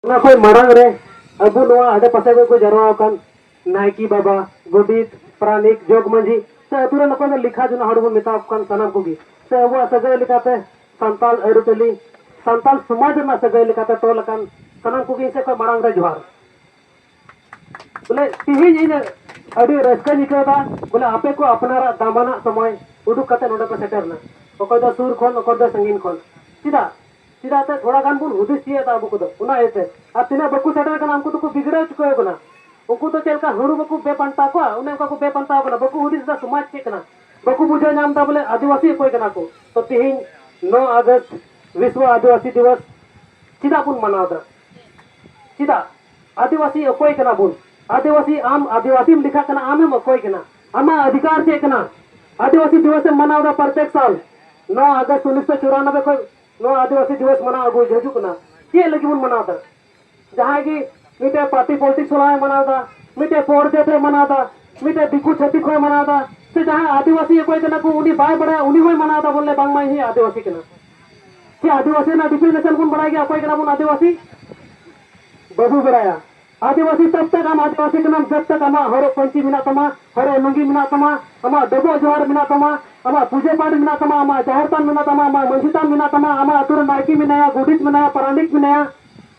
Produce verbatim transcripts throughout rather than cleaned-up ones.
ᱚᱱᱟ ᱠᱷᱚᱱ ᱢᱟᱲᱟᱝ ᱨᱮ ᱟᱵᱚ ᱱᱚᱣᱟ ᱟᱰᱮ ᱯᱟᱥᱮ ᱠᱚ ᱡᱟᱨᱣᱟ ᱟᱠᱟᱱ ᱱᱟᱭᱠᱮ ᱵᱟᱵᱟ, ᱜᱚᱰᱮᱛ, ᱯᱟᱨᱟᱱᱤᱠ, ᱡᱚᱜᱽ ᱢᱟᱹᱡᱷᱤ ᱥᱮ ᱟᱹᱛᱩ ᱨᱮᱱ ᱚᱠᱚᱭ ᱫᱚ ᱞᱮᱠᱷᱟ ᱡᱚᱱᱟ ᱦᱚᱲ ᱵᱚᱱ ᱢᱮᱛᱟ ᱠᱚ ᱠᱟᱱ ᱥᱟᱱᱟᱢ ᱠᱚᱜᱮ, ᱥᱮ ᱟᱵᱚᱣᱟᱜ ᱥᱟᱹᱜᱟᱹᱭ ᱞᱮᱠᱟᱛᱮ ᱥᱟᱱᱛᱟᱞ ᱟᱹᱨᱤᱪᱟᱹᱞᱤ, ᱥᱟᱱᱛᱟᱞ ᱥᱚᱢᱟᱡᱽ ᱨᱮᱱᱟᱜ ᱥᱟᱹᱜᱟᱹᱭ ᱞᱮᱠᱟᱛᱮ ᱛᱚᱞ ᱟᱠᱟᱱ ᱥᱟᱱᱟᱢ ᱠᱚᱜᱮ ᱤᱧ ᱥᱮᱫ ᱠᱷᱚᱱ ᱢᱟᱲᱟᱝ ᱨᱮ ᱡᱚᱦᱟᱨ᱾ ᱵᱚᱞᱮ ᱛᱮᱦᱮᱧ ᱤᱧ ᱟᱹᱰᱤ ᱨᱟᱹᱥᱠᱟᱹᱧ ᱟᱹᱭᱠᱟᱹᱣ ᱮᱫᱟ, ᱵᱚᱞᱮ ᱟᱯᱮ ᱠᱚ ᱟᱯᱱᱟᱨᱟᱜ ᱫᱟᱢᱟᱱᱟᱜ ᱥᱚᱢᱚᱭ ᱩᱰᱩᱠ ᱠᱟᱛᱮ ᱱᱚᱰᱮ ᱯᱮ ᱥᱮᱴᱮᱨ ᱮᱱᱟ, ᱚᱠᱚᱭ ᱫᱚ ᱥᱩᱨ ᱠᱷᱚᱱ, ᱚᱠᱚᱭ ᱫᱚ ᱥᱟᱺᱜᱤᱧ ᱠᱷᱚᱱ᱾ ᱪᱮᱫᱟᱜ? ᱪᱮᱫᱟᱜ ᱛᱮ ᱛᱷᱚᱲᱟ ᱜᱟᱱ ᱵᱚᱱ ᱦᱩᱫᱤᱥ ᱛᱤᱭᱳᱜ ᱮᱫᱟ ᱟᱵᱚ ᱠᱚᱫᱚ, ᱚᱱᱟ ᱤᱭᱟᱹᱛᱮ᱾ ᱟᱨ ᱛᱤᱱᱟᱹᱜ ᱵᱟᱠᱚ ᱥᱮᱴᱮᱨ ᱠᱟᱱᱟ, ᱩᱱᱠᱩ ᱫᱚᱠᱚ ᱵᱤᱜᱽᱲᱟᱹᱣ ᱪᱩᱠᱟᱹᱣ ᱠᱟᱱᱟ᱾ ᱩᱱᱠᱩ ᱫᱚ ᱪᱮᱫ ᱞᱮᱠᱟ ᱦᱩᱲᱩ ᱵᱟᱠᱚ ᱵᱮᱯᱟᱱᱛᱟᱣ ᱠᱚᱣᱟ, ᱚᱱᱮ ᱚᱱᱠᱟ ᱠᱚ ᱵᱮᱯᱟᱱᱛᱟᱣ ᱠᱟᱱᱟ᱾ ᱵᱟᱠᱚ ᱦᱩᱫᱤᱥ ᱮᱫᱟ ᱥᱚᱢᱟᱡᱽ ᱪᱮᱫ ᱠᱟᱱᱟ, ᱵᱟᱠᱚ ᱵᱩᱡᱷᱟᱹᱣ ᱧᱟᱢ ᱮᱫᱟ ᱵᱚᱞᱮ ᱟᱹᱫᱤᱵᱟᱹᱥᱤ ᱚᱠᱚᱭ ᱠᱟᱱᱟ ᱠᱚ᱾ ᱛᱚ ᱛᱮᱦᱮᱧ ᱱᱚ ᱟᱜᱚᱥᱴ ᱵᱤᱥᱣᱚ ᱟᱹᱫᱤᱵᱟᱹᱥᱤ ᱫᱤᱵᱚᱥ ᱪᱮᱫᱟᱜ ᱵᱚᱱ ᱢᱟᱱᱟᱣ ᱮᱫᱟ? ᱪᱮᱫᱟᱜ? ᱟᱹᱫᱤᱵᱟᱹᱥᱤ ᱚᱠᱚᱭ ᱠᱟᱱᱟ ᱵᱚᱱ? ᱟᱹᱫᱤᱵᱟᱹᱥᱤ, ᱟᱢ ᱟᱹᱫᱤᱵᱟᱹᱥᱤᱢ ᱞᱮᱠᱷᱟᱜ ᱠᱟᱱᱟ, ᱟᱢᱮᱢ ᱚᱠᱚᱭ ᱠᱟᱱᱟ? ᱟᱢᱟᱜ ᱚᱫᱷᱤᱠᱟᱨ ᱪᱮᱫ ᱠᱟᱱᱟ? ᱟᱹᱫᱤᱵᱟᱹᱥᱤ ᱫᱤᱵᱚᱥ ᱮᱢ ᱢᱟᱱᱟᱣ ᱮᱫᱟ ᱯᱨᱚᱛᱮᱠ ᱥᱟᱞ᱾ ᱱᱚᱣᱟ ᱟᱜᱚᱥᱴ ᱩᱱᱤᱥᱥᱚ ᱪᱩᱨᱟᱱᱚᱵᱵᱳᱭ ᱠᱷᱚᱱ ᱱᱚᱣᱟ ᱟᱹᱫᱤᱵᱟᱹᱥᱤ ᱫᱤᱵᱚᱥ ᱢᱟᱱᱟᱣ ᱟᱹᱜᱩ ᱦᱤᱡᱩᱜ ᱠᱟᱱᱟ᱾ ᱪᱮᱫ ᱞᱟᱹᱜᱤᱫ ᱵᱚᱱ ᱢᱟᱱᱟᱣ ᱮᱫᱟ? ᱡᱟᱦᱟᱸᱭ ᱜᱮ ᱢᱤᱫᱴᱮᱡ ᱯᱟᱨᱴᱤ ᱯᱚᱞᱤᱴᱤᱠᱥ ᱵᱟᱞᱟᱭ ᱢᱟᱱᱟᱣ ᱮᱫᱟ, ᱢᱤᱫᱴᱮᱡ ᱯᱚᱨ ᱡᱟᱹᱛ ᱮ ᱢᱟᱱᱟᱣ ᱮᱫᱟ, ᱢᱤᱫᱴᱮᱡ ᱫᱤᱠᱩ ᱪᱷᱟᱹᱛᱤᱠ ᱦᱚᱸᱭ ᱢᱟᱱᱟᱣ ᱮᱫᱟ, ᱥᱮ ᱡᱟᱦᱟᱸᱭ ᱟᱹᱫᱤᱵᱟᱹᱥᱤ ᱚᱠᱚᱭ ᱠᱟᱱᱟ ᱠᱚ ᱩᱱᱤ ᱵᱟᱭ ᱵᱟᱲᱟᱭᱟ, ᱩᱱᱤ ᱦᱚᱸᱭ ᱢᱟᱱᱟᱣ ᱮᱫᱟ ᱵᱚᱞᱮ ᱵᱟᱝᱢᱟ ᱤᱧ ᱦᱚᱸ ᱟᱹᱫᱤᱵᱟᱹᱥᱤ ᱠᱟᱱᱟ᱾ ᱪᱮᱫ ᱟᱹᱫᱤᱵᱟᱹᱥᱤ ᱨᱮᱱᱟᱜ ᱰᱤᱯᱷᱤᱱᱮᱥᱚᱱ ᱵᱚᱱ ᱵᱟᱲᱟᱭ ᱜᱮᱭᱟ ᱚᱠᱚᱭ ᱠᱟᱱᱟ ᱵᱚᱱ ᱟᱹᱫᱤᱵᱟᱹᱥᱤ? ᱵᱟᱵᱚ ᱵᱟᱲᱟᱭᱟ᱾ ᱟᱹᱫᱤᱵᱟᱹᱥᱤ ᱛᱚᱵ ᱛᱚᱠ ᱟᱢ ᱟᱹᱫᱤᱵᱟᱹᱥᱤ ᱠᱟᱱᱟᱢ ᱡᱚᱵ ᱛᱚᱠ ᱟᱢᱟᱜ ᱦᱚᱨᱚᱜ ᱯᱟᱹᱧᱪᱤ ᱢᱮᱱᱟᱜ ᱛᱟᱢᱟ, ᱦᱚᱨᱚᱜ ᱞᱩᱝᱜᱤ ᱢᱮᱱᱟᱜ ᱛᱟᱢᱟ, ᱟᱢᱟᱜ ᱰᱚᱵᱚᱜ ᱡᱚᱦᱟᱨ ᱢᱮᱱᱟᱜ ᱛᱟᱢᱟ, ᱟᱢᱟᱜ ᱯᱩᱡᱟᱹ ᱯᱟᱴ ᱢᱮᱱᱟᱜ ᱛᱟᱢᱟ, ᱟᱢᱟᱜ ᱡᱟᱦᱮᱨ ᱛᱷᱟᱱ ᱢᱮᱱᱟᱜ ᱛᱟᱢᱟ, ᱟᱢᱟᱜ ᱢᱟᱹᱡᱷᱤ ᱛᱷᱟᱱ ᱢᱮᱱᱟᱜ ᱛᱟᱢᱟ, ᱟᱢᱟᱜ ᱟᱹᱛᱩ ᱨᱮ ᱱᱟᱭᱠᱮ ᱢᱮᱱᱟᱭᱟ, ᱜᱚᱰᱮᱛ ᱢᱮᱱᱟᱭᱟ, ᱯᱟᱨᱟᱱᱤᱠ ᱢᱮᱱᱟᱭᱟ,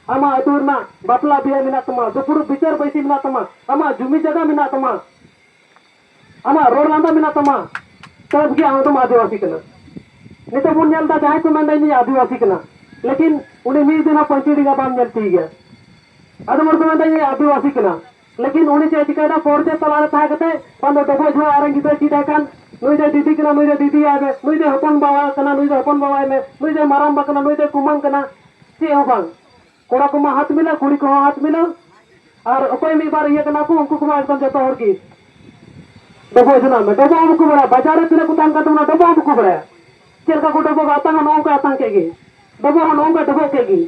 ᱟᱢᱟᱜ ᱟᱹᱛᱩ ᱨᱮᱱᱟᱜ ᱵᱟᱯᱞᱟ ᱵᱤᱦᱟᱹ ᱢᱮᱱᱟᱜ ᱛᱟᱢᱟ, ᱫᱩᱯᱲᱩᱵ ᱵᱤᱪᱟᱹᱨ ᱵᱟᱹᱭᱥᱤ ᱢᱮᱱᱟᱜ ᱛᱟᱢᱟ, ᱟᱢᱟᱜ ᱡᱩᱢᱤ ᱡᱟᱭᱜᱟ ᱢᱮᱱᱟᱜ ᱛᱟᱢᱟ, ᱟᱢᱟᱜ ᱨᱚᱲ ᱞᱟᱸᱫᱟ ᱢᱮᱱᱟᱜ ᱛᱟᱢᱟ, ᱛᱚᱵ ᱜᱮ ᱟᱢ ᱫᱚᱢ ᱟᱹᱫᱤᱵᱟᱹᱥᱤ ᱠᱟᱱᱟ᱾ ᱱᱤᱛᱚᱜ ᱵᱚᱱ ᱧᱮᱞ ᱮᱫᱟ ᱡᱟᱦᱟᱸᱭ ᱠᱚ ᱢᱮᱱᱫᱟ ᱤᱧ ᱟᱹᱫᱤᱵᱟᱹᱥᱤ ᱠᱟᱱᱟ, ᱞᱮᱠᱤᱱ ᱩᱱᱤ ᱢᱤᱫ ᱫᱤᱱ ᱦᱚᱸ ᱯᱟᱹᱧᱪᱤ ᱰᱮᱸᱜᱟ ᱵᱟᱢ ᱧᱮᱞ ᱛᱤᱭᱳᱜᱟ᱾ ᱟᱫᱚᱢ ᱦᱚᱲ ᱠᱚ ᱢᱮᱱᱫᱟ ᱤᱧ ᱟᱹᱫᱤᱵᱟᱹᱥᱤ ᱠᱟᱱᱟ, ᱞᱮᱠᱤᱱ ᱩᱱᱤ ᱪᱮᱫ ᱮ ᱪᱤᱠᱟᱹᱭᱮᱫᱟ? ᱯᱚᱨᱡᱟᱭ ᱛᱟᱞᱟᱨᱮ ᱛᱟᱦᱮᱸ ᱠᱟᱛᱮ ᱵᱟᱝ ᱫᱚ ᱰᱚᱵᱚᱜ ᱡᱚᱦᱟᱨ ᱟᱨ ᱜᱤᱫᱽᱨᱟᱹ ᱪᱮᱫ ᱟᱭ ᱠᱟᱱ, ᱱᱩᱭ ᱫᱚ ᱫᱤᱫᱤ ᱠᱟᱱᱟ, ᱱᱩᱭ ᱫᱚ ᱫᱤᱫᱤ ᱟᱭ ᱢᱮ, ᱱᱩᱭ ᱫᱚ ᱦᱚᱯᱚᱱ ᱵᱟᱵᱟ ᱠᱟᱱᱟ, ᱱᱩᱭ ᱫᱚ ᱦᱚᱯᱚᱱ ᱵᱟᱵᱟ ᱟᱭ ᱢᱮ, ᱱᱩᱭ ᱫᱚ ᱢᱟᱨᱟᱝ ᱵᱟ ᱠᱟᱱᱟ, ᱱᱩᱭ ᱫᱚ ᱠᱩᱢᱟᱹᱝ ᱠᱟᱱᱟ, ᱪᱮᱫ ᱦᱚᱸ ᱵᱟᱝ᱾ ᱠᱚᱲᱟ ᱠᱚᱢᱟ ᱦᱟᱛ ᱢᱤᱞᱟᱹᱣ, ᱠᱩᱲᱤ ᱠᱚᱦᱚᱸ ᱦᱟᱛ ᱢᱤᱞᱟᱹᱣ, ᱟᱨ ᱚᱠᱚᱭ ᱢᱤᱫ ᱵᱟᱨ ᱤᱭᱟᱹ ᱠᱟᱱᱟ ᱠᱚ, ᱩᱱᱠᱩ ᱠᱚᱢᱟ ᱮᱠᱫᱚᱢ ᱡᱚᱛᱚ ᱦᱚᱲ ᱜᱮ ᱰᱚᱵᱚᱜ ᱡᱚᱱᱟᱜ ᱢᱮ᱾ ᱰᱚᱵᱚᱜ ᱦᱚᱸ ᱵᱟᱠᱚ ᱵᱟᱲᱟᱭᱟ, ᱵᱟᱡᱟᱨ ᱨᱮ ᱛᱤᱱᱟᱹᱜ ᱠᱚ ᱛᱟᱦᱮᱱ ᱠᱟᱱ ᱛᱟᱵᱚᱱᱟ, ᱰᱚᱵᱚᱜ ᱦᱚᱸ ᱵᱟᱠᱚ ᱵᱟᱲᱟᱭᱟ᱾ ᱪᱮᱫ ᱞᱮᱠᱟ ᱠᱚ ᱰᱚᱵᱚᱜᱟ, ᱟᱛᱟᱝ ᱦᱚᱸ ᱱᱚᱜᱼᱚ ᱱᱚᱝᱠᱟ ᱟᱛᱟᱝ ᱠᱮᱫ ᱜᱮ, ᱰᱚᱵᱚᱜ ᱦᱚᱸ ᱱᱚᱜᱼᱚ ᱱᱚᱝᱠᱟ ᱰᱚᱵᱚᱜ ᱠᱮᱫ ᱜᱮ᱾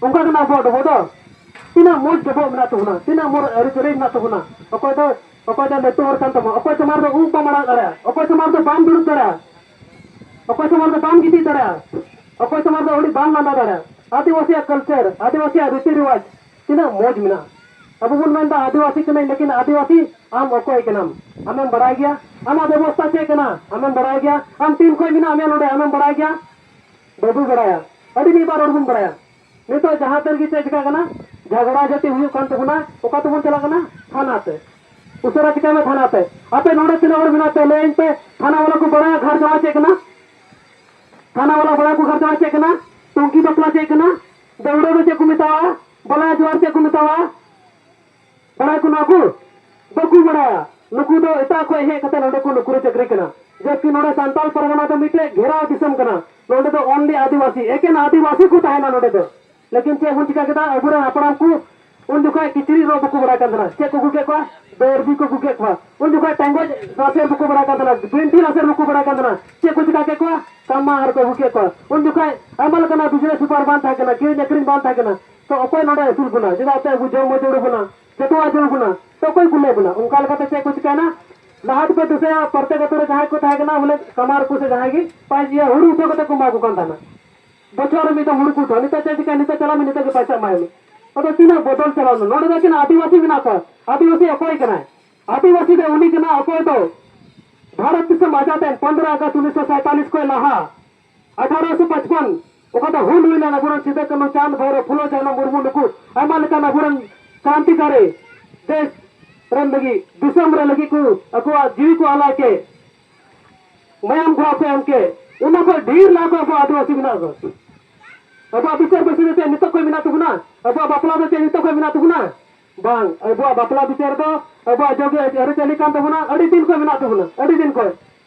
ᱚᱱᱠᱟ ᱠᱟᱱᱟ ᱟᱵᱚᱣᱟᱜ ᱰᱚᱵᱚᱜ ᱫᱚ᱾ ᱛᱤᱱᱟᱹᱜ ᱢᱚᱡᱽ ᱰᱚᱵᱚᱜ ᱢᱮᱱᱟᱜ ᱛᱟᱵᱚᱱᱟ, ᱛᱤᱱᱟᱹᱜ ᱢᱚᱡᱽ ᱟᱹᱨᱤᱪᱟᱹᱞᱤ ᱢᱮᱱᱟᱜ ᱛᱟᱵᱚᱱᱟ᱾ ᱚᱠᱚᱭ ᱫᱚ, ᱚᱠᱚᱭ ᱫᱚ ᱞᱟᱹᱴᱩ ᱦᱚᱲ ᱠᱟᱱ ᱛᱟᱢᱟ, ᱚᱠᱚᱭ ᱥᱟᱢᱟᱝ ᱨᱮᱫᱚ ᱩᱵ ᱵᱟᱢ ᱟᱲᱟᱜ ᱫᱟᱲᱮᱭᱟᱜᱼᱟ, ᱚᱠᱚᱭ ᱥᱟᱢᱟᱝ ᱨᱮᱫᱚ ᱵᱟᱢ ᱫᱩᱲᱩᱵ ᱫᱟᱲᱮᱭᱟᱜᱼᱟ, ᱚᱠᱚᱭ ᱥᱟᱢᱟᱝ ᱨᱮᱫᱚ ᱵᱟᱢ ᱜᱤᱛᱤᱡ ᱫᱟᱲᱮᱭᱟᱜᱼᱟ, ᱚᱠᱚᱭ ᱥᱟᱢᱟᱝ ᱨᱮᱫᱚ ᱟᱹᱰᱤ ᱵᱟᱢ ᱞᱟᱸᱫᱟ ᱫᱟᱲᱮᱭᱟᱜᱼᱟ᱾ ᱟᱹᱫᱤᱵᱟᱹᱥᱤᱭᱟᱜ ᱠᱟᱞᱪᱟᱨ, ᱟᱹᱫᱤᱵᱟᱹᱥᱤᱭᱟᱜ ᱨᱤᱛᱤ ᱨᱮᱣᱟᱡᱽ ᱛᱤᱱᱟᱹᱜ ᱢᱚᱡᱽ ᱢᱮᱱᱟᱜᱼᱟ᱾ ᱟᱵᱚ ᱵᱚᱱ ᱢᱮᱱᱫᱟ ᱟᱹᱫᱤᱵᱟᱹᱥᱤ ᱠᱟᱹᱱᱟᱹᱧ, ᱞᱮᱠᱤᱱ ᱟᱹᱫᱤᱵᱟᱹᱥᱤ ᱟᱢ ᱚᱠᱚᱭ ᱠᱟᱱᱟᱢ? ᱟᱢᱮᱢ ᱵᱟᱲᱟᱭ ᱜᱮᱭᱟ? ᱟᱢᱟᱜ ᱵᱮᱵᱚᱥᱛᱟ ᱪᱮᱫ ᱠᱟᱱᱟ? ᱟᱢᱮᱢ ᱵᱟᱲᱟᱭ ᱜᱮᱭᱟ? ᱟᱢ ᱛᱤᱱ ᱠᱷᱚᱱ ᱢᱮᱱᱟᱜ ᱢᱮᱭᱟ ᱱᱚᱰᱮ? ᱟᱢᱮᱢ ᱵᱟᱲᱟᱭ ᱜᱮᱭᱟ? ᱵᱟᱵᱚ ᱵᱟᱲᱟᱭᱟ᱾ ᱟᱹᱰᱤ ᱢᱤᱫ ᱵᱟᱨ ᱦᱚᱲ ᱵᱚᱱ ᱵᱟᱲᱟᱭᱟ᱾ ᱱᱤᱛᱚᱜ ᱡᱟᱦᱟᱸ ᱛᱤ ᱨᱮᱜᱮ ᱪᱮᱫ ᱪᱤᱠᱟᱹᱜ ᱠᱟᱱᱟ, ᱡᱷᱟᱜᱽᱲᱟ ᱡᱟᱹᱛᱤ ᱦᱩᱭᱩᱜ ᱠᱟᱱ ᱛᱟᱵᱚᱱᱟ, ᱚᱠᱟ ᱛᱮᱵᱚᱱ ᱪᱟᱞᱟᱜ ᱠᱟᱱᱟ? ᱛᱷᱟᱱᱟ ᱛᱮ᱾ ᱩᱥᱟᱹᱨᱟ ᱪᱤᱠᱟᱹᱭ ᱢᱮ ᱛᱷᱟᱱᱟ ᱛᱮ᱾ ᱟᱯᱮ ᱱᱚᱰᱮ ᱛᱤᱱᱟᱹᱜ ᱦᱚᱲ ᱢᱮᱱᱟᱜ ᱯᱮ ᱞᱟᱹᱭᱟᱹᱧ ᱯᱮ, ᱛᱷᱟᱱᱟ ᱵᱟᱞᱟ ᱠᱚ ᱵᱟᱲᱟᱭᱟ ᱜᱷᱟᱴ ᱡᱟᱶᱟᱭ ᱪᱮᱫ ᱠᱟᱱᱟ? ᱛᱷᱟᱱᱟ ᱵᱟᱞᱟ ᱵᱟᱲᱟᱭ ᱠᱚ ᱜᱷᱟᱴ ᱡᱟᱶᱟᱭ ᱪᱮᱫ ᱠᱟᱱᱟ? ᱴᱩᱝᱠᱤ ᱵᱟᱯᱞᱟ ᱪᱮᱫ ᱠᱟᱱᱟ? ᱫᱟᱹᱣᱲᱟᱹ ᱫᱚ ᱪᱮᱫ ᱠᱚ ᱢᱮᱛᱟᱣᱟ? ᱵᱟᱞᱟ ᱡᱚᱦᱟᱨ ᱪᱮᱫ ᱠᱚ ᱢᱮᱛᱟᱣᱟ? ᱵᱟᱲᱟᱭ ᱠᱚ ᱱᱚᱣᱟ ᱠᱚ? ᱵᱟᱠᱚ ᱵᱟᱲᱟᱭᱟ᱾ ᱱᱩᱠᱩ ᱫᱚ ᱮᱴᱟᱜ ᱠᱷᱚᱱ ᱦᱮᱡ ᱠᱟᱛᱮ ᱱᱚᱰᱮ ᱠᱚ ᱱᱩᱠᱨᱤ ᱪᱟᱹᱠᱨᱤ ᱠᱟᱱᱟ, ᱡᱚᱵᱠᱤ ᱱᱚᱰᱮ ᱥᱟᱱᱛᱟᱞ ᱯᱟᱨᱜᱟᱱᱟ ᱫᱚ ᱢᱤᱫᱴᱮᱡ ᱜᱷᱮᱨᱟᱣ ᱫᱤᱥᱚᱢ ᱠᱟᱱᱟ᱾ ᱱᱚᱰᱮ ᱫᱚ only ᱟᱹᱫᱤᱵᱟᱹᱥᱤ, ᱮᱠᱮᱱ ᱟᱹᱫᱤᱵᱟᱹᱥᱤ ᱠᱚ ᱛᱟᱦᱮᱱᱟ ᱱᱚᱰᱮ ᱫᱚ᱾ ᱞᱮᱠᱤᱱ ᱪᱮᱫ ᱵᱚᱱ ᱪᱤᱠᱟ ᱠᱮᱫᱟ? ᱟᱵᱚᱨᱮᱱ ᱦᱟᱯᱲᱟᱢ ᱠᱚ ᱩᱱ ᱡᱚᱠᱷᱟᱡ ᱠᱤᱪᱨᱤᱡ ᱨᱚᱜ ᱵᱟᱠᱚ ᱵᱟᱲᱟᱭ ᱠᱟᱱ ᱛᱟᱦᱮᱱᱟ᱾ ᱪᱮᱫ ᱠᱚ ᱟᱹᱜᱩ ᱠᱮᱫ ᱠᱚᱣᱟ? ᱫᱚᱨᱡᱤ ᱠᱚ ᱟᱹᱜᱩ ᱠᱮᱫ ᱠᱚᱣᱟ᱾ ᱩᱱ ᱡᱚᱠᱷᱟᱡ ᱴᱮᱸᱜᱚᱡ ᱞᱟᱥᱮᱨ ᱵᱟᱠᱚ ᱵᱟᱲᱟᱭ ᱠᱟᱱ ᱛᱟᱦᱮᱱᱟ, ᱵᱤᱱᱴᱷᱤ ᱞᱟᱥᱮᱨ ᱵᱟᱠᱚ ᱵᱟᱲᱟᱭ ᱠᱟᱱ ᱛᱟᱦᱮᱱᱟ᱾ ᱪᱮᱫ ᱠᱚ ᱪᱤᱠᱟ ᱠᱮᱫ ᱠᱚᱣᱟ? ᱠᱟᱢᱟᱨ ᱠᱚ ᱟᱹᱜᱩ ᱠᱮᱫ ᱠᱚᱣᱟ᱾ ᱩᱱ ᱡᱚᱠᱷᱟᱡ ᱟᱭᱢᱟ ᱞᱮᱠᱟᱱᱟᱜ business ᱵᱮᱯᱟᱨ ᱵᱟᱝ ᱛᱟᱦᱮᱸ ᱠᱟᱱᱟ, ᱠᱤᱨᱤᱧ ᱟᱹᱠᱷᱨᱤᱧ ᱵᱟᱝ ᱛᱟᱦᱮᱸ ᱠᱟᱱᱟ᱾ ᱛᱚ ᱚᱠᱚᱭ ᱱᱚᱰᱮ ᱟᱹᱥᱩᱞ ᱵᱚᱱᱟ? ᱪᱮᱫᱟᱜ ᱛᱮ ᱟᱵᱚ ᱡᱚᱢ ᱦᱚᱸ ᱡᱟᱹᱨᱩᱲ ᱵᱚᱱᱟ, ᱡᱚᱛᱚᱣᱟᱜ ᱡᱟᱹᱨᱩᱲ ᱵᱚᱱᱟ᱾ ᱛᱚ ᱚᱠᱚᱭ ᱠᱚ ᱞᱟᱹᱭ ᱵᱚᱱᱟ? ᱚᱱᱠᱟ ᱞᱮᱠᱟᱛᱮ ᱪᱮᱫ ᱠᱚ ᱪᱤᱠᱟᱭᱱᱟ? ᱞᱟᱦᱟ ᱛᱮᱯᱮ ᱫᱤᱥᱟᱹᱭᱟ, ᱯᱨᱚᱛᱮᱠ ᱟᱹᱛᱩ ᱨᱮ ᱡᱟᱦᱟᱸᱭ ᱠᱚ ᱛᱟᱦᱮᱸ ᱠᱟᱱᱟ, ᱵᱚᱞᱮ ᱠᱟᱢᱟᱨ ᱠᱚ ᱥᱮ ᱡᱟᱦᱟᱸᱭ ᱜᱮ, ᱯᱟᱸᱪ ᱤᱭᱟᱹ ᱦᱩᱲᱩ ᱩᱴᱷᱟᱹᱣ ᱠᱟᱛᱮ ᱠᱚ ᱮᱢᱟ ᱠᱚ ᱠᱟᱱ ᱛᱟᱦᱮᱱᱟ᱾ ᱵᱚᱪᱷᱚᱨ ᱨᱮ ᱢᱤᱫ ᱫᱚᱢ ᱦᱩᱲᱩ ᱠᱚ ᱩᱴᱷᱟᱹᱣᱟ᱾ ᱱᱤᱛᱚᱜ ᱪᱮᱫ ᱪᱤᱠᱟᱹ? ᱱᱤᱛᱚᱜ ᱪᱟᱞᱟᱜ ᱢᱮ, ᱱᱤᱛᱚᱜ ᱜᱮ ᱯᱚᱭᱥᱟ ᱮᱢᱟᱭ ᱢᱮ᱾ ᱟᱫᱚ ᱛᱤᱱᱟᱹᱜ ᱵᱚᱫᱚᱞ ᱪᱟᱞᱟᱣ ᱮᱱᱟ? ᱱᱚᱰᱮ ᱫᱚ ᱮᱠᱮᱱ ᱟᱹᱫᱤᱵᱟᱹᱥᱤ ᱢᱮᱱᱟᱜ ᱠᱚᱣᱟ᱾ ᱟᱹᱫᱤᱵᱟᱹᱥᱤ ᱚᱠᱚᱭ ᱠᱟᱱᱟᱭ? ᱟᱹᱫᱤᱵᱟᱹᱥᱤ ᱫᱚ ᱩᱱᱤ ᱠᱟᱱᱟ ᱚᱠᱚᱭ ᱫᱚ ᱵᱷᱟᱨᱚᱛ ᱫᱤᱥᱚᱢ ᱟᱡᱟᱫ ᱮᱱ ᱯᱚᱱᱫᱽᱨᱚ ᱟᱜᱚᱥᱴ ᱩᱱᱤᱥᱥᱚ ᱥᱟᱭᱛᱟᱞᱤᱥ ᱠᱷᱚᱱ ᱞᱟᱦᱟ ᱟᱴᱷᱟᱨᱚᱥᱚ ᱯᱟᱸᱪᱯᱚᱱ ᱚᱠᱟ ᱫᱚ ᱦᱩᱞ ᱦᱩᱭ ᱞᱮᱱᱟ, ᱟᱵᱚᱨᱮᱱ ᱥᱤᱫᱩ ᱠᱟᱹᱱᱦᱩ, ᱪᱟᱸᱫᱽ ᱵᱷᱟᱭᱨᱚ, ᱯᱷᱩᱞᱳ ᱡᱷᱟᱱᱚ ᱢᱩᱨᱢᱩ, ᱱᱩᱠᱩ ᱟᱭᱢᱟ ᱞᱮᱠᱟᱱ ᱟᱵᱚᱨᱮᱱ ᱠᱨᱟᱱᱛᱤᱠᱟᱨᱤ ᱫᱮᱥ ᱨᱮᱱ ᱞᱟᱹᱜᱤᱫ, ᱫᱤᱥᱚᱢ ᱨᱮ ᱞᱟᱹᱜᱤᱫ ᱠᱚ ᱟᱠᱚᱣᱟᱜ ᱡᱤᱣᱤ ᱠᱚ ᱟᱞᱟᱭ ᱠᱮᱫ, ᱢᱟᱭᱟᱢ ᱠᱚ ᱟᱯᱮ ᱮᱢ ᱠᱮᱫ, ᱚᱱᱟ ᱠᱷᱚᱱ ᱰᱷᱮᱨ ᱞᱟᱦᱟ ᱠᱷᱚᱱ ᱟᱵᱚ ᱟᱹᱫᱤᱵᱟᱹᱥᱤ ᱢᱮᱱᱟᱜ ᱠᱚᱣᱟ᱾ ᱟᱵᱚᱣᱟᱜ ᱵᱤᱪᱟᱹᱨ ᱵᱟᱹᱭᱥᱤ ᱫᱚ ᱪᱮᱫ ᱱᱤᱛᱚᱜ ᱠᱷᱚᱱ ᱢᱮᱱᱟᱜ ᱛᱟᱵᱚᱱᱟ? ᱟᱵᱚᱣᱟᱜ ᱵᱟᱯᱞᱟ ᱫᱚ ᱪᱮᱫ ᱱᱤᱛᱚᱜ ᱠᱷᱚᱱ ᱢᱮᱱᱟᱜ ᱛᱟᱵᱚᱱᱟ? ᱵᱟᱝ, ᱟᱵᱚᱣᱟᱜ ᱵᱟᱯᱞᱟ ᱵᱤᱪᱟᱹᱨ ᱫᱚ ᱟᱵᱚᱣᱟᱜ ᱡᱚᱜᱮ ᱟᱹᱨᱤᱪᱟᱹᱞᱤ ᱠᱟᱱ ᱛᱟᱵᱚᱱᱟ, ᱟᱹᱰᱤ ᱫᱤᱱ ᱠᱷᱚᱱ ᱢᱮᱱᱟᱜ ᱛᱟᱵᱚᱱᱟ, ᱟᱹᱰᱤ ᱫᱤᱱ ᱠᱷᱚᱱ᱾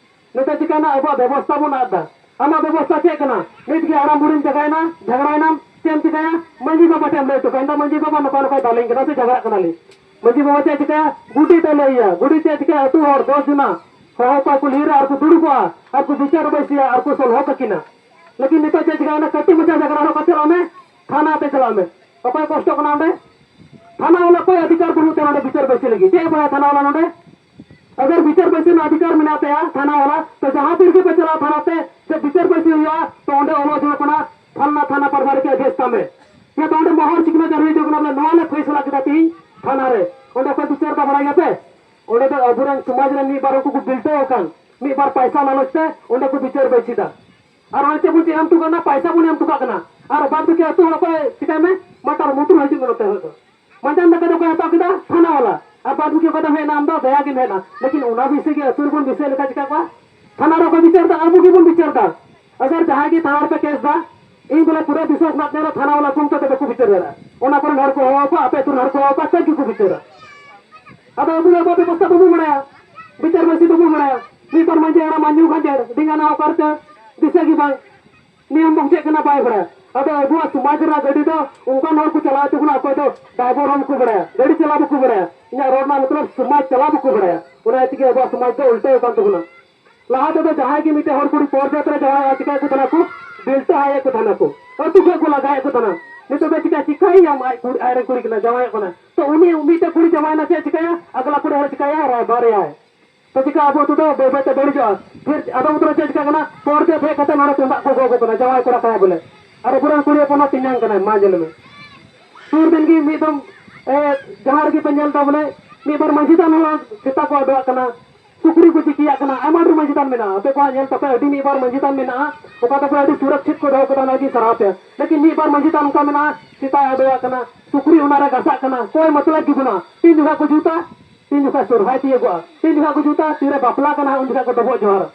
ᱱᱤᱛᱚᱜ ᱪᱤᱠᱟᱭᱱᱟ? ᱟᱵᱚᱣᱟᱜ ᱵᱮᱵᱚᱥᱛᱷᱟ ᱵᱚᱱ ᱟᱫ ᱫᱟ᱾ ᱟᱢᱟᱜ ᱵᱮᱵᱚᱥᱛᱷᱟ ᱪᱮᱫ ᱠᱟᱱᱟ? ᱱᱤᱛ ᱜᱮ ᱦᱟᱲᱟᱢ ᱵᱩᱲᱦᱤᱢ ᱡᱷᱟᱜᱽᱲᱟᱭᱮᱱᱟ, ᱡᱷᱟᱜᱽᱲᱟᱭᱮᱱᱟᱢ, ᱪᱮᱫ ᱮᱢ ᱪᱤᱠᱟᱹᱭᱟ? ᱢᱟᱹᱡᱷᱤ ᱵᱟᱵᱟ ᱴᱷᱮᱱ ᱮᱢ ᱞᱟᱹᱭ ᱦᱚᱴᱚ ᱠᱟᱜᱼᱟ, "ᱤᱧ ᱫᱚ ᱢᱟᱹᱡᱷᱤ ᱵᱟᱵᱟ ᱱᱚᱝᱠᱟ ᱱᱚᱝᱠᱟᱭ ᱫᱟᱞᱤᱧ ᱠᱟᱱᱟ ᱥᱮ ᱡᱷᱟᱜᱽᱲᱟᱜ ᱠᱟᱱᱟᱞᱤᱧ᱾" ᱢᱟᱹᱡᱷᱤ ᱵᱟᱵᱟ ᱪᱮᱫ ᱮ ᱪᱤᱠᱟᱹᱭᱟ? ᱜᱩᱰᱮᱛ ᱮ ᱞᱟᱹᱭ ᱟᱭᱟ᱾ ᱜᱩᱰᱮᱛ ᱪᱮᱫ ᱮ ᱪᱤᱠᱟᱹᱭᱟ? ᱟᱹᱛᱩ ᱦᱚᱲ ᱫᱚᱥ ᱡᱚᱱᱟ ᱦᱚᱦᱚ ᱠᱚᱣᱟ ᱠᱩᱞᱦᱤ ᱨᱮ ᱟᱨ ᱠᱚ ᱫᱩᱲᱩᱵᱚᱜᱼᱟ ᱟᱨ ᱠᱚ ᱵᱤᱪᱟᱹᱨ ᱵᱟᱹᱭᱥᱤᱭᱟ ᱟᱨ ᱠᱚ ᱥᱚᱞᱦᱚ ᱠᱟᱹᱠᱤᱱᱟ᱾ ᱞᱮᱠᱤᱱ ᱱᱤᱛᱚᱜ ᱪᱮᱫ ᱪᱤᱠᱟᱹᱭᱮᱱᱟ? ᱠᱟᱹᱴᱤᱡ ᱢᱟᱪᱷᱟ ᱡᱷᱟᱜᱽᱲᱟ ᱦᱚᱸ ᱠᱟᱛᱮ ᱟᱢᱮ ᱛᱷᱟᱱᱟ ᱛᱮ ᱪᱟᱞᱟᱜ ᱢᱮ᱾ ᱚᱠᱚᱭ ᱠᱚᱥᱴᱚᱜ ᱠᱟᱱᱟ ᱚᱸᱰᱮ? ᱛᱷᱟᱱᱟ ᱵᱟᱞᱟ ᱚᱠᱚᱭ ᱚᱫᱷᱤᱠᱟᱨ ᱵᱟᱹᱱᱩᱜ ᱛᱟᱭᱟ ᱱᱚᱰᱮ ᱵᱤᱪᱟᱹᱨ ᱵᱟᱹᱭᱥᱤ ᱞᱟᱹᱜᱤᱫ? ᱪᱮᱫ ᱮ ᱵᱟᱲᱟᱭᱟ ᱛᱷᱟᱱᱟ ᱵᱟᱞᱟ ᱱᱚᱰᱮ? ᱟᱜᱟᱨ ᱵᱤᱪᱟᱹᱨ ᱵᱟᱹᱭᱥᱤ ᱨᱮᱱᱟᱜ ᱚᱫᱷᱤᱠᱟᱨ ᱢᱮᱱᱟᱜ ᱛᱟᱭᱟ ᱛᱷᱟᱱᱟ ᱵᱟᱞᱟ, ᱛᱚ ᱡᱟᱦᱟᱸ ᱛᱤ ᱨᱮᱜᱮ ᱯᱮ ᱪᱟᱞᱟᱜᱼᱟ ᱛᱷᱟᱱᱟ ᱛᱮ, ᱥᱮ ᱵᱤᱪᱟᱹᱨ ᱵᱟᱹᱭᱥᱤ ᱦᱩᱭᱩᱜᱼᱟ, ᱛᱚ ᱚᱸᱰᱮ ᱚᱞᱚᱜ ᱡᱟᱹᱨᱩᱲ ᱠᱟᱱᱟ, ᱯᱷᱟᱞᱱᱟ ᱛᱷᱟᱱᱟ ᱯᱨᱚᱵᱷᱟᱨᱤ ᱠᱮ ᱟᱫᱮᱥ ᱛᱟᱢᱮ᱾ ᱭᱟ ᱛᱚ ᱚᱸᱰᱮ ᱢᱚᱦᱚᱨ ᱪᱤᱠᱱᱟ ᱡᱟᱹᱨᱩᱲᱤ ᱫᱚ ᱠᱟᱱᱟ ᱵᱚᱞᱮ ᱱᱚᱣᱟ ᱞᱮ ᱯᱷᱟᱭᱥᱟᱞᱟ ᱠᱮᱫᱟ ᱛᱤᱦᱤᱧ ᱛᱷᱟᱱᱟ ᱨᱮ᱾ ᱚᱸᱰᱮ ᱚᱠᱚᱭ ᱵᱤᱪᱟᱹᱨ ᱫᱟ ᱵᱟᱲᱟᱭ ᱜᱮᱭᱟᱯᱮ? ᱚᱸᱰᱮ ᱫᱚ ᱟᱵᱚᱨᱮᱱ ᱥᱚᱢᱟᱡᱽ ᱨᱮᱱ ᱢᱤᱫ ᱵᱟᱨ ᱩᱱᱠᱩ ᱠᱚ ᱵᱤᱞᱴᱟᱹᱣ ᱟᱠᱟᱱ ᱢᱤᱫ ᱵᱟᱨ ᱯᱟᱭᱥᱟ ᱞᱟᱞᱚᱪ ᱛᱮ ᱚᱸᱰᱮ ᱠᱚ ᱵᱤᱪᱟᱹᱨ ᱵᱟᱹᱭᱥᱤ ᱫᱟ᱾ ᱟᱨ ᱚᱸᱰᱮ ᱪᱮᱫ ᱵᱚᱱ ᱪᱮᱫ ᱮᱢ ᱦᱚᱴᱚ ᱠᱟᱜ ᱠᱟᱱᱟ? ᱯᱟᱭᱥᱟ ᱵᱚᱱ ᱮᱢ ᱦᱚᱴᱚ ᱠᱟᱜ ᱠᱟᱱᱟ᱾ ᱟᱨ ᱵᱟᱫ ᱵᱟᱹᱠᱤ ᱟᱹᱛᱩ ᱦᱚᱲ ᱚᱠᱚᱭ ᱪᱤᱠᱟᱹᱭ ᱢᱮ, ᱢᱟᱴᱟᱨ ᱢᱩᱛᱨᱩ ᱦᱤᱡᱩᱜ ᱢᱮ ᱱᱚᱛᱮ ᱦᱚᱲ ᱫᱚ᱾ ᱢᱟᱡᱟᱱ ᱫᱟᱠᱟ ᱫᱚ ᱚᱠᱚᱭ ᱦᱟᱛᱟᱣ ᱠᱮᱫᱟ? ᱛᱷᱟᱱᱟ ᱵᱟᱞᱟ᱾ ᱟᱨ ᱵᱟᱫ ᱵᱟᱹᱠᱤ ᱚᱠᱚᱭ ᱫᱚ ᱦᱮᱡ ᱮᱱᱟ? ᱟᱢ ᱫᱚ ᱫᱟᱭᱟ ᱜᱮᱢ ᱦᱮᱡ ᱮᱱᱟ᱾ ᱞᱮᱠᱤᱱ ᱚᱱᱟ ᱵᱤᱥᱚᱭ ᱜᱮ ᱟᱹᱛᱩ ᱨᱮᱵᱚᱱ ᱵᱤᱥᱚᱭ ᱞᱮᱠᱟ ᱪᱤᱠᱟ ᱠᱚᱣᱟ? ᱛᱷᱟᱱᱟ ᱨᱮ ᱚᱠᱚᱭ ᱵᱤᱪᱟᱹᱨ ᱫᱟ? ᱟᱵᱚ ᱜᱮᱵᱚᱱ ᱵᱤᱪᱟᱹᱨ ᱫᱟ᱾ ᱟᱜᱟᱨ ᱡᱟᱦᱟᱸᱭ ᱜᱮ ᱛᱷᱟᱱᱟ ᱨᱮᱯᱮ ᱠᱮᱥ ᱫᱟ, ᱤᱧ ᱵᱚᱞᱮ ᱯᱩᱨᱟᱹ ᱵᱤᱥᱣᱟᱥ ᱢᱮᱱᱟᱜ ᱛᱤᱧᱟ, ᱛᱷᱟᱱᱟ ᱵᱟᱞᱟ ᱠᱚ ᱚᱱᱠᱟ ᱛᱮ ᱵᱟᱠᱚ ᱵᱤᱪᱟᱹᱨ ᱫᱟᱲᱮᱭᱟᱜᱼᱟ᱾ ᱚᱱᱟ ᱠᱚᱨᱮᱱ ᱦᱚᱲ ᱠᱚ ᱦᱚᱦᱚ ᱟᱠᱚᱣᱟ, ᱟᱯᱮ ᱟᱹᱛᱩ ᱨᱮᱱ ᱦᱚᱲ ᱠᱚ ᱦᱚᱦᱚ ᱟᱠᱚᱣᱟ, ᱥᱟᱹᱨᱤ ᱜᱮᱠᱚ ᱵᱤᱪᱟᱹᱨᱟ᱾ ᱟᱫᱚ ᱟᱵᱚ ᱫᱚ ᱟᱵᱚᱣᱟᱜ ᱵᱮᱵᱚᱥᱛᱷᱟ ᱵᱟᱵᱚ ᱵᱟᱲᱟᱭᱟ, ᱵᱤᱪᱟᱹᱨ ᱵᱟᱹᱭᱥᱤ ᱵᱟᱵᱚ ᱵᱟᱲᱟᱭᱟ᱾ ᱢᱤᱫ ᱵᱟᱨ ᱢᱟᱹᱡᱷᱤ ᱦᱟᱲᱟᱢ ᱢᱟᱹᱡᱷᱤ ᱠᱷᱟᱱ ᱰᱷᱮᱨ ᱰᱤᱝᱜᱟ ᱱᱟᱣᱟ ᱚᱠᱟᱨᱮ ᱫᱤᱥᱟᱹ ᱜᱮ ᱵᱟᱝ᱾ ᱱᱤᱭᱚᱢ ᱵᱚᱱ ᱪᱮᱫ ᱠᱟᱱᱟ ᱵᱟᱭ ᱵᱟᱲᱟᱭᱟ᱾ ᱟᱫᱚ ᱟᱵᱚᱣᱟᱜ ᱥᱚᱢᱟᱡᱽ ᱨᱮᱱᱟᱜ ᱜᱟᱹᱰᱤ ᱫᱚ ᱚᱱᱠᱟᱱ ᱦᱚᱲ ᱠᱚ ᱪᱟᱞᱟᱣ ᱦᱚᱪᱚ ᱠᱟᱱᱟ, ᱚᱠᱚᱭ ᱫᱚ ᱰᱨᱟᱭᱵᱷᱟᱨ ᱦᱚᱸ ᱵᱟᱠᱚ ᱵᱟᱲᱟᱭᱟ, ᱜᱟᱹᱰᱤ ᱪᱟᱞᱟᱣ ᱵᱟᱠᱚ ᱵᱟᱲᱟᱭᱟ᱾ ᱤᱧᱟᱹᱜ ᱨᱚᱲ ᱨᱮᱱᱟᱜ ᱢᱚᱛᱞᱚᱵ ᱥᱚᱢᱟᱡᱽ ᱪᱟᱞᱟᱣ ᱵᱟᱠᱚ ᱵᱟᱲᱟᱭᱟ᱾ ᱚᱱᱟ ᱤᱭᱟᱹ ᱛᱮᱜᱮ ᱟᱵᱚᱣᱟᱜ ᱥᱚᱢᱟᱡᱽ ᱫᱚ ᱩᱞᱴᱟᱹᱣ ᱟᱠᱟᱱ ᱛᱟᱵᱚᱱᱟ᱾ ᱞᱟᱦᱟ ᱛᱮᱫᱚ ᱡᱟᱦᱟᱸᱭ ᱜᱮ ᱢᱤᱫᱴᱮᱱ ᱦᱚᱲ ᱠᱩᱲᱤ ᱯᱚᱨ ᱡᱟᱹᱛ ᱨᱮ ᱡᱟᱶᱟᱭᱚᱜᱼᱟ, ᱪᱤᱠᱟᱹᱭᱮᱫ ᱠᱚ ᱛᱟᱦᱮᱱᱟ ᱠᱚ? ᱵᱤᱞᱴᱟᱹ ᱟᱭᱮᱫ ᱠᱚ ᱛᱟᱦᱮᱱᱟ ᱠᱚ, ᱟᱹᱛᱩ ᱠᱷᱚᱱ ᱠᱚ ᱞᱟᱜᱟᱭᱮᱫ ᱠᱚ ᱛᱟᱦᱮᱱᱟ᱾ ᱱᱤᱛᱚᱜ ᱫᱚ ᱪᱤᱠᱟ ᱪᱤᱠᱟᱹᱭᱟᱢ? ᱟᱡ ᱠᱩᱲᱤ, ᱟᱡ ᱨᱮᱱ ᱠᱩᱲᱤ ᱠᱟᱱᱟ, ᱡᱟᱶᱟᱭᱚᱜ ᱠᱟᱱᱟ, ᱛᱚ ᱩᱱᱤ ᱢᱤᱫᱴᱮᱱ ᱠᱩᱲᱤ ᱡᱟᱶᱟᱭᱮᱱᱟ, ᱪᱮᱫ ᱪᱤᱠᱟᱹᱭᱟ? ᱟᱜᱞᱟ ᱠᱩᱲᱤ ᱦᱚᱲ ᱪᱤᱠᱟᱹᱭᱟ? ᱨᱟᱭᱵᱟᱨᱮᱭᱟᱭ᱾ ᱛᱚ ᱪᱤᱠᱟ ᱟᱵᱚ ᱟᱹᱛᱩ ᱫᱚ ᱵᱟᱹᱭ ᱵᱟᱹᱭ ᱛᱮ ᱵᱟᱹᱲᱤᱡᱚᱜᱼᱟ? ᱯᱷᱤᱨ ᱟᱫᱚᱢ ᱟᱹᱛᱩ ᱨᱮ ᱪᱮᱫ ᱪᱤᱠᱟᱹᱜ ᱠᱟᱱᱟ? ᱯᱚᱨ ᱡᱟᱹᱛ ᱦᱮᱡ ᱠᱟᱛᱮ ᱱᱚᱰᱮ ᱛᱩᱢᱫᱟᱜ ᱠᱚ ᱜᱚᱜ ᱠᱟᱱᱟ, ᱡᱟᱶᱟᱭ ᱠᱚᱲᱟ ᱠᱟᱱᱟᱭ ᱵᱚᱞᱮ, ᱟᱨ ᱟᱵᱚᱨᱮᱱ ᱠᱩᱲᱤ ᱦᱚᱯᱚᱱ ᱦᱚᱸ ᱛᱮᱧᱟᱝ ᱠᱟᱱᱟᱭ᱾ ᱢᱟ ᱧᱮᱞ ᱢᱮ, ᱥᱩᱨ ᱫᱤᱱ ᱜᱮ ᱢᱤᱫ ᱫᱚᱢ, ᱮ, ᱡᱟᱦᱟᱸ ᱨᱮᱜᱮ ᱯᱮ ᱧᱮᱞ ᱮᱫᱟ ᱵᱚᱞᱮ, ᱢᱤᱫ ᱵᱟᱨ ᱢᱟᱹᱡᱷᱤ ᱛᱷᱟᱱ ᱦᱚᱸ ᱥᱮᱛᱟ ᱠᱚ ᱟᱫᱚᱜ ᱠᱟᱱᱟ, ᱥᱩᱠᱨᱤ ᱠᱚ ᱪᱤᱠᱤᱭᱟᱜ ᱠᱟᱱᱟ, ᱟᱭᱢᱟ ᱰᱷᱮᱨ ᱢᱟᱹᱡᱷᱤ ᱛᱷᱟᱱ ᱢᱮᱱᱟᱜᱼᱟ᱾ ᱟᱯᱮ ᱠᱚᱣᱟᱜ ᱧᱮᱞ ᱛᱟᱯᱮ ᱟᱹᱰᱤ ᱢᱤᱫ ᱵᱟᱨ ᱢᱟᱹᱡᱷᱤ ᱛᱷᱟᱱ ᱢᱮᱱᱟᱜᱼᱟ, ᱚᱠᱟ ᱫᱚ ᱯᱩᱨᱟᱹ ᱟᱹᱰᱤ ᱥᱩᱨᱚᱠᱪᱷᱤᱛ ᱠᱚ ᱫᱚᱦᱚ ᱠᱟᱫᱟ, ᱚᱱᱟ ᱜᱮ ᱥᱟᱨᱦᱟᱣ ᱯᱮ᱾ ᱞᱮᱠᱤᱱ ᱢᱤᱫ ᱵᱟᱨ ᱢᱟᱹᱡᱷᱤ ᱛᱷᱟᱱ ᱚᱱᱠᱟ ᱢᱮᱱᱟᱜᱼᱟ, ᱥᱮᱛᱟᱭ ᱟᱫᱚᱜ ᱠᱟᱱᱟ, ᱥᱩᱠᱨᱤ ᱚᱱᱟ ᱨᱮ ᱜᱷᱟᱥᱟᱜ ᱠᱟᱱᱟ, ᱠᱚᱭ ᱢᱚᱛᱞᱚᱵ ᱜᱮ ᱵᱟᱹᱱᱩᱜᱼᱟ᱾ ᱛᱤᱱ ᱡᱚᱠᱷᱟ ᱠᱚ ᱡᱩᱛᱟ, ᱛᱤᱱ ᱡᱚᱠᱷᱟ ᱥᱚᱨᱦᱟᱭ ᱛᱤᱭᱟᱹᱜᱚᱜᱼᱟ, ᱛᱤᱱ ᱡᱚᱠᱷᱟ ᱠᱚ ᱡᱩᱛᱟ, ᱛᱤᱨᱮ ᱵᱟᱯᱞᱟ ᱠᱟᱱᱟ, ᱩᱱ ᱡᱚᱠᱷᱟ ᱠᱚ ᱰᱚᱵᱚᱜ ᱡᱚᱦᱟᱨᱟ᱾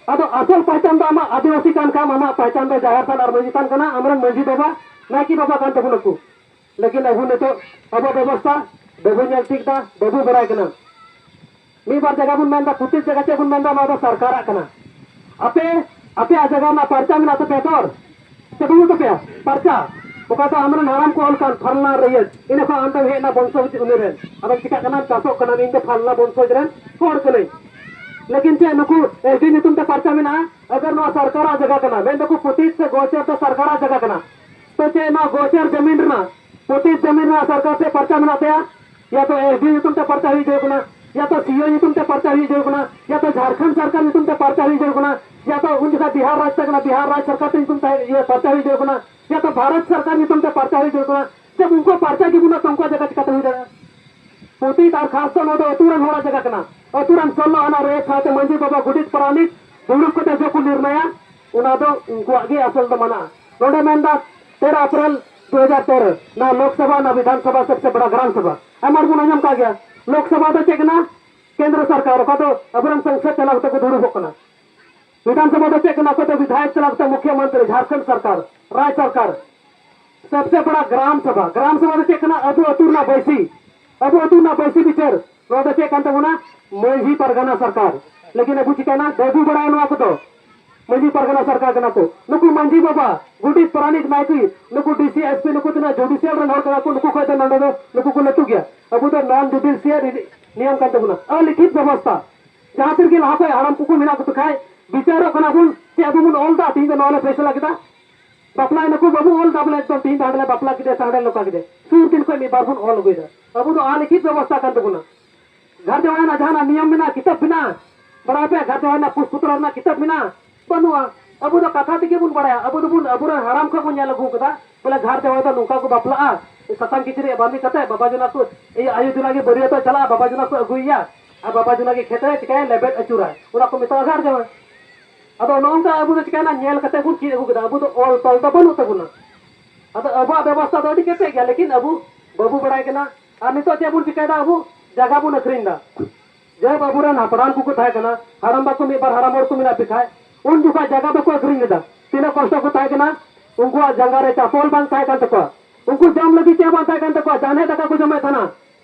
ᱟᱫᱚ ᱟᱥᱚᱞ ᱯᱟᱦᱪᱟᱱ ᱫᱚ ᱟᱢᱟᱜ ᱟᱹᱫᱤᱵᱟᱹᱥᱤ ᱠᱟᱱ ᱠᱷᱟᱱ, ᱟᱢᱟᱜ ᱯᱟᱦᱪᱟᱱ ᱫᱚ ᱡᱟᱦᱮᱨ ᱛᱷᱟᱱ ᱟᱨ ᱢᱟᱹᱡᱷᱤ ᱛᱷᱟᱱ ᱠᱟᱱᱟ, ᱟᱢᱨᱮᱱ ᱢᱟᱹᱡᱷᱤ ᱵᱟᱵᱟ, ᱱᱟᱭᱠᱮ ᱵᱟᱵᱟ ᱠᱟᱱ ᱛᱟᱵᱚᱱᱟᱠᱚ᱾ ᱞᱮᱠᱤᱱ ᱟᱵᱚ ᱱᱤᱛᱚᱜ ᱟᱵᱚᱣᱟᱜ ᱵᱮᱵᱚᱥᱛᱷᱟ ᱵᱟᱵᱚ ᱧᱮᱞ ᱴᱷᱤᱠ ᱫᱟ, ᱵᱟᱵᱚ ᱵᱟᱲᱟᱭ ᱠᱟᱱᱟ᱾ ᱢᱤᱫ ᱵᱟᱨ ᱡᱟᱭᱜᱟ ᱵᱚᱱ ᱢᱮᱱᱫᱟ, ᱯᱨᱚᱛᱮᱠ ᱡᱟᱭᱜᱟ ᱪᱮᱫ ᱵᱚᱱ ᱢᱮᱱᱫᱟ, ᱱᱚᱣᱟ ᱫᱚ ᱥᱚᱨᱠᱟᱨᱟᱜ ᱠᱟᱱᱟ᱾ ᱟᱯᱮ, ᱟᱯᱮᱭᱟᱜ ᱡᱟᱭᱜᱟ ᱨᱮᱱᱟᱜ ᱯᱟᱨᱪᱟ ᱢᱮᱱᱟᱜ ᱛᱟᱯᱮᱭᱟ ᱛᱚ, ᱥᱮ ᱵᱟᱹᱱᱩᱜ ᱛᱟᱯᱮᱭᱟ ᱯᱟᱨᱪᱟ? ᱚᱠᱟ ᱫᱚ ᱟᱢᱨᱮᱱ ᱦᱟᱲᱟᱢ ᱠᱚ ᱚᱞ ᱠᱟᱱ ᱯᱷᱟᱞᱱᱟ ᱨᱟᱹᱭᱟᱹᱛ, ᱤᱱᱟᱹ ᱠᱷᱚᱱ ᱟᱢ ᱫᱚᱢ ᱦᱮᱡ ᱮᱱᱟ ᱵᱚᱝᱥᱚ ᱩᱱᱤ ᱨᱮᱱ, ᱟᱫᱚᱢ ᱪᱤᱠᱟᱹᱜ ᱠᱟᱱᱟ? ᱪᱟᱥᱚᱜ ᱠᱟᱱᱟ, ᱤᱧ ᱫᱚ ᱯᱷᱟᱞᱱᱟ ᱵᱚᱝᱥᱚᱡᱽ ᱨᱮᱱ ᱦᱚᱲ ᱠᱟᱹᱱᱟᱹᱧ᱾ ᱞᱮᱠᱤᱱ ᱪᱮᱫ ᱱᱩᱠᱩ ᱮᱥ ᱰᱤ ᱧᱩᱛᱩᱢ ᱛᱮ ᱯᱟᱨᱪᱟ ᱢᱮᱱᱟᱜᱼᱟ? ᱟᱜᱟᱨ ᱱᱚᱣᱟ ᱥᱚᱨᱠᱟᱨᱟᱜ ᱡᱟᱭᱜᱟ ᱠᱟᱱᱟ, ᱢᱮᱱ ᱫᱟᱠᱚ ᱯᱚᱛᱤᱛ ᱥᱮ ᱜᱚᱪᱮᱨ ᱫᱚ ᱥᱚᱨᱠᱟᱨᱟᱜ ᱡᱟᱭᱜᱟ ᱠᱟᱱᱟ, ᱛᱚ ᱪᱮᱫ ᱱᱚᱣᱟ ᱜᱚᱪᱮᱨ ᱡᱟᱢᱤᱱ ᱨᱮᱱᱟᱜ, ᱯᱚᱛᱤᱛ ᱡᱟᱢᱤᱱ ᱨᱮᱱᱟᱜ ᱥᱚᱨᱠᱟᱨ ᱴᱷᱮᱱ ᱯᱟᱨᱪᱟ ᱢᱮᱱᱟᱜ ᱛᱟᱭᱟ? ᱭᱟ ᱛᱚ ᱮᱥ ᱰᱤ ᱧᱩᱛᱩᱢ ᱛᱮ ᱯᱟᱨᱪᱟ ᱦᱩᱭ ᱦᱚᱪᱚ ᱠᱟᱱᱟ? ᱭᱟ ᱛᱚ ᱥᱤᱭᱳ ᱧᱩᱛᱩᱢ ᱛᱮ ᱯᱟᱨᱪᱟ ᱦᱩᱭ ᱡᱟᱹᱨᱩᱲ ᱠᱟᱱᱟ, ᱭᱟ ᱛᱚ ᱡᱷᱟᱲᱠᱷᱚᱸᱰ ᱥᱚᱨᱠᱟᱨ ᱧᱩᱛᱩᱢ ᱛᱮ ᱯᱟᱨᱪᱟ ᱦᱩᱭ ᱡᱟᱹᱨᱩᱲ ᱠᱟᱱᱟ, ᱭᱟ ᱛᱚ ᱩᱱ ᱡᱚᱠᱷᱟᱡ ᱵᱤᱦᱟᱨ ᱨᱟᱡᱽ ᱛᱟᱦᱮᱸ ᱠᱟᱱᱟ, ᱵᱤᱦᱟᱨ ᱨᱟᱡᱽ ᱥᱚᱨᱠᱟᱨ ᱛᱮ ᱧᱩᱛᱩᱢ ᱛᱮ, ᱤᱭᱟᱹ, ᱯᱟᱨᱪᱟ ᱦᱩᱭ ᱡᱟᱹᱨᱩᱲ ᱠᱟᱱᱟ, ᱭᱟ ᱛᱚ ᱵᱷᱟᱨᱚᱛ ᱥᱚᱨᱠᱟᱨ ᱧᱩᱛᱩᱢ ᱛᱮ ᱯᱟᱨᱪᱟ ᱦᱩᱭ ᱡᱟᱹᱨᱩᱲ ᱠᱟᱱᱟ᱾ ᱡᱮ ᱩᱱᱠᱩ ᱯᱟᱨᱪᱟ ᱜᱮ ᱵᱟᱹᱱᱩᱜ ᱛᱚ ᱩᱱᱠᱩᱣᱟᱜ ᱡᱟᱭᱜᱟ ᱪᱤᱠᱟᱹᱛᱮ ᱦᱩᱭ ᱫᱟᱲᱮᱭᱟᱜᱼᱟ? ᱯᱨᱚᱛᱤ ᱟᱨ ᱠᱷᱟᱥ ᱫᱚ ᱱᱚᱣᱟ ᱫᱚ ᱟᱹᱛᱩ ᱨᱮᱱ ᱦᱚᱲᱟᱜ ᱡᱟᱭᱜᱟ ᱠᱟᱱᱟ᱾ ᱟᱹᱛᱩ ᱨᱮᱱ ᱥᱳᱞᱞᱳ ᱟᱱᱟ ᱨᱮ ᱥᱟᱶᱛᱮ ᱢᱟᱹᱡᱷᱤ ᱵᱟᱵᱟ, ᱜᱚᱰᱮᱛ ᱯᱟᱨᱟᱱᱤᱠ ᱫᱩᱲᱩᱵ ᱠᱟᱛᱮ ᱡᱮ ᱠᱚ ᱱᱤᱨᱱᱟᱭᱟ, ᱚᱱᱟ ᱫᱚ ᱩᱱᱠᱩᱣᱟᱜ ᱜᱮ ᱟᱥᱚᱞ ᱫᱚ ᱢᱟᱱᱟᱜᱼᱟ᱾ ᱱᱚᱰᱮ ᱢᱮᱱᱫᱟ ᱛᱮᱨᱚ ᱮᱯᱨᱤᱞ ᱫᱩ ᱦᱟᱡᱟᱨ ᱛᱮᱨᱚ, ᱱᱚᱣᱟ ᱞᱳᱠᱥᱚᱵᱷᱟ, ᱱᱚᱣᱟ ᱵᱤᱫᱷᱟᱱ ᱥᱚᱵᱷᱟ, ᱥᱚᱵᱥᱮ ᱵᱟᱲᱟ ᱜᱨᱟᱢ ᱥᱚᱵᱷᱟ᱾ ᱟᱭᱢᱟ ᱦᱚᱲ ᱵᱚᱱ ᱟᱸᱡᱚᱢ ᱠᱟᱜ ᱜᱮᱭᱟ᱾ ᱞᱳᱠᱥᱚᱵᱷᱟ ᱫᱚ ᱪᱮᱫ ᱠᱟᱱᱟ? ᱠᱮᱱᱫᱨᱚ ᱥᱚᱨᱠᱟᱨ, ᱚᱠᱟ ᱫᱚ ᱟᱵᱚᱨᱮᱱ ᱥᱚᱝᱥᱚᱫ ᱪᱟᱞᱟᱣ ᱠᱟᱛᱮ ᱠᱚ ᱫᱩᱲᱩᱵᱚᱜ ᱠᱟᱱᱟ᱾ ᱵᱤᱫᱷᱟᱱ ᱥᱚᱵᱷᱟ ᱫᱚ ᱪᱮᱫ ᱠᱟᱱᱟ? ᱚᱠᱚᱭ ᱫᱚ ᱵᱤᱫᱷᱟᱭᱚᱠ ᱪᱟᱞᱟᱣ ᱠᱟᱛᱮ ᱢᱩᱠᱷᱭᱚ ᱢᱚᱱᱛᱨᱤ, ᱡᱷᱟᱲᱠᱷᱚᱸᱰ ᱥᱚᱨᱠᱟᱨ, ᱨᱟᱡᱽ ᱥᱚᱨᱠᱟᱨ᱾ ᱥᱚᱵᱥᱮ ᱵᱟᱲᱟ ᱜᱨᱟᱢ ᱥᱚᱵᱷᱟ, ᱜᱨᱟᱢ ᱥᱚᱵᱷᱟ ᱫᱚ ᱪᱮᱫ ᱠᱟᱱᱟ? ᱟᱵᱚ ᱟᱹᱛᱩ ᱨᱮᱱᱟᱜ ᱵᱟᱹᱭᱥᱤ, ᱟᱵᱚ ᱟᱹᱛᱩ ᱨᱮᱱᱟᱜ ᱵᱟᱹᱭᱥᱤ ᱵᱤᱪᱟᱹᱨ᱾ ᱱᱚᱣᱟ ᱫᱚ ᱪᱮᱫ ᱠᱟᱱ ᱛᱟᱵᱚᱱᱟ? ᱢᱟᱹᱡᱷᱤ ᱯᱟᱨᱜᱟᱱᱟ ᱥᱚᱨᱠᱟᱨ᱾ ᱞᱮᱠᱤᱱ ᱟᱵᱚ ᱪᱤᱠᱟᱹᱭᱱᱟ? ᱵᱟᱵᱚ ᱵᱟᱲᱟᱭᱟ ᱱᱚᱣᱟ ᱠᱚᱫᱚ᱾ ᱢᱟᱹᱡᱷᱤ ᱯᱟᱨᱜᱟᱱᱟ ᱥᱚᱨᱠᱟᱨ ᱠᱟᱱᱟ ᱠᱚ᱾ ᱱᱩᱠᱩ ᱢᱟᱹᱡᱷᱤ ᱵᱟᱵᱟ, ᱜᱚᱰᱮᱛ ᱯᱟᱨᱟᱱᱤᱠ ᱱᱟᱭᱠᱮ, ᱱᱩᱠᱩ ᱰᱤ ᱥᱤ, ᱮᱥ ᱯᱤ, ᱱᱩᱠᱩ ᱛᱤᱱᱟᱹᱜ ᱡᱩᱰᱤᱥᱤᱭᱟᱞ ᱨᱮᱱ ᱦᱚᱲ ᱠᱟᱱᱟ ᱠᱚ, ᱱᱩᱠᱩ ᱠᱷᱚᱡ ᱫᱚ ᱱᱚᱰᱮ ᱫᱚ ᱱᱩᱠᱩ ᱠᱚ ᱞᱟᱹᱴᱩ ᱜᱮᱭᱟ᱾ ᱟᱵᱚ ᱫᱚ ᱱᱚᱱ ᱡᱩᱰᱤᱥᱤᱭᱟᱞ ᱱᱤᱭᱚᱢ ᱠᱟᱱ ᱛᱟᱵᱚᱱᱟ, ᱟᱞᱤᱠᱷᱤᱛ ᱵᱮᱵᱚᱥᱛᱷᱟ᱾ ᱡᱟᱦᱟᱸ ᱛᱤᱱ ᱨᱮᱜᱮ ᱞᱟᱦᱟ ᱠᱷᱚᱡ ᱦᱟᱲᱟᱢ ᱠᱚᱠᱚ ᱢᱮᱱᱟᱜ ᱠᱚ ᱠᱷᱟᱡ, ᱵᱤᱪᱟᱨᱚᱜ ᱠᱟᱱᱟ ᱵᱚᱱ, ᱪᱮᱫ ᱟᱵᱚ ᱵᱚᱱ ᱚᱞ ᱫᱟ, ᱛᱤᱦᱤᱧ ᱫᱚ ᱱᱚᱣᱟ ᱞᱮ ᱯᱷᱮᱥᱞᱟ ᱠᱮᱫᱟ᱾ ᱵᱟᱯᱞᱟᱭ ᱱᱟᱠᱚ, ᱵᱟᱵᱚ ᱚᱞ ᱫᱟ ᱵᱚᱞᱮ ᱮᱠᱫᱚᱢ ᱛᱤᱦᱤᱧ ᱫᱚ ᱦᱟᱸᱰᱮ ᱞᱮ ᱵᱟᱯᱞᱟ ᱠᱮᱫᱮ ᱥᱮ ᱦᱟᱸᱰᱮ ᱞᱮ ᱱᱚᱝᱠᱟ ᱠᱮᱫᱮ᱾ ᱥᱩᱨ ᱫᱤᱱ ᱠᱷᱚᱡ ᱢᱤᱫ ᱵᱟᱨ ᱵᱚᱱ ᱚᱞ ᱟᱹᱜᱩᱭᱮᱫᱟ᱾ ᱟᱵᱚ ᱫᱚ ᱟᱞᱤᱠᱷᱤᱛ ᱵᱮᱵᱚᱥᱛᱷᱟ ᱠᱟᱱ ᱛᱟᱵᱚᱱᱟ᱾ ᱜᱷᱟᱨ ᱡᱟᱶᱟᱭ ᱨᱮᱱᱟᱜ ᱡᱟᱦᱟᱱᱟᱜ ᱱᱤᱭᱚᱢ ᱢᱮᱱᱟᱜᱼᱟ, ᱠᱤᱛᱟᱹᱵ ᱢᱮᱱᱟᱜᱼᱟ? ᱵᱟᱲᱟᱭ ᱯᱮ, ᱜᱷᱟᱨ ᱡᱟᱶᱟᱭ ᱨᱮᱱᱟᱜ ᱯᱩᱥ ᱯᱩᱛᱲᱟ ᱨᱮᱱᱟᱜ ᱠᱤᱛᱟᱹᱵ ᱢᱮᱱᱟᱜᱼᱟ? ᱵᱟᱹᱱᱩᱜᱼᱟ᱾ ᱟᱵᱚ ᱫᱚ ᱠᱟᱛᱷᱟ ᱛᱮᱜᱮ ᱵᱚᱱ ᱵᱟᱲᱟᱭᱟ, ᱟᱵᱚ ᱫᱚᱵᱚᱱ ᱟᱵᱚᱨᱮᱱ ᱦᱟᱲᱟᱢ ᱠᱷᱚᱱ ᱵᱚᱱ ᱧᱮᱞ ᱟᱹᱜᱩ ᱠᱟᱫᱟ, ᱵᱚᱞᱮ ᱜᱷᱟᱨ ᱡᱟᱶᱟᱭ ᱫᱚ ᱱᱚᱝᱠᱟ ᱠᱚ ᱵᱟᱯᱞᱟᱜᱼᱟ, ᱥᱟᱥᱟᱝ ᱠᱤᱪᱨᱤᱡ ᱵᱟᱸᱫᱮ ᱠᱟᱛᱮ ᱵᱟᱵᱟ ᱡᱚᱱᱟ ᱠᱚ, ᱤᱭᱟᱹ, ᱟᱭᱳ ᱡᱚᱱᱟ ᱜᱮ ᱵᱟᱹᱨᱭᱟᱹᱛᱚᱜ ᱪᱟᱞᱟᱜᱼᱟ, ᱵᱟᱵᱟ ᱡᱚᱱᱟ ᱠᱚ ᱟᱹᱜᱩᱭᱮᱭᱟ, ᱟᱨ ᱵᱟᱵᱟ ᱡᱚᱱᱟ ᱜᱮ ᱠᱷᱮᱛ ᱨᱮ ᱪᱤᱠᱟᱹᱭᱟ, ᱞᱮᱵᱮᱫ ᱟᱹᱪᱩᱨᱟᱭ, ᱚᱱᱟ ᱠᱚ ᱢᱮᱛᱟᱜᱼᱟ ᱜᱷᱟᱨ ᱡᱟᱶᱟᱭ᱾ ᱟᱫᱚ ᱱᱚᱜᱼᱚ ᱱᱚᱝᱠᱟ ᱟᱵᱚ ᱫᱚ ᱪᱤᱠᱟᱹᱭᱮᱱᱟ, ᱧᱮᱞ ᱠᱟᱛᱮ ᱵᱚᱱ ᱪᱮᱫ ᱟᱹᱜᱩ ᱠᱮᱫᱟ, ᱟᱵᱚ ᱫᱚ ᱚᱞ ᱛᱚᱞ ᱫᱚ ᱵᱟᱹᱱᱩᱜ ᱛᱟᱵᱚᱱᱟ᱾ ᱟᱫᱚ ᱟᱵᱚᱣᱟᱜ ᱵᱮᱵᱚᱥᱛᱷᱟ ᱫᱚ ᱟᱹᱰᱤ ᱠᱮᱴᱮᱡ ᱜᱮᱭᱟ, ᱞᱮᱠᱤᱱ ᱟᱵᱚ ᱵᱟᱵᱚ ᱵᱟᱲᱟᱭ ᱠᱟᱱᱟ᱾ ᱟᱨ ᱱᱤᱛᱚᱜ ᱪᱮᱫ ᱵᱚᱱ ᱪᱤᱠᱟᱹᱭᱮᱫᱟ, ᱟᱵᱚ ᱡᱟᱭᱜᱟ ᱵᱚᱱ ᱟᱹᱠᱷᱨᱤᱧ ᱮᱫᱟ᱾ ᱡᱟᱭᱦᱳᱠ, ᱟᱵᱚᱨᱮᱱ ᱦᱟᱯᱲᱟᱢ ᱠᱚᱠᱚ ᱛᱟᱦᱮᱸ ᱠᱟᱱᱟ, ᱦᱟᱲᱟᱢ ᱵᱟ ᱠᱚ ᱢᱤᱫ ᱵᱟᱨ ᱦᱟᱲᱟᱢ ᱦᱚᱲ ᱠᱚ ᱢᱮᱱᱟᱜ ᱯᱮ ᱠᱷᱟᱡ, ᱩᱱ ᱡᱚᱠᱷᱟᱡ ᱡᱟᱭᱜᱟ ᱵᱟᱠᱚ ᱟᱹᱠᱷᱨᱤᱧ ᱞᱮᱫᱟ, ᱛᱤᱱᱟᱹᱜ ᱠᱚᱥᱴᱚ ᱠᱚ ᱛᱟᱦᱮᱸ ᱠᱟᱱᱟ, ᱩᱱᱠᱩᱣᱟᱜ ᱡᱟᱸᱜᱟ ᱨᱮ ᱪᱟᱯᱚᱞ ᱵᱟᱝ ᱛᱟᱦᱮᱸ ᱠᱟᱱ ᱛᱟᱠᱚᱣᱟ, ᱩᱱᱠᱩ ᱡᱚᱢ ᱞᱟᱹᱜᱤᱫ ᱪᱮᱫ ᱵᱟᱝ ᱛᱟᱦᱮᱸ ᱠᱟᱱ ᱛᱟᱠᱚᱣᱟ, ᱡᱟᱱᱦᱮ ᱫᱟᱠᱟ ᱠᱚ ᱡᱚᱢᱮᱫ ᱛᱟᱦᱮᱱᱟ,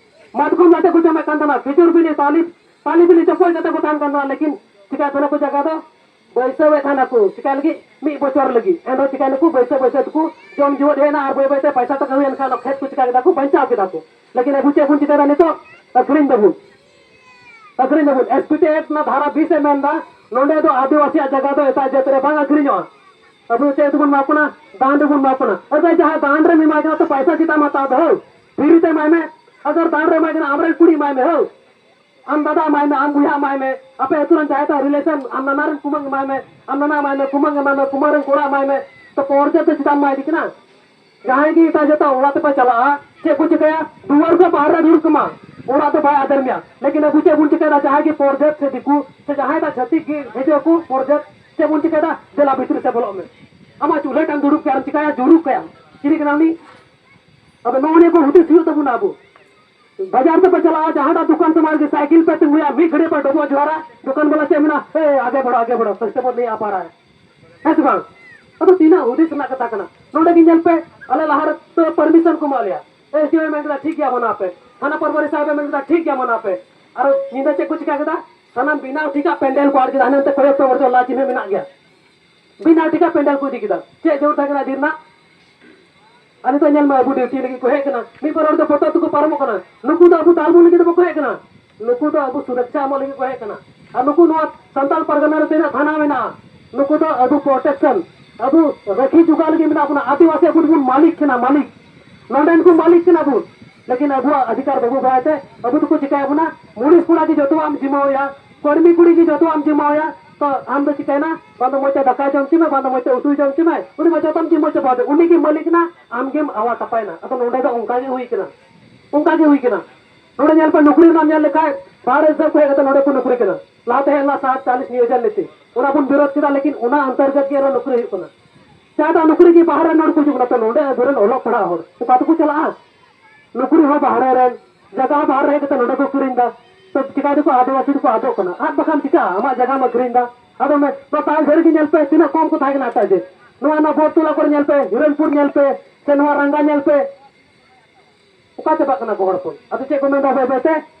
ᱢᱟᱛᱠᱚᱢ ᱞᱟᱴᱮ ᱠᱚ ᱡᱚᱢᱮᱫ ᱠᱟᱱ ᱛᱟᱦᱮᱱᱟ, ᱠᱷᱤᱡᱩᱨ ᱵᱤᱞᱤ, ᱛᱟᱞᱤ, ᱛᱟᱞᱤ ᱵᱤᱞᱤ ᱪᱚᱯᱚᱡ ᱠᱟᱛᱮ ᱠᱚ ᱛᱟᱦᱮᱱ ᱠᱟᱱ ᱛᱟᱦᱮᱱᱟ, ᱞᱮᱠᱤᱱ ᱪᱤᱠᱟᱹᱭᱮᱫ ᱛᱟᱦᱮᱱᱟ ᱠᱚ ᱡᱟᱭᱜᱟ ᱫᱚ? ᱵᱟᱹᱭᱥᱟᱹᱣᱮᱫ ᱛᱟᱦᱮᱱᱟᱠᱚ᱾ ᱪᱤᱠᱟ ᱞᱟᱹᱜᱤᱫ? ᱢᱤᱫ ᱵᱚᱪᱷᱚᱨ ᱞᱟᱹᱜᱤᱫ᱾ ᱮᱱᱨᱮᱦᱚᱸ ᱪᱤᱠᱟᱹᱭ ᱱᱩᱠᱩ ᱵᱟᱹᱭᱥᱟᱹᱣ ᱵᱟᱹᱭᱥᱟᱹᱣ ᱛᱮᱠᱚ ᱡᱚᱢ ᱡᱩᱣᱟᱹᱫ ᱦᱮᱡ ᱮᱱᱟ ᱟᱨ ᱵᱟᱹᱭ ᱵᱟᱹᱭᱛᱮ ᱯᱟᱭᱥᱟ ᱴᱟᱠᱟ ᱦᱩᱭᱮᱱ ᱠᱷᱟᱱ ᱚᱱᱟ ᱠᱷᱮᱛ ᱠᱚ ᱪᱤᱠᱟ ᱠᱮᱫᱟ ᱠᱚ, ᱵᱟᱧᱪᱟᱣ ᱠᱮᱫᱟ ᱠᱚ᱾ ᱞᱮᱠᱤᱱ ᱟᱵᱚ ᱪᱮᱫ ᱵᱚᱱ ᱪᱤᱠᱟᱹᱭᱮᱫᱟ ᱱᱤᱛᱚᱜ? ᱟᱹᱠᱷᱨᱤᱧ ᱫᱟᱵᱚᱱ, ᱟᱹᱠᱷᱨᱤᱧ ᱫᱟᱵᱚᱱ᱾ ᱮᱥ ᱯᱤ ᱴᱤ ᱮᱠᱴ ᱨᱮᱱᱟᱜ ᱫᱷᱟᱨᱟ ᱵᱤᱥ ᱮ ᱢᱮᱱᱫᱟ, ᱱᱚᱸᱰᱮ ᱫᱚ ᱟᱹᱫᱤᱵᱟᱹᱥᱤᱭᱟᱜ ᱡᱟᱭᱜᱟ ᱫᱚ ᱮᱴᱟᱜ ᱡᱟᱹᱛ ᱨᱮ ᱵᱟᱝ ᱟᱹᱠᱷᱨᱤᱧᱚᱜᱼᱟ᱾ ᱟᱵᱚ ᱫᱚ ᱪᱮᱫ ᱛᱮᱵᱚᱱ ᱮᱢᱟ ᱠᱚ ᱠᱟᱱᱟ? ᱫᱟᱱ ᱨᱮᱵᱚᱱ ᱮᱢᱟ ᱠᱚ ᱠᱟᱱᱟ᱾ ᱟᱨ ᱵᱷᱟᱭ, ᱡᱟᱦᱟᱸᱭ ᱫᱟᱱ ᱨᱮᱢ ᱮᱢᱟᱭ ᱠᱟᱱᱟ ᱛᱚ ᱯᱟᱭᱥᱟ ᱪᱮᱫᱟᱜ ᱮᱢ ᱦᱟᱛᱟᱣ ᱫᱟ ᱦᱳ? ᱯᱷᱨᱤ ᱛᱮ ᱮᱢᱟᱭ ᱢᱮ᱾ ᱟᱜᱟᱨ ᱫᱟᱱ ᱨᱮ ᱮᱢᱟᱭ ᱠᱟᱱᱟ, ᱟᱢᱨᱮᱱ ᱠᱩᱲᱤ ᱮᱢᱟᱭ ᱢᱮ ᱦᱳ᱾ ᱟᱢ ᱫᱟᱫᱟ ᱮᱢᱟᱭ ᱢᱮ, ᱟᱢ ᱵᱚᱭᱦᱟ ᱮᱢᱟᱭ ᱢᱮ, ᱟᱯᱮ ᱟᱹᱛᱩ ᱨᱮᱱ ᱡᱟᱦᱟᱸᱭ ᱛᱟᱭ relation, ᱟᱢ ᱱᱟᱱᱟ ᱨᱮᱱ ᱠᱩᱢᱟᱹᱝ ᱮᱢᱟᱭ ᱢᱮ, ᱟᱢ ᱱᱟᱱᱟ ᱮᱢᱟᱭ ᱢᱮ, ᱠᱩᱢᱟᱹᱝ ᱮᱢᱟᱭ ᱢᱮ, ᱠᱩᱢᱟᱹᱝ ᱨᱮᱱ ᱠᱚᱲᱟ ᱮᱢᱟᱭ ᱢᱮ, ᱛᱚ ᱯᱚᱨᱡᱟᱛ ᱫᱚ ᱪᱮᱫᱟᱜ ᱮᱢ ᱮᱢᱟᱭ ᱫᱤ ᱠᱟᱱᱟ? ᱡᱟᱦᱟᱸᱭ ᱜᱮ ᱮᱴᱟᱜ ᱡᱟᱹᱛᱟᱜ ᱚᱲᱟᱜ ᱛᱮᱯᱮ ᱪᱟᱞᱟᱜᱼᱟ, ᱪᱮᱫ ᱠᱚ ᱪᱤᱠᱟᱹᱭᱟ? ᱫᱩᱣᱟᱹᱨ ᱠᱷᱚᱱ ᱵᱟᱦᱨᱮ ᱫᱩᱲᱩᱵ ᱠᱟᱢᱟ, ᱚᱲᱟᱜ ᱫᱚ ᱵᱟᱭ ᱟᱫᱮᱨ ᱢᱮᱭᱟ᱾ ᱞᱮᱠᱤᱱ ᱟᱵᱚ ᱪᱮᱫ ᱵᱚᱱ ᱪᱤᱠᱟᱹᱭᱮᱫᱟ? ᱡᱟᱦᱟᱸᱭ ᱜᱮ ᱯᱚᱨᱡᱟᱛ ᱥᱮ ᱫᱤᱠᱩ ᱥᱮ ᱡᱟᱦᱟᱸᱭ ᱫᱚ ᱪᱷᱟᱹᱛᱤᱠ ᱜᱮ ᱦᱤᱡᱩᱜ ᱟᱠᱚ ᱯᱚᱨᱡᱟᱛ, ᱪᱮᱫ ᱵᱚᱱ ᱪᱤᱠᱟᱹᱭᱮᱫᱟ? ᱫᱮᱞᱟ ᱵᱷᱤᱛᱨᱤ ᱥᱮ ᱵᱚᱞᱚᱜ ᱢᱮ᱾ ᱟᱢᱟᱜ ᱪᱩᱞᱦᱟᱹ ᱴᱷᱮᱱ ᱫᱩᱲᱩᱵ ᱠᱟᱭᱟ, ᱟᱨ ᱪᱤᱠᱟᱹᱭᱟ? ᱡᱩᱨᱩᱜ ᱠᱟᱭᱟ᱾ ᱪᱤᱞᱤ ᱠᱟᱱᱟ ᱩᱱᱤ? ᱟᱫᱚ ᱱᱚᱜᱼᱚ ᱱᱤᱭᱟᱹ ᱠᱚ ᱦᱩᱫᱤᱥ ᱦᱩᱭᱩᱜ ᱛᱟᱵᱚᱱᱟ ᱟᱵᱚ᱾ ᱵᱟᱡᱟᱨ ᱛᱮᱯᱮ ᱪᱟᱞᱟᱜᱼᱟ, ᱡᱟᱦᱟᱸᱴᱟᱜ ᱫᱚᱠᱟᱱ ᱛᱳᱢᱟᱨ ᱜᱮ ᱥᱟᱭᱠᱮᱞ ᱯᱮ ᱛᱤᱸᱜᱩᱭᱟ, ᱢᱤᱫ ᱜᱷᱟᱹᱲᱤᱡ ᱯᱮ ᱰᱚᱵᱚᱜ ᱡᱚᱦᱟᱨᱟ, ᱫᱚᱠᱟᱱ ᱵᱟᱞᱟ ᱪᱮᱫ ᱢᱮᱱᱟ? "ᱦᱮ, ᱟᱜᱮ ᱵᱟᱲᱷᱚ, ᱟᱜᱮ ᱵᱟᱲᱷᱚ, ᱥᱚᱥᱛᱮ ᱵᱚᱱ ᱞᱟᱹᱭᱟ ᱯᱟᱨᱟ ᱦᱮ", ᱦᱮᱸ ᱥᱮ ᱵᱟᱝ? ᱟᱫᱚ ᱛᱤᱱᱟᱹᱜ ᱦᱩᱫᱤᱥ ᱨᱮᱱᱟᱜ ᱠᱟᱛᱷᱟ ᱠᱟᱱᱟ᱾ ᱱᱚᱰᱮ ᱜᱮ ᱧᱮᱞ ᱯᱮ, ᱟᱞᱮ ᱞᱟᱦᱟ ᱨᱮ ᱯᱟᱨᱢᱤᱥᱚᱱ ᱠᱚ ᱮᱢᱟᱜ ᱞᱮᱭᱟ᱾ ᱮᱥ ᱰᱤ ᱳ ᱢᱮᱱ ᱠᱮᱫᱟ, "ᱴᱷᱤᱠ ᱜᱮᱭᱟ, ᱢᱟᱱᱟᱣ ᱯᱮ"᱾ ᱛᱷᱟᱱᱟ ᱯᱨᱚᱵᱷᱟᱨᱤ ᱥᱟᱦᱮᱵ ᱮ ᱢᱮᱱ ᱠᱮᱫᱟ, "ᱴᱷᱤᱠ ᱜᱮᱭᱟ, ᱢᱟᱱᱟᱣ ᱯᱮ"᱾ ᱟᱨ ᱧᱤᱫᱟᱹ ᱪᱮᱫ ᱠᱚ ᱪᱤᱠᱟ ᱠᱮᱫᱟ? ᱥᱟᱱᱟᱢ ᱵᱮᱱᱟᱣ ᱴᱷᱤᱠᱟᱜ ᱯᱮᱱᱰᱮᱞ ᱠᱚ ᱟᱲ ᱠᱮᱫᱟ, ᱦᱟᱱᱮ ᱱᱟᱛᱮ ᱠᱚᱭᱚᱜ ᱯᱮ, ᱵᱚᱨᱪᱚ ᱞᱟ ᱪᱤᱱᱦᱟᱹ ᱢᱮᱱᱟᱜ ᱜᱮᱭᱟ᱾ ᱵᱮᱱᱟᱣ ᱴᱷᱤᱠᱟᱜ ᱯᱮᱱᱰᱮᱞ ᱠᱚ ᱤᱫᱤ ᱠᱮᱫᱟ᱾ ᱪᱮᱫ ᱡᱳᱨ ᱛᱟᱦᱮᱸ ᱠᱟᱱᱟ ᱤᱫᱤ ᱨᱮᱱᱟᱜ? ᱟᱨ ᱱᱤᱛᱚᱜ ᱧᱮᱞ ᱢᱮ, ᱟᱵᱚ ᱰᱤᱭᱩᱴᱤ ᱞᱟᱹᱜᱤᱫ ᱠᱚ ᱦᱮᱡ ᱠᱟᱱᱟ, ᱢᱤᱫ ᱵᱟᱨ ᱦᱚᱲ ᱫᱚ ᱵᱚᱛᱚᱨ ᱛᱮᱠᱚ ᱯᱟᱨᱚᱢᱚᱜ ᱠᱟᱱᱟ᱾ ᱱᱩᱠᱩ ᱫᱚ ᱟᱵᱚ ᱫᱟᱞ ᱵᱚᱱ ᱞᱟᱹᱜᱤᱫ ᱫᱚ ᱵᱟᱠᱚ ᱦᱮᱡ ᱠᱟᱱᱟ, ᱱᱩᱠᱩ ᱫᱚ ᱟᱵᱚ ᱥᱩᱨᱚᱠᱪᱷᱟ ᱮᱢᱚᱜ ᱞᱟᱹᱜᱤᱫ ᱠᱚ ᱦᱮᱡ ᱠᱟᱱᱟ᱾ ᱟᱨ ᱱᱩᱠᱩ ᱱᱚᱣᱟ ᱥᱟᱱᱛᱟᱲ ᱯᱟᱨᱜᱟᱱᱟ ᱨᱮ ᱛᱤᱱᱟᱹᱜ ᱛᱷᱟᱱᱟ ᱢᱮᱱᱟᱜᱼᱟ, ᱱᱩᱠᱩ ᱫᱚ ᱟᱵᱚ ᱯᱨᱚᱴᱮᱠᱥᱚᱱ, ᱟᱵᱚ ᱨᱟᱹᱠᱷᱤ ᱡᱚᱜᱟᱣ ᱞᱟᱹᱜᱤᱫ ᱢᱮᱱᱟᱜ ᱵᱚᱱᱟ᱾ ᱟᱹᱫᱤᱵᱟᱹᱥᱤ ᱟᱵᱚ ᱫᱚᱵᱚᱱ ᱢᱟᱹᱞᱤᱠ ᱠᱟᱱᱟ, ᱢᱟᱹᱞᱤᱠ᱾ ᱱᱚᱰᱮᱱ ᱠᱚ ᱢᱟᱹᱞᱤᱠ ᱠᱟᱱᱟ ᱵᱚᱱ, ᱞᱮᱠᱤᱱ ᱟᱵᱚᱣᱟᱜ ᱚᱫᱷᱤᱠᱟᱨ ᱵᱟᱵᱚ ᱵᱟᱲᱟᱭ ᱛᱮ ᱟᱵᱚ ᱫᱚᱠᱚ ᱪᱤᱠᱟᱹᱭ ᱵᱚᱱᱟ, ᱢᱩᱱᱤᱥ ᱠᱚᱲᱟ ᱜᱮ ᱡᱚᱛᱚᱣᱟᱜ ᱮᱢ ᱡᱤᱢᱟᱣᱟᱭᱟ, ᱠᱚᱨᱢᱤ ᱠᱩᱲᱤ ᱜᱮ ᱡᱚᱛᱚᱣᱟᱜ ᱮᱢ ᱡᱤᱢᱟᱣᱟᱭᱟ᱾ ᱛᱚ ᱟᱢ ᱫᱚ ᱪᱤᱠᱟᱹᱭᱮᱱᱟ? ᱵᱟᱝ ᱫᱚ ᱢᱚᱡᱽ ᱛᱮ ᱫᱟᱠᱟ ᱡᱚᱢ ᱦᱚᱪᱚ ᱢᱮ, ᱵᱟᱝ ᱫᱚ ᱢᱚᱡᱽ ᱛᱮ ᱩᱛᱩ ᱡᱚᱢ ᱦᱚᱪᱚ ᱢᱮ, ᱩᱱᱤ ᱢᱟ ᱡᱚᱛᱚᱢ ᱡᱤᱢᱟᱹ ᱪᱟᱵᱟ ᱟᱫᱮ, ᱩᱱᱤ ᱜᱮ ᱢᱟᱹᱞᱤᱠ ᱮᱱᱟ, ᱟᱢ ᱜᱮᱢ ᱟᱣᱟ ᱴᱟᱯᱟᱭᱮᱱᱟ᱾ ᱟᱫᱚ ᱱᱚᱰᱮ ᱫᱚ ᱚᱱᱠᱟ ᱜᱮ ᱦᱩᱭ ᱠᱟᱱᱟ, ᱚᱱᱠᱟ ᱜᱮ ᱦᱩᱭ ᱠᱟᱱᱟ᱾ ᱱᱚᱰᱮ ᱧᱮᱞ ᱯᱮ, ᱱᱚᱠᱨᱤ ᱨᱮᱱᱟᱜ ᱧᱮᱞ ᱞᱮᱠᱷᱟᱡ ᱵᱟᱦᱨᱮ ᱫᱤᱥᱚᱢ ᱠᱚ ᱦᱮᱡ ᱠᱟᱛᱮ ᱱᱚᱰᱮ ᱠᱚ ᱱᱚᱠᱨᱤ ᱠᱟᱱᱟ᱾ ᱞᱟᱦᱟ ᱛᱟᱦᱮᱸ ᱞᱮᱱᱟ ᱥᱟᱴ, ᱪᱟᱞᱤᱥ, ᱱᱤᱭᱳᱡᱚᱱ ᱱᱤᱛᱤ, ᱚᱱᱟ ᱵᱚᱱ ᱵᱤᱨᱳᱫ ᱠᱮᱫᱟ, ᱞᱮᱠᱤᱱ ᱚᱱᱟ ᱚᱱᱛᱚᱨᱜᱚᱛ ᱜᱮ ᱟᱨᱚ ᱱᱚᱠᱨᱤ ᱦᱩᱭᱩᱜ ᱠᱟᱱᱟ᱾ ᱡᱟᱦᱟᱸᱴᱟᱜ ᱱᱚᱠᱨᱤ ᱜᱮ ᱵᱟᱦᱨᱮ ᱨᱮᱱ ᱦᱚᱲ ᱠᱚ ᱦᱤᱡᱩᱜ ᱠᱟᱱᱟ, ᱛᱚ ᱱᱚᱰᱮ ᱟᱵᱚᱨᱮᱱ ᱚᱞᱚᱜ ᱯᱟᱲᱦᱟᱜ ᱦᱚᱲ ᱚᱠᱟ ᱛᱮᱠᱚ ᱪᱟᱞᱟᱜᱼᱟ? ᱱᱚᱠᱨᱤ ᱦᱚᱸ ᱵᱟᱦᱨᱮ ᱨᱮᱱ, ᱡᱟᱭᱜᱟ ᱦᱚᱸ ᱵᱟᱦᱨᱮ ᱨᱮ ᱦᱮᱡ ᱠᱟᱛᱮ ᱱᱚᱰᱮ ᱠᱚ ᱠᱤᱨᱤᱧ ᱮᱫᱟ᱾ ᱛᱚ ᱪᱤᱠᱟ ᱫᱚᱠᱚ ᱟᱹᱫᱤᱵᱟᱹᱥᱤ ᱫᱚᱠᱚ ᱟᱫᱚᱜ ᱠᱟᱱᱟ, ᱟᱫ ᱵᱟᱠᱷᱟᱱ ᱪᱤᱠᱟᱜᱼᱟ? ᱟᱢᱟᱜ ᱡᱟᱭᱜᱟᱢ ᱟᱹᱠᱷᱨᱤᱧ ᱮᱫᱟ᱾ ᱟᱫᱚ ᱢᱮ, ᱱᱚᱣᱟ ᱛᱟᱞ ᱡᱷᱟᱹᱨᱤ ᱜᱮ ᱧᱮᱞ ᱯᱮ, ᱛᱤᱱᱟᱹᱜ ᱠᱚᱢ ᱠᱚ ᱛᱟᱦᱮᱸ ᱠᱟᱱᱟ ᱮᱴᱟᱜ ᱡᱟᱹᱛ᱾ ᱱᱚᱣᱟ, ᱱᱚᱣᱟ ᱵᱚᱨᱛᱚᱞᱟ ᱠᱚᱨᱮ ᱧᱮᱞ ᱯᱮ, ᱦᱤᱨᱚᱱᱯᱩᱨ ᱧᱮᱞ ᱯᱮ, ᱥᱮ ᱱᱚᱣᱟ ᱨᱟᱝᱜᱟ ᱧᱮᱞ ᱯᱮ, ᱚᱠᱟ ᱪᱟᱵᱟᱜ ᱠᱟᱱᱟ ᱠᱚ ᱦᱚᱲ ᱦᱚᱯᱚᱱ? ᱟᱫᱚ ᱪᱮᱫ ᱠᱚ ᱢᱮᱱᱫᱟ ᱵᱟᱹᱭ ᱵᱟᱹᱭ ᱛᱮ?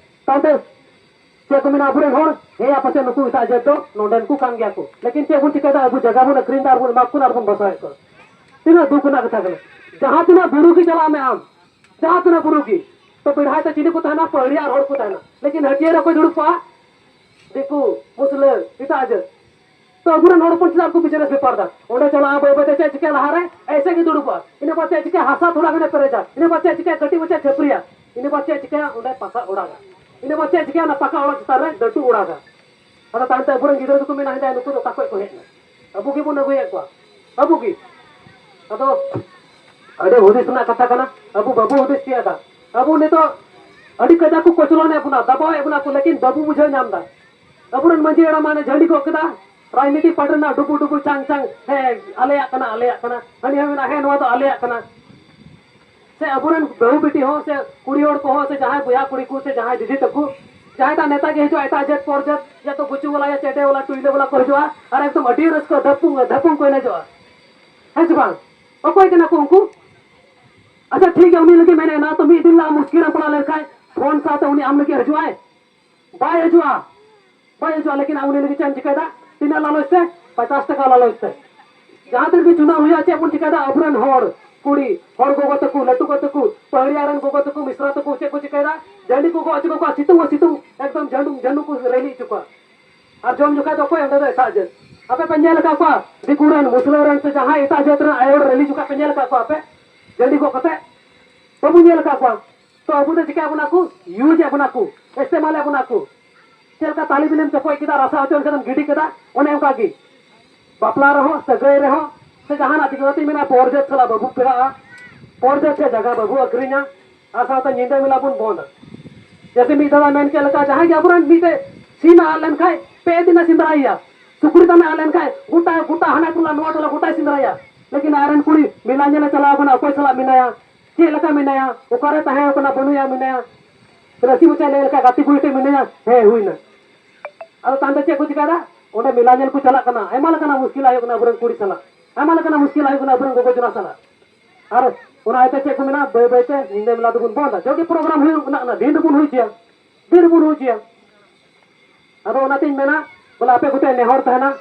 ᱛᱟᱭᱚᱢ ᱛᱮ ᱪᱮᱫ ᱠᱚ ᱢᱮᱱᱟ ᱟᱵᱚᱨᱮᱱ ᱦᱚᱲ, ᱦᱮᱸ, ᱟᱯᱟᱥᱮ ᱱᱩᱠᱩ ᱮᱴᱟᱜ ᱡᱟᱹᱛ ᱫᱚ ᱱᱚᱰᱮᱱ ᱠᱚ ᱠᱟᱱ ᱜᱮᱭᱟ ᱠᱚ᱾ ᱞᱮᱠᱤᱱ ᱪᱮᱫ ᱵᱚᱱ ᱪᱤᱠᱟᱹᱭᱮᱫᱟ? ᱟᱵᱚ ᱡᱟᱭᱜᱟ ᱵᱚᱱ ᱟᱹᱠᱷᱨᱤᱧ ᱮᱫᱟ, ᱟᱨ ᱵᱚᱱ ᱮᱢᱟ ᱠᱚ ᱠᱟᱱᱟ, ᱟᱨ ᱵᱚᱱ ᱵᱟᱥᱟᱣᱮᱫ ᱠᱚᱣᱟ᱾ ᱛᱤᱱᱟᱹᱜ ᱫᱩᱠ ᱨᱮᱱᱟᱜ ᱠᱟᱛᱷᱟ ᱠᱟᱱᱟ᱾ ᱡᱟᱦᱟᱸ ᱛᱤᱱᱟᱹᱜ ᱵᱩᱨᱩ ᱜᱮ ᱪᱟᱞᱟᱜ ᱢᱮ ᱟᱢ, ᱡᱟᱦᱟᱸ ᱛᱤᱱᱟᱹᱜ ᱵᱩᱨᱩ ᱜᱮ, ᱛᱚ ᱵᱮᱲᱦᱟᱭ ᱛᱮ ᱪᱤᱞᱤ ᱠᱚ ᱛᱟᱦᱮᱱᱟ? ᱯᱟᱹᱦᱲᱤ ᱟᱨ ᱦᱚᱲ ᱠᱚ ᱛᱟᱦᱮᱱᱟ᱾ ᱞᱮᱠᱤᱱ ᱦᱟᱹᱴᱭᱟᱹ ᱨᱮ ᱚᱠᱚᱭ ᱫᱩᱲᱩᱵ ᱠᱚᱜᱼᱟ? ᱫᱤᱠᱩ, ᱢᱩᱥᱞᱟᱹ, ᱮᱴᱟᱜ ᱡᱟᱹᱛ᱾ ᱛᱚ ᱟᱵᱚᱨᱮᱱ ᱦᱚᱲ ᱦᱚᱯᱚᱱ ᱪᱮᱫᱟᱜ ᱠᱚ ᱵᱤᱡᱽᱱᱮᱥ ᱵᱮᱯᱟᱨ ᱫᱟ? ᱚᱸᱰᱮ ᱪᱟᱞᱟᱜᱼᱟ, ᱵᱟᱹᱭ ᱵᱟᱹᱭ ᱛᱮ ᱪᱮᱫ ᱪᱤᱠᱟᱹ ᱞᱟᱦᱟᱨᱮ? ᱮᱭᱥᱮ ᱜᱮ ᱫᱩᱲᱩᱵᱼᱟ᱾ ᱤᱱᱟᱹ ᱵᱟᱫ ᱪᱮᱫ ᱪᱤᱠᱟᱹ? ᱦᱟᱥᱟ ᱛᱷᱚᱲᱟ ᱜᱟᱱᱮ ᱯᱮᱨᱮᱡᱟ᱾ ᱤᱱᱟᱹ ᱵᱟᱫ ᱪᱮᱫ ᱪᱤᱠᱟᱹ? ᱠᱟᱹᱴᱤᱡ ᱢᱟᱪᱷᱟ ᱪᱷᱟᱹᱯᱨᱤᱭᱟ᱾ ᱤᱱᱟᱹ ᱵᱟᱫ ᱪᱮᱫ ᱪᱤᱠᱟᱹ? ᱚᱸᱰᱮ ᱯᱟᱠᱟ ᱚᱲᱟᱜᱟ᱾ ᱤᱱᱟᱹ ᱵᱟᱫ ᱪᱮᱫ ᱪᱤᱠᱟᱹᱭᱟ? ᱚᱱᱟ ᱯᱟᱠᱟ ᱚᱲᱟᱜ ᱪᱮᱛᱟᱱ ᱨᱮ ᱰᱟᱹᱴᱩ ᱚᱲᱟᱜᱟ᱾ ᱟᱫᱚ ᱛᱟᱭᱚᱢ ᱛᱮ ᱟᱵᱚᱨᱮᱱ ᱜᱤᱫᱽᱨᱟᱹ ᱫᱚᱠᱚ ᱢᱮᱱᱟ, "ᱦᱮᱸᱫᱟ, ᱱᱩᱠᱩ ᱫᱚ ᱚᱠᱟ ᱠᱷᱚᱡ ᱠᱚ ᱦᱮᱡ ᱮᱱᱟ? ᱟᱵᱚ ᱜᱮᱵᱚᱱ ᱟᱹᱜᱩᱭᱮᱫ ᱠᱚᱣᱟ, ᱟᱵᱚ ᱜᱮ᱾" ᱟᱫᱚ ᱟᱹᱰᱤ ᱦᱩᱫᱤᱥ ᱨᱮᱱᱟᱜ ᱠᱟᱛᱷᱟ ᱠᱟᱱᱟ, ᱟᱵᱚ ᱵᱟᱵᱚ ᱦᱩᱫᱤᱥ ᱛᱤᱭᱟᱹᱜ ᱮᱫᱟ᱾ ᱟᱵᱚ ᱱᱤᱛᱚᱜ ᱟᱹᱰᱤ ᱠᱟᱡᱟᱠ ᱠᱚ ᱠᱚᱪᱞᱚᱱᱮᱫ ᱵᱚᱱᱟ, ᱫᱟᱵᱟᱣᱮᱫ ᱵᱚᱱᱟ ᱠᱚ, ᱞᱮᱠᱤᱱ ᱵᱟᱵᱚ ᱵᱩᱡᱷᱟᱹᱣ ᱧᱟᱢ ᱮᱫᱟ᱾ ᱟᱵᱚᱨᱮᱱ ᱢᱟᱹᱡᱷᱤ ᱦᱟᱲᱟᱢ ᱢᱟᱱᱮ ᱡᱷᱟᱹᱱᱰᱤ ᱜᱚᱜ ᱠᱮᱫᱟ, ᱨᱟᱡᱽᱱᱤᱛᱤ ᱯᱟᱴ ᱨᱮᱱᱟᱜ ᱰᱩᱵᱩ ᱰᱩᱵᱩ ᱪᱟᱝ ᱪᱟᱝ, ᱦᱮᱸ, ᱟᱞᱮᱭᱟᱜ ᱠᱟᱱᱟ, ᱟᱞᱮᱭᱟᱜ ᱠᱟᱱᱟ᱾ ᱦᱟᱹᱱᱤ ᱦᱚᱸ ᱢᱮᱱᱟ, "ᱦᱮᱸ, ᱱᱚᱣᱟ ᱫᱚ ᱟᱞᱮᱭᱟᱜ ᱠᱟᱱᱟ᱾" ᱥᱮ ᱟᱵᱚᱨᱮᱱ ᱵᱟᱹᱦᱩ ᱵᱤᱴᱤ ᱦᱚᱸ, ᱥᱮ ᱠᱩᱲᱤ ᱦᱚᱲ ᱠᱚᱦᱚᱸ, ᱥᱮ ᱡᱟᱦᱟᱸᱭ ᱵᱚᱭᱦᱟ ᱠᱩᱲᱤ ᱠᱚ, ᱥᱮ ᱡᱟᱦᱟᱸᱭ ᱫᱤᱫᱤ ᱛᱟᱠᱚ, ᱡᱟᱦᱟᱸᱭ ᱴᱟᱜ ᱱᱮᱛᱟ ᱜᱮ ᱦᱤᱡᱩᱜᱼᱟ, ᱮᱴᱟᱜ ᱡᱟᱹᱛ ᱯᱚᱨ ᱡᱟᱹᱛ, ᱭᱟ ᱛᱚ ᱜᱩᱪᱩ ᱣᱟᱞᱟ, ᱭᱟ ᱪᱮᱰᱮ ᱣᱟᱞᱟ, ᱴᱩᱭᱞᱟᱹ ᱣᱟᱞᱟ ᱠᱚ ᱦᱤᱡᱩᱜᱼᱟ, ᱟᱨ ᱮᱠᱫᱚᱢ ᱟᱹᱰᱤ ᱨᱟᱹᱥᱠᱟᱹ ᱫᱷᱟᱯᱩᱝ ᱫᱷᱟᱯᱩᱝ ᱠᱚ ᱮᱱᱮᱡᱚᱜᱼᱟ᱾ ᱦᱮᱸ ᱥᱮ ᱵᱟᱝ? ᱚᱠᱚᱭ ᱠᱟᱱᱟ ᱠᱚ ᱩᱱᱠᱩ? ᱟᱪᱪᱷᱟ, ᱴᱷᱤᱠ ᱜᱮᱭᱟ, ᱩᱱᱤ ᱞᱟᱹᱜᱤᱫ ᱢᱮᱱᱮᱫ ᱱᱟ, ᱛᱚ ᱢᱤᱫ ᱫᱤᱱ ᱞᱟᱦᱟ ᱢᱩᱥᱠᱤᱞ ᱨᱮᱢ ᱯᱟᱲᱟᱣ ᱞᱮᱱᱠᱷᱟᱱ ᱯᱷᱳᱱ ᱥᱟᱶᱛᱮ ᱩᱱᱤ ᱟᱢ ᱞᱟᱹᱜᱤᱫ ᱦᱤᱡᱩᱜᱼᱟᱭ? ᱵᱟᱭ ᱦᱤᱡᱩᱜᱼᱟ, ᱵᱟᱭ ᱦᱤᱡᱩᱜᱼᱟ᱾ ᱞᱮᱠᱤᱱ ᱟᱢ ᱩᱱᱤ ᱞᱟᱹᱜᱤᱫ ᱪᱮᱫ ᱮᱢ ᱪᱤᱠᱟᱹᱭᱮᱫᱟ? ᱛᱤᱱᱟᱹᱜ ᱞᱟᱞᱚᱪ ᱛᱮ? ᱯᱚᱪᱟᱥ ᱴᱟᱠᱟ ᱞᱟᱞᱚᱪ ᱛᱮ᱾ ᱡᱟᱦᱟᱸ ᱛᱤᱱ ᱜᱮ ᱪᱩᱱᱟᱹᱣ ᱦᱩᱭᱩᱜᱼᱟ, ᱪᱮᱫ ᱵᱚᱱ ᱪᱤᱠᱟᱹᱭᱮᱫᱟ? ᱟᱵᱚᱨᱮᱱ ᱦᱚᱲ, ᱠᱩᱲᱤ, ᱦᱚᱲ ᱜᱚᱜᱚ ᱛᱟᱠᱚ, ᱞᱟᱹᱴᱩ ᱜᱚ ᱛᱟᱠᱚ, ᱯᱟᱹᱦᱲᱤᱭᱟ ᱨᱮᱱ ᱜᱚᱜᱚ ᱛᱟᱠᱚ, ᱢᱤᱥᱨᱟ ᱛᱟᱠᱚ ᱪᱮᱫ ᱠᱚ ᱪᱤᱠᱟᱹᱭᱮᱫᱟ? ᱡᱟᱹᱱᱰᱤ ᱠᱚ ᱜᱚᱜ ᱦᱚᱪᱚ ᱠᱚᱣᱟ, ᱥᱤᱛᱩᱝ ᱦᱚᱸ ᱥᱤᱛᱩᱝ, ᱮᱠᱫᱚᱢ ᱡᱟᱹᱱᱩ, ᱡᱟᱹᱱᱩ ᱠᱚ ᱨᱮᱞᱤ ᱦᱚᱪᱚ ᱠᱚᱣᱟ᱾ ᱟᱨ ᱡᱚᱢ ᱡᱚᱠᱷᱟᱡ ᱫᱚ ᱚᱠᱚᱭ? ᱚᱸᱰᱮ ᱫᱚ ᱮᱴᱟᱜ ᱡᱟᱹᱛ᱾ ᱟᱯᱮ ᱯᱮ ᱧᱮᱞ ᱟᱠᱟᱫ ᱠᱚᱣᱟ ᱫᱤᱠᱩ ᱨᱮᱱ, ᱢᱩᱥᱞᱟᱹ ᱨᱮᱱ ᱥᱮ ᱡᱟᱦᱟᱸᱭ ᱮᱴᱟᱜ ᱡᱟᱹᱛ ᱨᱮᱱ ᱟᱭᱳ ᱦᱚᱲ ᱨᱮᱞᱤ ᱡᱚᱠᱷᱟᱡ ᱯᱮ ᱧᱮᱞ ᱟᱠᱟᱫ ᱠᱚᱣᱟ ᱯᱮ? ᱡᱟᱹᱱᱰᱤ ᱜᱚᱜ ᱠᱟᱛᱮ? ᱵᱟᱵᱚ ᱧᱮᱞ ᱟᱠᱟᱫ ᱠᱚᱣᱟ᱾ ᱛᱚ ᱟᱵᱚ ᱫᱚ ᱪᱤᱠᱟᱹ ᱵᱚᱱᱟ ᱠᱚ? ᱤᱭᱩᱡᱽ ᱮᱫ ᱵᱚᱱᱟ ᱠᱚ, ᱤᱥᱛᱮᱢᱟᱞ ᱮᱫ ᱵᱚᱱᱟ ᱠᱚ᱾ ᱪᱮᱫ ᱞᱮᱠᱟ ᱛᱟᱞᱮ ᱵᱤᱞᱤᱢ ᱪᱚᱯᱚᱡ ᱠᱮᱫᱟ, ᱨᱟᱥᱟ ᱚᱪᱚᱜ ᱠᱟᱛᱮᱢ ᱜᱤᱰᱤ ᱠᱮᱫᱟ, ᱚᱱᱮ ᱚᱱᱠᱟ ᱜᱮ᱾ ᱵᱟᱯᱞᱟ ᱨᱮᱦᱚᱸ, ᱥᱟᱹᱜᱟᱹᱭ ᱨᱮᱦᱚᱸ, ᱥᱮ ᱡᱟᱦᱟᱱᱟᱜ ᱛᱮᱜᱮ, ᱚᱱᱟᱛᱮᱧ ᱢᱮᱱᱟ, ᱯᱚᱨ ᱡᱟᱹᱛ ᱥᱟᱞᱟᱜ ᱵᱟᱵᱚ ᱯᱮᱲᱟᱜᱼᱟ, ᱯᱚᱨ ᱡᱟᱹᱛ ᱥᱮ ᱡᱟᱭᱜᱟ ᱵᱟᱵᱚ ᱟᱹᱠᱷᱨᱤᱧᱟ, ᱟᱨ ᱥᱟᱶᱛᱮ ᱧᱤᱫᱟᱹ ᱢᱮᱞᱟ ᱵᱚᱱ ᱵᱚᱱᱫᱟ᱾ ᱡᱮᱭᱥᱮ ᱢᱤᱫ ᱫᱷᱟᱣ ᱢᱮᱱ ᱠᱮᱫ ᱞᱮᱠᱟ, ᱡᱟᱦᱟᱸᱭ ᱜᱮ ᱟᱵᱚᱨᱮᱱ ᱢᱤᱫᱴᱮᱡ ᱥᱤᱢ ᱮ ᱟᱫ ᱞᱮᱱᱠᱷᱟᱡ ᱯᱮ ᱫᱤᱱ ᱮ ᱥᱮᱸᱫᱽᱨᱟᱭᱮᱭᱟ, ᱥᱩᱠᱨᱤ ᱛᱟᱢ ᱮ ᱟᱫ ᱞᱮᱱᱠᱷᱟᱡ ᱜᱚᱴᱟ, ᱜᱚᱴᱟ ᱦᱟᱱᱟ ᱴᱚᱞᱟ ᱱᱚᱣᱟ ᱴᱚᱞᱟ ᱜᱚᱴᱟᱭ ᱥᱮᱸᱫᱽᱨᱟᱭᱟ᱾ ᱞᱮᱠᱤᱱ ᱟᱡᱨᱮᱱ ᱠᱩᱲᱤ ᱢᱮᱞᱟ ᱧᱮᱞᱮ ᱪᱟᱞᱟᱣ ᱠᱟᱱᱟ, ᱚᱠᱚᱭ ᱥᱟᱞᱟᱜ ᱢᱮᱱᱟᱭᱟ, ᱪᱮᱫ ᱞᱮᱠᱟ ᱢᱮᱱᱟᱭᱟ, ᱚᱠᱟᱨᱮ ᱛᱟᱦᱮᱸ ᱠᱟᱱᱟ, ᱵᱟᱹᱱᱩᱭᱟ ᱢᱮᱱᱟᱭᱟ, ᱨᱟᱹᱥᱤ ᱢᱚᱪᱟᱭ ᱞᱟᱹᱭ ᱞᱮᱠᱷᱟᱡ ᱜᱟᱛᱮ ᱠᱩᱲᱤ ᱴᱷᱮᱡ ᱢᱮᱱᱟᱭᱟ, ᱦᱮᱸ ᱦᱩᱭᱱᱟ᱾ ᱟᱫᱚ ᱛᱟᱭᱚᱢ ᱛᱮ ᱪᱮᱫ ᱠᱚ ᱪᱤᱠᱟᱭᱫᱟ? ᱚᱸᱰᱮ ᱢᱮᱞᱟ ᱧᱮᱞ ᱠᱚ ᱪᱟᱞᱟᱜ ᱠᱟᱱᱟ, ᱟᱭᱢᱟ ᱞᱮᱠᱟᱱᱟᱜ ᱢᱩᱥᱠᱤᱞ ᱦᱩᱭᱩᱜ ᱠᱟᱱᱟ ᱟᱵᱚᱨᱮᱱ ᱠᱩᱲᱤ ᱥᱟᱞᱟᱜ, ᱟᱭᱢᱟ ᱞᱮᱠᱟᱱᱟᱜ ᱢᱩᱥᱠᱤᱞ ᱦᱩᱭᱩᱜ ᱠᱟᱱᱟ ᱟᱵᱚᱨᱮᱱ ᱜᱚᱜᱚ ᱡᱚᱱᱟ ᱥᱟᱞᱟᱜ᱾ ᱟᱨ ᱚᱱᱟ ᱤᱭᱟᱹᱛᱮ ᱪᱮᱫ ᱠᱚ ᱢᱮᱱᱟ, ᱵᱟᱹᱭ ᱵᱟᱹᱭ ᱛᱮ ᱧᱤᱫᱟᱹ ᱢᱮᱞᱟ ᱫᱚᱵᱚᱱ ᱵᱚᱱᱫᱟ᱾ ᱡᱚᱜᱮ ᱯᱨᱳᱜᱨᱟᱢ ᱦᱩᱭᱩᱜ ᱠᱟᱱᱟ, ᱫᱤᱱ ᱨᱮᱵᱚᱱ ᱦᱩᱭ ᱦᱚᱪᱚᱭᱟ, ᱫᱤᱱ ᱨᱮᱵᱚᱱ ᱦᱩᱭ ᱦᱚᱪᱚᱭᱟ᱾ ᱟᱫᱚ ᱚᱱᱟᱛᱤᱧ ᱢᱮᱱᱟ, ᱵᱚᱞᱮ ᱟᱯᱮ ᱠᱚᱴᱷᱮᱱ ᱱᱮᱦᱚᱨ ᱛᱟᱦᱮᱱᱟ,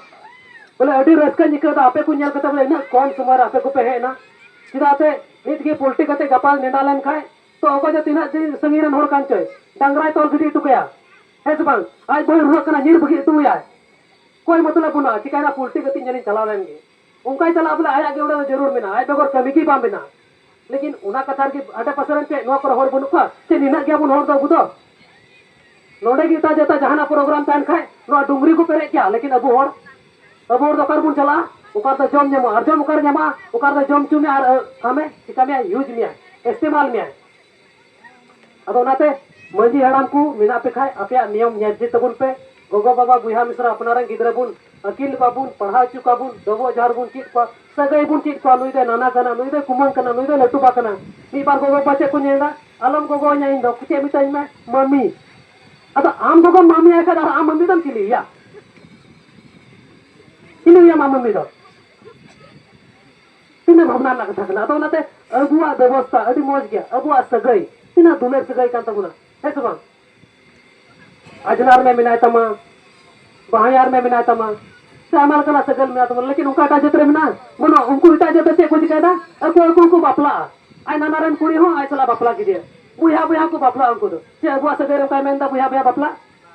ᱵᱚᱞᱮ ᱟᱹᱰᱤ ᱨᱟᱹᱥᱠᱟᱹᱧ ᱟᱹᱭᱠᱟᱹᱣ ᱮᱫᱟ ᱟᱯᱮ ᱠᱚ ᱧᱮᱞ ᱠᱟᱛᱮ, ᱵᱚᱞᱮ ᱤᱱᱟᱹᱜ ᱠᱚᱢ ᱥᱚᱢᱚᱭ ᱨᱮ ᱟᱯᱮ ᱠᱚᱯᱮ ᱦᱮᱡ ᱮᱱᱟ᱾ ᱪᱮᱫᱟᱜ ᱥᱮ ᱱᱤᱛ ᱜᱮ ᱯᱚᱞᱴᱤ ᱠᱟᱛᱮ ᱜᱟᱯᱟᱞ ᱱᱮᱰᱟ ᱞᱮᱱᱠᱷᱟᱡ ᱛᱚ ᱚᱠᱚᱭ ᱫᱚ ᱛᱤᱱᱟᱹᱜ ᱫᱤᱱ ᱥᱟᱺᱜᱤᱧ ᱨᱮᱱ ᱦᱚᱲ ᱠᱟᱱ ᱪᱚᱭ, ᱰᱟᱝᱨᱟᱭ ᱛᱚᱞ ᱜᱤᱰᱤ ᱦᱚᱴᱚ ᱠᱟᱭᱟ, ᱦᱮᱸ ᱥᱮ ᱵᱟᱝ? ᱟᱡ ᱵᱟᱹᱦᱩᱭ ᱨᱩᱣᱟᱹᱜ ᱠᱟᱱᱟ, ᱧᱤᱨ ᱵᱟᱹᱜᱤ ᱦᱚᱴᱚ ᱟᱭᱟᱭ, ᱠᱳᱭ ᱢᱚᱛᱞᱚᱵ ᱵᱟᱹᱱᱩᱜᱼᱟ᱾ ᱪᱤᱠᱟᱭᱱᱟ, ᱯᱚᱞᱴᱤ ᱠᱟᱛᱮ ᱧᱮᱞᱤᱧ ᱪᱟᱞᱟᱣ ᱞᱮᱱ ᱜᱮ, ᱚᱱᱠᱟᱭ ᱪᱟᱞᱟᱜᱼᱟ᱾ ᱵᱚᱞᱮ ᱟᱭᱟᱜ ᱜᱮ ᱚᱸᱰᱮ ᱫᱚ ᱡᱟᱹᱨᱩᱲ ᱢᱮᱱᱟᱜᱼᱟ, ᱟᱡ ᱵᱮᱜᱚᱨ ᱠᱟᱹᱢᱤ ᱜᱮ ᱵᱟᱝ ᱢᱮᱱᱟᱜᱼᱟ᱾ ᱞᱮᱠᱤᱱ ᱚᱱᱟ ᱠᱟᱛᱷᱟ ᱨᱮᱜᱮ ᱟᱰᱮ ᱯᱟᱥᱮ ᱨᱮᱱ ᱪᱮᱫ ᱱᱚᱣᱟ ᱠᱚᱨᱮ ᱦᱚᱲ ᱵᱟᱹᱱᱩᱜ ᱠᱚᱣᱟ? ᱪᱮᱫ ᱱᱤᱱᱟᱹᱜ ᱜᱮᱭᱟᱵᱚᱱ ᱦᱚᱲ ᱫᱚ ᱟᱵᱚ ᱫᱚ? ᱱᱚᱰᱮ ᱜᱮ ᱮᱴᱟᱜ ᱡᱟᱹᱛᱟᱜ ᱡᱟᱦᱟᱱᱟᱜ ᱯᱨᱳᱜᱨᱟᱢ ᱛᱟᱦᱮᱱ ᱠᱷᱟᱡ ᱱᱚᱣᱟ ᱰᱩᱝᱨᱤ ᱠᱚ ᱯᱮᱨᱮᱡ ᱠᱮᱭᱟ, ᱞᱮᱠᱤᱱ ᱟᱵᱚ ᱦᱚᱲ, ᱟᱵᱚ ᱦᱚᱲ ᱫᱚ ᱚᱠᱟ ᱨᱮᱵᱚᱱ ᱪᱟᱞᱟᱜᱼᱟ? ᱚᱠᱟ ᱨᱮᱫᱚ ᱡᱚᱢ ᱧᱟᱢᱚᱜᱼᱟ? ᱟᱨ ᱡᱚᱢ ᱚᱠᱟ ᱨᱮ ᱧᱟᱢᱚᱜᱼᱟ? ᱚᱠᱟ ᱨᱮᱫᱚ ᱡᱚᱢ ᱦᱚᱪᱚ ᱢᱮᱭᱟ ᱟᱨ ᱟᱹ, ᱠᱟᱢᱮ ᱪᱤᱠᱟ ᱢᱮᱭᱟ, ᱤᱭᱩᱡᱽ ᱢᱮᱭᱟ, ᱤᱥᱛᱮᱢᱟᱞ ᱢᱮᱭᱟ᱾ ᱟᱫᱚ ᱚᱱᱟᱛᱮ ᱢᱟᱹᱡᱷᱤ ᱦᱟᱲᱟᱢ ᱠᱚ ᱢᱮᱱᱟᱜ ᱯᱮ ᱠᱷᱟᱡ ᱟᱯᱮᱭᱟᱜ ᱱᱤᱭᱚᱢ ᱧᱮᱞ ᱪᱮᱫ ᱛᱟᱵᱚᱱ ᱯᱮ᱾ ᱜᱚᱜᱚ ᱵᱟᱵᱟ ᱵᱚᱭᱦᱟ ᱢᱤᱥᱨᱟ ᱟᱯᱱᱟᱨ ᱨᱮᱱ ᱜᱤᱫᱽᱨᱟᱹ ᱵᱚᱱ ᱟᱹᱠᱤᱞ ᱵᱟᱵᱚᱱ ᱯᱟᱲᱦᱟᱣ ᱦᱚᱪᱚ ᱠᱚᱣᱟ ᱵᱚᱱ, ᱰᱚᱵᱚᱜ ᱡᱚᱦᱟᱨ ᱵᱚᱱ ᱪᱮᱫ ᱠᱚᱣᱟ, ᱥᱟᱹᱜᱟᱹᱭ ᱵᱚᱱ ᱪᱮᱫ ᱠᱚᱣᱟ, ᱱᱩᱭ ᱫᱚᱭ ᱱᱟᱱᱟ ᱠᱟᱱᱟ, ᱱᱩᱭ ᱫᱚᱭ ᱠᱩᱢᱟᱹᱝ ᱠᱟᱱᱟ, ᱱᱩᱭ ᱫᱚᱭ ᱞᱟᱹᱴᱩ ᱵᱟ ᱠᱟᱱᱟ᱾ ᱢᱤᱫ ᱵᱟᱨ ᱜᱚᱜᱚ ᱵᱟᱵᱟ ᱪᱮᱫ ᱠᱚ ᱧᱮᱞ ᱮᱫᱟ, ᱟᱞᱚᱢ ᱜᱚᱜᱚ ᱤᱧᱟ, ᱤᱧ ᱫᱚ ᱪᱮᱫ ᱢᱮᱛᱟᱹᱧ ᱢᱮ, ᱢᱟᱹᱢᱤ᱾ ᱟᱫᱚ ᱟᱢ ᱜᱚᱜᱚᱢ ᱢᱟᱹᱢᱤ ᱟᱭ ᱠᱷᱟᱡ ᱟᱨ ᱟᱢ ᱢᱟᱹᱢᱤ ᱫᱚᱢ ᱪᱤᱞᱤᱭᱟ? ᱪᱤᱞᱤᱭᱟᱢ ᱟᱢ ᱢᱟᱹᱢᱤ ᱫᱚ? ᱛᱤᱱᱟᱹᱜ ᱵᱷᱟᱵᱽᱱᱟ ᱨᱮᱱᱟᱜ ᱠᱟᱛᱷᱟ ᱠᱟᱱᱟ᱾ ᱟᱫᱚ ᱚᱱᱟᱛᱮ ᱟᱵᱚᱣᱟᱜ ᱵᱮᱵᱚᱥᱛᱷᱟ ᱟᱹᱰᱤ ᱢᱚᱡᱽ ᱜᱮᱭᱟ, ᱟᱵᱚᱣᱟᱜ ᱥᱟᱹᱜᱟᱹᱭ ᱛᱤᱱᱟᱹᱜ ᱫᱩᱞᱟᱹᱲ ᱥᱟᱹᱜᱟᱹᱭ ᱠᱟᱱ ᱛᱟᱵᱚᱱᱟ, ᱦᱮᱸ ᱥᱮ ᱵᱟᱝ? ᱟᱡᱽᱱᱟᱨ ᱢᱮ ᱢᱮᱱᱟᱭ ᱛᱟᱢᱟ, ᱵᱟᱦᱧᱟᱨ ᱢᱮ ᱢᱮᱱᱟᱭ ᱛᱟᱢᱟ, ᱥᱮ ᱟᱭᱢᱟ ᱞᱮᱠᱟᱱᱟᱜ ᱥᱟᱹᱜᱟᱹᱭ ᱢᱮᱱᱟᱜ ᱛᱟᱵᱚᱱᱟ, ᱞᱮᱠᱤᱱ ᱚᱱᱠᱟ ᱮᱴᱟᱜ ᱡᱟᱹᱛ ᱨᱮ ᱢᱮᱱᱟᱜᱼᱟ? ᱵᱟᱹᱱᱩᱜᱼᱟ᱾ ᱩᱱᱠᱩ ᱮᱴᱟᱜ ᱡᱟᱹᱛ ᱨᱮ ᱪᱮᱫ ᱠᱚ ᱪᱤᱠᱟᱹᱭᱮᱫᱟ? ᱟᱠᱚ ᱟᱠᱚ ᱠᱚ ᱵᱟᱯᱞᱟᱜᱼᱟ, ᱟᱡ ᱱᱟᱱᱟ ᱨᱮᱱ ᱠᱩᱲᱤ ᱦᱚᱸ ᱟᱡ ᱥᱟᱞᱟᱜ ᱵᱟᱯᱞᱟ ᱠᱮᱫᱮᱭᱟ, ᱵᱚᱭᱦᱟ ᱵᱚᱭᱦᱟ ᱠᱚ ᱵᱟᱯᱞᱟᱜᱼᱟ ᱩᱱᱠᱩ ᱫᱚ᱾ ᱪᱮᱫ ᱟᱵᱚᱣᱟᱜ ᱥᱟᱹᱜᱟᱹᱭ ᱨᱮ ᱚᱱᱠᱟᱭ ᱢᱮᱱᱫᱟ ᱵᱚᱭᱦᱟ ᱵᱚᱭᱦᱟ ᱵᱟᱯᱞᱟ?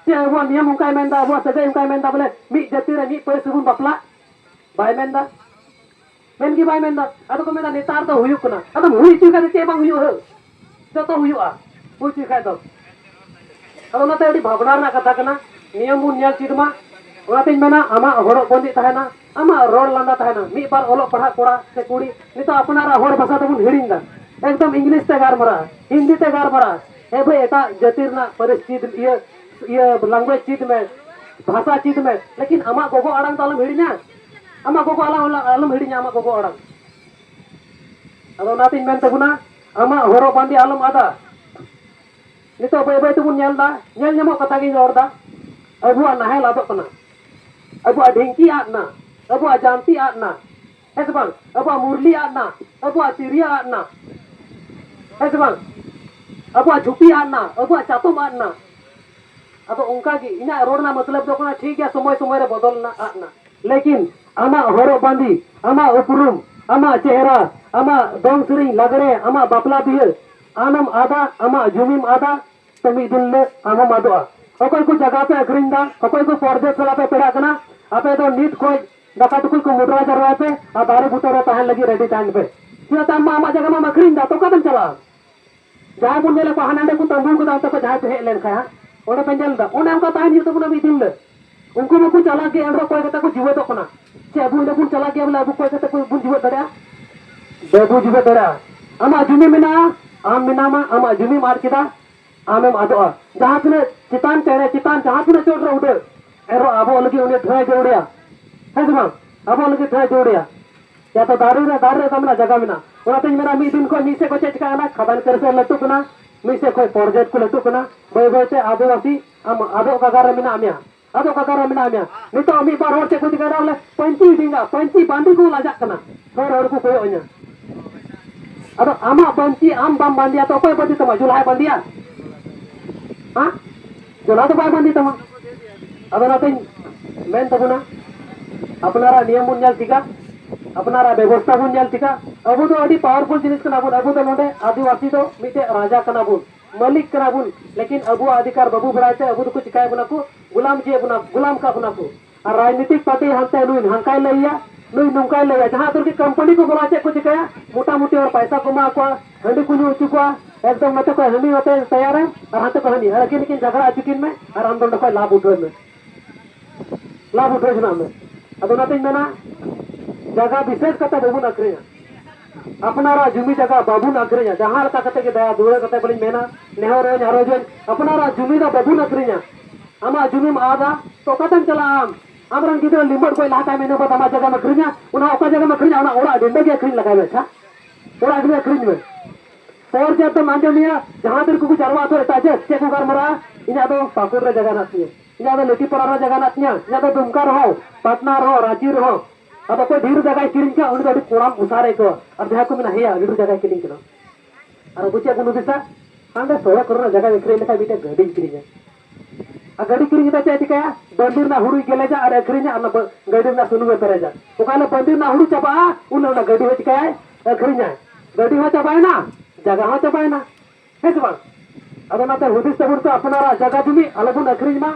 ᱪᱮᱫ ᱟᱵᱚᱣᱟᱜ ᱱᱤᱭᱚᱢ ᱚᱱᱠᱟᱭ ᱢᱮᱱᱫᱟ, ᱟᱵᱚᱣᱟᱜ ᱥᱟᱹᱜᱟᱹᱭ ᱚᱱᱠᱟᱭ ᱢᱮᱱᱫᱟ ᱵᱚᱞᱮ ᱢᱤᱫ ᱡᱟᱹᱛᱤ ᱨᱮ ᱢᱤᱫ ᱯᱟᱹᱨᱤᱥ ᱨᱮᱵᱚᱱ ᱵᱟᱯᱞᱟᱜ? ᱵᱟᱭ ᱢᱮᱱᱫᱟ, ᱢᱮᱱ ᱜᱮ ᱵᱟᱭ ᱢᱮᱱᱫᱟ᱾ ᱟᱫᱚ ᱠᱚ ᱢᱮᱱᱟ ᱱᱮᱛᱟᱨ ᱫᱚ ᱦᱩᱭᱩᱜ ᱠᱟᱱᱟ᱾ ᱟᱫᱚᱢ ᱦᱩᱭ ᱦᱚᱪᱚᱭ ᱠᱷᱟᱱ ᱫᱚ ᱪᱮᱫ ᱵᱟᱝ ᱦᱩᱭᱩᱜᱼᱟ? ᱦᱟᱹ, ᱡᱚᱛᱚ ᱦᱩᱭᱩᱜᱼᱟ ᱦᱩᱭ ᱦᱚᱪᱚᱭ ᱠᱷᱟᱱ ᱫᱚ᱾ ᱟᱫᱚ ᱚᱱᱟᱛᱮ ᱟᱹᱰᱤ ᱵᱷᱟᱵᱽᱱᱟ ᱨᱮᱱᱟᱜ ᱠᱟᱛᱷᱟ ᱠᱟᱱᱟ, ᱱᱤᱭᱚᱢ ᱵᱚᱱ ᱧᱮᱞ ᱪᱮᱫ ᱢᱟ᱾ ᱚᱱᱟᱛᱮᱧ ᱢᱮᱱᱟ ᱟᱢᱟᱜ ᱦᱚᱨᱚᱜ ᱵᱟᱸᱫᱮ ᱛᱟᱦᱮᱱᱟ, ᱟᱢᱟᱜ ᱨᱚᱲ ᱞᱟᱸᱫᱟ ᱛᱟᱦᱮᱱᱟ᱾ ᱢᱤᱫ ᱵᱟᱨ ᱚᱞᱚᱜ ᱯᱟᱲᱦᱟᱜ ᱠᱚᱲᱟ ᱥᱮ ᱠᱩᱲᱤ ᱱᱤᱛᱚᱜ ᱟᱯᱱᱟᱨᱟᱜ ᱦᱚᱲ ᱵᱷᱟᱥᱟ ᱫᱚᱵᱚᱱ ᱦᱤᱲᱤᱧ ᱮᱫᱟ, ᱮᱠᱫᱚᱢ ᱤᱝᱞᱤᱥ ᱛᱮ ᱜᱟᱨᱢᱟᱨᱟᱜᱼᱟ, ᱦᱤᱱᱫᱤ ᱛᱮ ᱜᱟᱨᱢᱟᱨᱟᱜᱼᱟ᱾ ᱮ ᱵᱷᱟᱹᱭ, ᱮᱴᱟᱜ ᱡᱟᱹᱛᱤ ᱨᱮᱱᱟᱜ ᱯᱟᱹᱨᱤᱥ ᱪᱮᱫ, ᱤᱭᱟᱹ ᱤᱭᱟᱹ language ᱪᱮᱫ ᱢᱮ, ᱵᱷᱟᱥᱟ ᱪᱮᱫ ᱢᱮ, ᱞᱮᱠᱤᱱ ᱟᱢᱟᱜ ᱜᱚᱜᱚ ᱟᱲᱟᱝ ᱫᱚ ᱟᱞᱚᱢ ᱦᱤᱲᱤᱧᱟ᱾ ᱟᱢᱟᱜ ᱜᱚᱜᱚ ᱟᱲᱟᱝ ᱟᱞᱚᱢ ᱦᱤᱲᱤᱧᱟ, ᱟᱢᱟᱜ ᱜᱚᱜᱚ ᱟᱲᱟᱝ᱾ ᱟᱫᱚ ᱚᱱᱟᱛᱤᱧ ᱢᱮᱱ ᱛᱟᱵᱚᱱᱟ, ᱟᱢᱟᱜ ᱦᱚᱨᱚᱜ ᱵᱟᱸᱫᱮ ᱟᱞᱚᱢ ᱟᱫᱟ᱾ ᱱᱤᱛᱚᱜ ᱵᱟᱹᱭ ᱵᱟᱹᱭ ᱛᱮᱵᱚᱱ ᱧᱮᱞ ᱮᱫᱟ, ᱧᱮᱞ ᱧᱟᱢᱚᱜ ᱠᱟᱛᱷᱟ ᱜᱤᱧ ᱨᱚᱲ ᱮᱫᱟ, ᱟᱵᱚᱣᱟᱜ ᱱᱟᱦᱮᱞ ᱟᱫᱚᱜ ᱠᱟᱱᱟ, ᱟᱵᱚᱣᱟᱜ ᱰᱷᱤᱝᱠᱤ ᱟᱫ ᱮᱱᱟ, ᱟᱵᱚᱣᱟᱜ ᱡᱟᱱᱛᱤ ᱟᱫ ᱮᱱᱟ, ᱦᱮᱸ ᱥᱮ ᱵᱟᱝ? ᱟᱵᱚᱣᱟᱜ ᱢᱩᱨᱞᱤ ᱟᱫ ᱮᱱᱟ, ᱟᱵᱚᱣᱟᱜ ᱛᱤᱨᱭᱳ ᱟᱫ ᱮᱱᱟ, ᱦᱮᱸ ᱥᱮ ᱵᱟᱝ? ᱟᱵᱚᱣᱟᱜ ᱡᱷᱩᱯᱤ ᱟᱫ ᱮᱱᱟ, ᱟᱵᱚᱣᱟᱜ ᱪᱟᱛᱚᱢ ᱟᱫ ᱮᱱᱟ᱾ ᱟᱫᱚ ᱚᱱᱠᱟ ᱜᱮ ᱤᱧᱟᱹᱜ ᱨᱚᱲ ᱨᱮᱱᱟᱜ ᱢᱚᱛᱞᱚᱵ ᱫᱚ ᱠᱟᱱᱟ, ᱴᱷᱤᱠ ᱜᱮᱭᱟ, ᱥᱚᱢᱚᱭ ᱥᱚᱢᱚᱭ ᱨᱮ ᱵᱚᱫᱚᱞ ᱮᱱᱟ, ᱟᱫ ᱮᱱᱟ, ᱞᱮᱠᱤᱱ ᱟᱢᱟᱜ ᱦᱚᱨᱚᱜ ᱵᱟᱸᱫᱮ, ᱟᱢᱟᱜ ᱩᱯᱨᱩᱢ, ᱟᱢᱟᱜ ᱫᱚᱝ ᱥᱮᱨᱮᱧ, ᱞᱟᱜᱽᱲᱮ, ᱟᱢᱟᱜ ᱵᱟᱯᱞᱟ ᱵᱤᱦᱟᱹ, ᱟᱢᱮᱢ ᱟᱫᱟ, ᱟᱢᱟᱜ ᱡᱩᱢᱤᱢ ᱟᱫᱟ, ᱛᱚ ᱢᱤᱫ ᱫᱤᱱ ᱦᱤᱞᱳᱜ ᱟᱢ ᱦᱚᱸᱢ ᱟᱫᱚᱜᱼᱟ᱾ ᱚᱠᱚᱭ ᱠᱚ ᱡᱟᱭᱜᱟ ᱯᱮ ᱟᱹᱠᱷᱨᱤᱧ ᱮᱫᱟ, ᱚᱠᱚᱭ ᱠᱚ ᱯᱚᱨᱫᱮᱥ ᱥᱟᱞᱟᱜ ᱯᱮ ᱯᱮᱲᱟᱜ ᱠᱟᱱᱟ, ᱟᱯᱮ ᱫᱚ ᱱᱤᱛ ᱠᱷᱚᱱ ᱫᱟᱠᱟ ᱴᱩᱠᱩᱡ ᱠᱚ ᱢᱚᱴᱨᱟ ᱡᱟᱨᱣᱟᱭ ᱯᱮ ᱟᱨ ᱫᱟᱨᱮ ᱵᱩᱴᱟᱹ ᱨᱮ ᱛᱟᱦᱮᱱ ᱞᱟᱹᱜᱤᱫ ᱨᱮᱰᱤ ᱛᱟᱦᱮᱱ ᱯᱮ᱾ ᱪᱮᱫᱟᱜ ᱥᱮ ᱟᱢ ᱢᱟ ᱟᱢᱟᱜ ᱡᱟᱭᱜᱟ ᱢᱟᱢ ᱟᱹᱠᱷᱨᱤᱧ ᱮᱫᱟ, ᱛᱚ ᱚᱠᱟ ᱛᱮᱢ ᱪᱟᱞᱟᱜᱼᱟ? ᱡᱟᱦᱟᱸᱭ ᱵᱚᱱ ᱧᱮᱞᱮᱫ ᱠᱚᱣᱟ ᱦᱟᱸᱰᱮ ᱱᱟᱸᱰᱮ ᱠᱚ ᱛᱟᱸᱵᱩ ᱠᱟᱫᱟ, ᱚᱱᱛᱮ ᱠᱷᱚᱱ ᱡᱟᱦᱟᱸᱭ ᱯᱮ ᱦᱮᱡ ᱞᱮᱱ ᱠᱷᱟᱱ ᱦᱟᱸᱜ, ᱚᱸᱰᱮ ᱯᱮ ᱧᱮᱞ ᱮᱫᱟ, ᱚᱱᱮ ᱚᱱᱠᱟ ᱛᱟᱦᱮᱱ ᱦᱩᱭᱩᱜ ᱛᱟᱵᱚᱱᱟ ᱢᱤᱫ ᱫᱤᱱ ᱦᱤᱞᱳᱜ᱾ ᱩᱱᱠᱩ ᱢᱟᱠᱚ ᱪᱟᱞᱟᱜ ᱜᱮ, ᱮᱱᱨᱮᱦᱚᱸ ᱚᱠᱚᱭ ᱠᱟᱛᱮ ᱠᱚ ᱡᱤᱣᱮᱫᱚᱜ ᱠᱟᱱᱟ? ᱪᱮᱫ ᱟᱵᱚ ᱤᱱᱟᱹ ᱵᱚᱱ ᱪᱟᱞᱟᱜ ᱜᱮᱭᱟ ᱵᱚᱞᱮ ᱟᱵᱚ ᱚᱠᱚᱭ ᱠᱟᱛᱮ ᱠᱚ ᱵᱚᱱ ᱡᱤᱣᱮᱫ ᱫᱟᱲᱮᱭᱟᱜᱼᱟ? ᱵᱟᱵᱚ ᱡᱤᱣᱮᱫ ᱫᱟᱲᱮᱭᱟᱜᱼᱟ᱾ ᱟᱢᱟᱜ ᱡᱩᱢᱤ ᱢᱮᱱᱟᱜᱼᱟ, ᱟᱢ ᱢᱮᱱᱟᱢᱟ, ᱟᱢᱟᱜ ᱡᱩᱢᱤᱢ ᱟᱫ ᱠᱮᱫᱟ, ᱟᱢᱮᱢ ᱟᱫᱚᱜᱼᱟ᱾ ᱡᱟᱦᱟᱸ ᱛᱤᱱᱟᱹᱜ ᱪᱮᱛᱟᱱ ᱪᱮᱬᱮ ᱪᱮᱛᱟᱱ ᱡᱟᱦᱟᱸ ᱛᱤᱱᱟᱹᱜ ᱪᱚᱴ ᱨᱮ ᱩᱰᱟᱹᱜ, ᱮᱱᱨᱮᱦᱚᱸ ᱟᱵᱚ ᱞᱟᱹᱜᱤᱫ ᱩᱱᱤ ᱴᱷᱟᱹᱭ ᱡᱟᱹᱨᱩᱲᱮᱭᱟ, ᱦᱮᱸ ᱥᱮ ᱵᱟᱝ? ᱟᱵᱚ ᱞᱟᱹᱜᱤᱫ ᱴᱷᱟᱹᱭ ᱡᱟᱹᱨᱩᱲᱮᱭᱟ᱾ ᱭᱟ ᱛᱚ ᱫᱟᱨᱮ ᱨᱮ, ᱫᱟᱨᱮ ᱨᱮ ᱢᱮᱱᱟᱜᱼᱟ, ᱡᱟᱭᱜᱟ ᱢᱮᱱᱟᱜᱼᱟ᱾ ᱚᱱᱟᱛᱤᱧ ᱢᱮᱱᱟ, ᱢᱤᱫ ᱫᱤᱱ ᱠᱷᱚᱱ ᱢᱤᱫ ᱥᱮᱫ ᱠᱷᱚᱱ ᱪᱮᱫ ᱪᱤᱠᱟᱹᱜ ᱠᱟᱱᱟ, ᱠᱷᱟᱫᱟᱱ ᱠᱟᱹᱨᱥᱟᱹ ᱞᱟᱹᱴᱩᱜ ᱠᱟᱱᱟ, ᱢᱤᱫ ᱥᱮᱫ ᱠᱷᱚᱱ ᱯᱨᱚᱡᱮᱠᱴ ᱠᱚ ᱞᱟᱹᱴᱩᱜ ᱠᱟᱱᱟ᱾ ᱵᱟᱹᱭ ᱵᱟᱹᱭ ᱛᱮ ᱟᱹᱫᱤᱵᱟᱹᱥᱤ ᱟᱢ ᱟᱫᱚᱜ ᱠᱟᱜᱟᱨ ᱨᱮ ᱢᱮᱱᱟᱜ ᱢᱮᱭᱟ, ᱟᱫᱚᱜ ᱠᱟᱜᱟᱨ ᱨᱮ ᱢᱮᱱᱟᱜ ᱢᱮᱭᱟ᱾ ᱱᱤᱛᱚᱜ ᱢᱤᱫ ᱵᱟᱨ ᱦᱚᱲ ᱪᱮᱫ ᱠᱚ ᱪᱤᱠᱟᱹᱭᱮᱫᱟ ᱵᱚᱞᱮ, ᱯᱟᱹᱧᱪᱤ ᱰᱮᱸᱜᱟ, ᱯᱟᱹᱧᱪᱤ ᱵᱟᱸᱫᱮ ᱠᱚ ᱞᱟᱡᱟᱜ ᱠᱟᱱᱟ᱾ ᱦᱚᱲ ᱦᱚᱲ ᱠᱚ ᱠᱚᱭᱚᱜ ᱤᱧᱟ᱾ ᱟᱫᱚ ᱟᱢᱟᱜ ᱯᱟᱹᱧᱪᱤ ᱟᱢ ᱵᱟᱢ ᱵᱟᱸᱫᱮᱭᱟ, ᱛᱚ ᱚᱠᱚᱭ ᱵᱟᱸᱫᱮ ᱛᱟᱢᱟ? ᱡᱩᱞᱦᱟᱭ ᱵᱟᱸᱫᱮᱭᱟ? ᱦᱮᱸ? ᱡᱚᱞᱟ ᱫᱚ ᱵᱟᱭ ᱵᱟᱸᱫᱮ ᱛᱟᱢᱟ᱾ ᱟᱫᱚ ᱚᱱᱟᱛᱮᱧ ᱢᱮᱱ ᱛᱟᱵᱚᱱᱟ, ᱟᱯᱱᱟᱨᱟᱜ ᱱᱤᱭᱚᱢ ᱵᱚᱱ ᱧᱮᱞ ᱴᱷᱤᱠᱟ, ᱟᱯᱱᱟᱨᱟᱜ ᱵᱮᱵᱚᱥᱛᱷᱟ ᱵᱚᱱ ᱧᱮᱞ ᱴᱷᱤᱠᱟ᱾ ᱟᱵᱚ ᱫᱚ ᱟᱹᱰᱤ ᱯᱟᱣᱟᱨᱯᱷᱩᱞ ᱡᱤᱱᱤᱥ ᱠᱟᱱᱟ ᱵᱚᱱ᱾ ᱟᱵᱚ ᱫᱚ ᱱᱚᱰᱮ ᱟᱹᱫᱤᱵᱟᱹᱥᱤ ᱫᱚ ᱢᱤᱫᱴᱮᱡ ᱨᱟᱡᱟ ᱠᱟᱱᱟ ᱵᱚᱱ, ᱢᱟᱹᱞᱤᱠ ᱠᱟᱱᱟ ᱵᱚᱱ, ᱞᱮᱠᱤᱱ ᱟᱵᱚᱣᱟᱜ ᱚᱫᱷᱤᱠᱟᱨ ᱵᱟᱵᱚ ᱵᱟᱲᱟᱭ ᱛᱮ ᱟᱵᱚ ᱫᱚᱠᱚ ᱪᱤᱠᱟᱭ ᱵᱚᱱᱟ ᱠᱚ, ᱜᱩᱞᱟᱢ ᱪᱮᱫ ᱵᱚᱱᱟ, ᱜᱩᱞᱟᱢ ᱠᱟᱜ ᱵᱚᱱᱟ ᱠᱚ᱾ ᱟᱨ ᱨᱟᱡᱽᱱᱤᱛᱤᱠ ᱯᱟᱨᱴᱤ ᱦᱟᱱᱛᱮ ᱱᱩᱭ ᱦᱟᱱᱠᱟᱭ ᱞᱟᱹᱭᱟ, ᱱᱩᱭ ᱱᱚᱝᱠᱟᱭ ᱞᱟᱹᱭᱟ᱾ ᱡᱟᱦᱟᱸ ᱩᱛᱟᱹᱨ ᱜᱮ ᱠᱳᱢᱯᱟᱱᱤ ᱠᱚ ᱵᱚᱞᱚᱜᱼᱟ, ᱪᱮᱫ ᱠᱚ ᱪᱤᱠᱟᱹᱭᱟ? ᱢᱚᱴᱟᱢᱩᱴᱤ ᱦᱚᱲ ᱯᱟᱭᱥᱟ ᱠᱚ ᱮᱢᱟ ᱠᱚᱣᱟ, ᱦᱟᱺᱰᱤ ᱠᱚ ᱧᱩ ᱦᱚᱪᱚ ᱠᱚᱣᱟ, ᱮᱠᱫᱚᱢ ᱱᱚᱛᱮ ᱠᱷᱚᱱ ᱦᱟᱺᱰᱤ ᱱᱚᱛᱮ ᱛᱮᱭᱟᱨᱟ, ᱟᱨ ᱦᱟᱱᱛᱮ ᱠᱷᱚᱱ ᱦᱟᱺᱰᱤ, ᱟᱨ ᱟᱹᱠᱤᱱ ᱟᱹᱠᱤᱱ ᱡᱷᱟᱜᱽᱲᱟ ᱦᱚᱪᱚ ᱠᱤᱱ ᱢᱮ, ᱟᱨ ᱟᱢ ᱫᱚ ᱚᱸᱰᱮ ᱠᱷᱚᱱ ᱞᱟᱵᱷ ᱩᱴᱷᱟᱹᱣ ᱢᱮ, ᱞᱟᱵᱷ ᱩᱴᱷᱟᱹᱣ ᱡᱚᱱᱟᱜ ᱢᱮ᱾ ᱟᱫᱚ ᱚᱱᱟᱛᱤᱧ ᱢᱮᱱᱟ, ᱡᱟᱭᱜᱟ ᱵᱤᱥᱮᱥ ᱠᱟᱛᱮ ᱵᱟᱵᱚᱱ ᱟᱹᱠᱷᱨᱤᱧᱟ, ᱟᱯᱱᱟᱨᱟᱜ ᱡᱩᱢᱤ ᱡᱟᱭᱜᱟ ᱵᱟᱵᱚᱱ ᱟᱹᱠᱷᱨᱤᱧᱟ᱾ ᱡᱟᱦᱟᱸ ᱞᱮᱠᱟ ᱠᱟᱛᱮ ᱜᱮ ᱫᱟᱭᱟ ᱫᱩᱞᱟᱹᱲ ᱠᱟᱛᱮ ᱵᱚᱞᱮᱧ ᱢᱮᱱᱟ, ᱱᱮᱦᱚᱨ ᱟᱹᱧ, ᱟᱨᱚᱡᱽ ᱟᱹᱧ, ᱟᱯᱱᱟᱨᱟᱜ ᱡᱩᱢᱤ ᱫᱚ ᱵᱟᱵᱚᱱ ᱟᱹᱠᱷᱨᱤᱧᱟ᱾ ᱟᱢᱟᱜ ᱡᱩᱢᱤᱢ ᱟᱫᱟ, ᱛᱚ ᱚᱠᱟᱛᱮᱢ ᱪᱟᱞᱟᱜᱼᱟ ᱟᱢ? ᱟᱢᱨᱮᱱ ᱜᱤᱫᱽᱨᱟᱹ ᱞᱤᱢᱵᱟᱹᱴ ᱜᱚᱡ ᱞᱟᱦᱟ ᱛᱟᱭᱚᱢ ᱤᱱᱟᱹ ᱵᱟᱫ ᱟᱢᱟᱜ ᱡᱟᱭᱜᱟᱢ ᱟᱹᱠᱷᱨᱤᱧᱟ? ᱚᱱᱟ ᱚᱠᱟ ᱡᱟᱭᱜᱟᱢ ᱟᱹᱠᱷᱨᱤᱧᱟ? ᱚᱱᱟ ᱚᱲᱟᱜ ᱰᱤᱸᱰᱟᱹ ᱜᱮ ᱟᱹᱠᱷᱨᱤᱧ ᱞᱟᱜᱟᱭ ᱢᱮ᱾ ᱟᱪᱪᱷᱟ, ᱚᱲᱟᱜ ᱰᱤᱸᱰᱟᱹ ᱟᱹᱠᱷᱨᱤᱧ ᱢᱮ᱾ ᱯᱚᱨ ᱡᱟᱹᱛ ᱫᱚᱢ ᱟᱸᱡᱚᱢᱮᱭᱟ, ᱡᱟᱦᱟᱸ ᱛᱤ ᱨᱮᱠᱚ ᱡᱟᱨᱣᱟ ᱟᱛᱚ ᱮᱴᱟᱜ ᱡᱟᱹᱛ ᱪᱮᱫ ᱠᱚ ᱜᱟᱞᱢᱟᱨᱟᱜᱼᱟ? ᱤᱧᱟᱹᱜ ᱫᱚ ᱯᱟᱹᱠᱩᱲ ᱨᱮ ᱡᱟᱭᱜᱟ ᱢᱮᱱᱟᱜ ᱛᱤᱧᱟᱹ, ᱤᱧᱟᱹᱜ ᱫᱚ ᱞᱤᱴᱤᱯᱟᱲᱟ ᱨᱮ ᱡᱟᱭᱜᱟ ᱢᱮᱱᱟᱜ ᱛᱤᱧᱟᱹ, ᱤᱧᱟᱹᱜ ᱫᱚ ᱫᱩᱢᱠᱟ ᱨᱮᱦᱚᱸ, ᱯᱟᱴᱱᱟ ᱨᱮᱦᱚᱸ, ᱨᱟᱸᱪᱤ ᱨᱮᱦᱚᱸ᱾ ᱟᱫᱚ ᱚᱠᱚᱭ ᱰᱷᱮᱨ ᱡᱟᱭᱜᱟᱭ ᱠᱤᱨᱤᱧ ᱠᱷᱟᱱ ᱩᱱᱤ ᱫᱚ ᱟᱹᱰᱤ ᱠᱚᱲᱟᱢ ᱚᱥᱟᱨ ᱮ ᱟᱹᱭᱠᱟᱹᱣᱟ᱾ ᱟᱨ ᱡᱟᱦᱟᱸᱭ ᱠᱚ ᱢᱮᱱᱟ, ᱦᱮᱸᱭᱟ, ᱟᱹᱰᱤ ᱰᱷᱮᱨ ᱡᱟᱭᱜᱟᱭ ᱠᱤᱨᱤᱧ ᱠᱟᱱᱟ, ᱟᱨ ᱟᱵᱚ ᱪᱮᱫ ᱵᱚᱱ ᱦᱩᱫᱤᱥᱟ? ᱦᱟᱸᱰᱮ ᱥᱚᱲᱚᱠ ᱠᱚᱨᱮᱱᱟᱜ ᱡᱟᱭᱜᱟᱧ ᱟᱹᱠᱷᱨᱤᱧ ᱞᱮᱠᱷᱟᱱ ᱢᱤᱫᱴᱮᱱ ᱜᱟᱹᱰᱤᱧ ᱠᱤᱨᱤᱧᱟ᱾ ᱟᱨ ᱜᱟᱹᱰᱤ ᱠᱤᱨᱤᱧ ᱠᱟᱛᱮ ᱪᱮᱫ ᱮ ᱪᱤᱠᱟᱹᱭᱟ? ᱵᱟᱹᱫᱤ ᱨᱮᱱᱟᱜ ᱦᱩᱲᱩᱭ ᱜᱮᱞᱮᱡᱟ ᱟᱨ ᱟᱹᱠᱷᱨᱤᱧᱟ, ᱟᱨ ᱚᱱᱟ ᱵᱟᱹ-, ᱜᱟᱹᱰᱤ ᱨᱮᱱᱟᱜ ᱥᱩᱱᱩᱢᱮ ᱯᱮᱨᱮᱡᱟ᱾ ᱚᱠᱟ ᱦᱤᱞᱳᱜ ᱵᱟᱹᱫᱤ ᱨᱮᱱᱟᱜ ᱦᱩᱲᱩ ᱪᱟᱵᱟᱜᱼᱟ, ᱩᱱ ᱦᱤᱞᱳᱜ ᱚᱱᱟ ᱜᱟᱹᱰᱤ ᱦᱚᱸ ᱪᱤᱠᱟᱹᱭᱟᱭ? ᱟᱹᱠᱷᱨᱤᱧᱟᱭ᱾ ᱜᱟᱹᱰᱤ ᱦᱚᱸ ᱪᱟᱵᱟᱭᱮᱱᱟ, ᱡᱟᱭᱜᱟ ᱦᱚᱸ ᱪᱟᱵᱟᱭᱮᱱᱟ, ᱦᱮᱸ ᱥᱮ ᱵᱟᱝ? ᱟᱫᱚ ᱚᱱᱟᱛᱮ ᱦᱩᱫᱤᱥ ᱛᱟᱵᱚᱱ ᱯᱮ, ᱟᱯᱱᱟᱨᱟᱜ ᱡᱟᱭᱜᱟ ᱡᱩᱢᱤ ᱟᱞᱚᱵᱚᱱ ᱟᱹᱠᱷᱨᱤᱧ ᱢᱟ᱾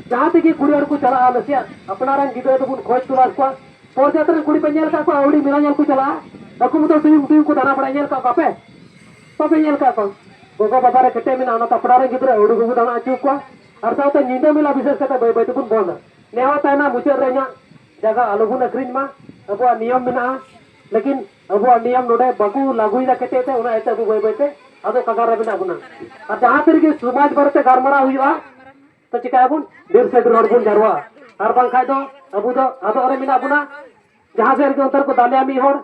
ᱡᱟᱦᱟᱸ ᱛᱮᱜᱮ ᱠᱩᱲᱤ ᱦᱚᱲ ᱠᱚ ᱪᱟᱞᱟᱜᱼᱟ, ᱱᱟᱥᱮᱭᱟᱜ ᱟᱯᱱᱟᱨ ᱨᱮᱱ ᱜᱤᱫᱽᱨᱟᱹ ᱫᱚᱵᱚᱱ ᱠᱷᱚᱡᱽ ᱛᱚᱞᱟᱥ ᱠᱚᱣᱟ᱾ ᱯᱚᱨᱡᱟᱛ ᱨᱮᱱ ᱠᱩᱲᱤ ᱯᱮ ᱧᱮᱞ ᱟᱠᱟᱫ ᱠᱚᱣᱟ, ᱟᱹᱣᱲᱤ ᱢᱮᱞᱟ ᱧᱮᱞ ᱠᱚ ᱪᱟᱞᱟᱜᱼᱟ, ᱟᱠᱚ ᱢᱚᱛᱚ ᱛᱩᱭᱩᱢ ᱛᱩᱭᱩᱢ ᱠᱚ ᱫᱟᱬᱟ ᱵᱟᱲᱟᱭ ᱧᱮᱞ ᱟᱠᱟᱫ ᱠᱚᱣᱟ ᱯᱮ? ᱵᱟᱯᱮ ᱧᱮᱞ ᱟᱠᱟᱫ ᱠᱚᱣᱟ? ᱜᱚᱜᱚ ᱵᱟᱵᱟ ᱨᱮ ᱠᱮᱴᱮᱡ ᱢᱮᱱᱟᱜᱼᱟ, ᱚᱱᱟ ᱛᱟᱯᱲᱟ ᱨᱮᱱ ᱜᱤᱫᱽᱨᱟᱹ ᱟᱹᱣᱲᱤ ᱜᱮᱵᱚ ᱫᱟᱬᱟ ᱦᱚᱪᱚ ᱠᱚᱣᱟ᱾ ᱟᱨ ᱥᱟᱶᱛᱮ ᱧᱤᱫᱟᱹ ᱢᱮᱞᱟ ᱵᱤᱥᱮᱥ ᱠᱟᱛᱮ ᱵᱟᱹᱭ ᱵᱟᱹᱭ ᱛᱮᱵᱚᱱ ᱵᱚᱱᱫᱟ᱾ ᱱᱮᱦᱚᱨ ᱛᱟᱦᱮᱱᱟ, ᱢᱩᱪᱟᱹᱫ ᱨᱮ ᱤᱧᱟᱹᱜ ᱡᱟᱭᱜᱟ ᱟᱞᱚᱵᱚᱱ ᱟᱹᱠᱷᱨᱤᱧ ᱢᱟ᱾ ᱟᱵᱚᱣᱟᱜ ᱱᱤᱭᱚᱢ ᱢᱮᱱᱟᱜᱼᱟ, ᱞᱮᱠᱤᱱ ᱟᱵᱚᱣᱟᱜ ᱱᱤᱭᱚᱢ ᱱᱚᱰᱮ ᱵᱟᱠᱚ ᱞᱟᱹᱜᱩᱭᱮᱫᱟ ᱠᱮᱴᱮᱡ ᱛᱮ, ᱚᱱᱟ ᱤᱭᱟᱹᱛᱮ ᱟᱵᱚ ᱵᱟᱹᱭ ᱵᱟᱹᱭ ᱛᱮ ᱟᱫᱚ ᱠᱟᱜᱟᱨ ᱨᱮ ᱢᱮᱱᱟᱜ ᱵᱚᱱᱟ᱾ ᱟᱨ ᱡᱟᱦᱟᱸ ᱛᱤ ᱨᱮᱜᱮ ᱥᱚᱢᱟᱡᱽ ᱵᱟᱨᱮᱛᱮ ᱜᱟᱞᱢᱟᱨᱟᱣ ᱦᱩᱭᱩᱜᱼᱟ, ᱛᱚ ᱪᱤᱠᱟᱹᱭᱟᱵᱚᱱ? ᱵᱤᱨ ᱥᱮᱫ ᱨᱚᱲ ᱵᱚᱱ ᱡᱟᱨᱣᱟ, ᱟᱨ ᱵᱟᱝᱠᱷᱟᱡ ᱫᱚ ᱟᱵᱚ ᱫᱚ ᱟᱫᱚᱜ ᱨᱮ ᱢᱮᱱᱟᱜ ᱵᱚᱱᱟ᱾ ᱡᱟᱦᱟᱸ ᱥᱮᱫ ᱨᱮᱜᱮ ᱚᱱᱛᱮ ᱨᱮᱠᱚ ᱫᱟᱞᱮᱭᱟ ᱢᱤᱫ ᱦᱚᱲ,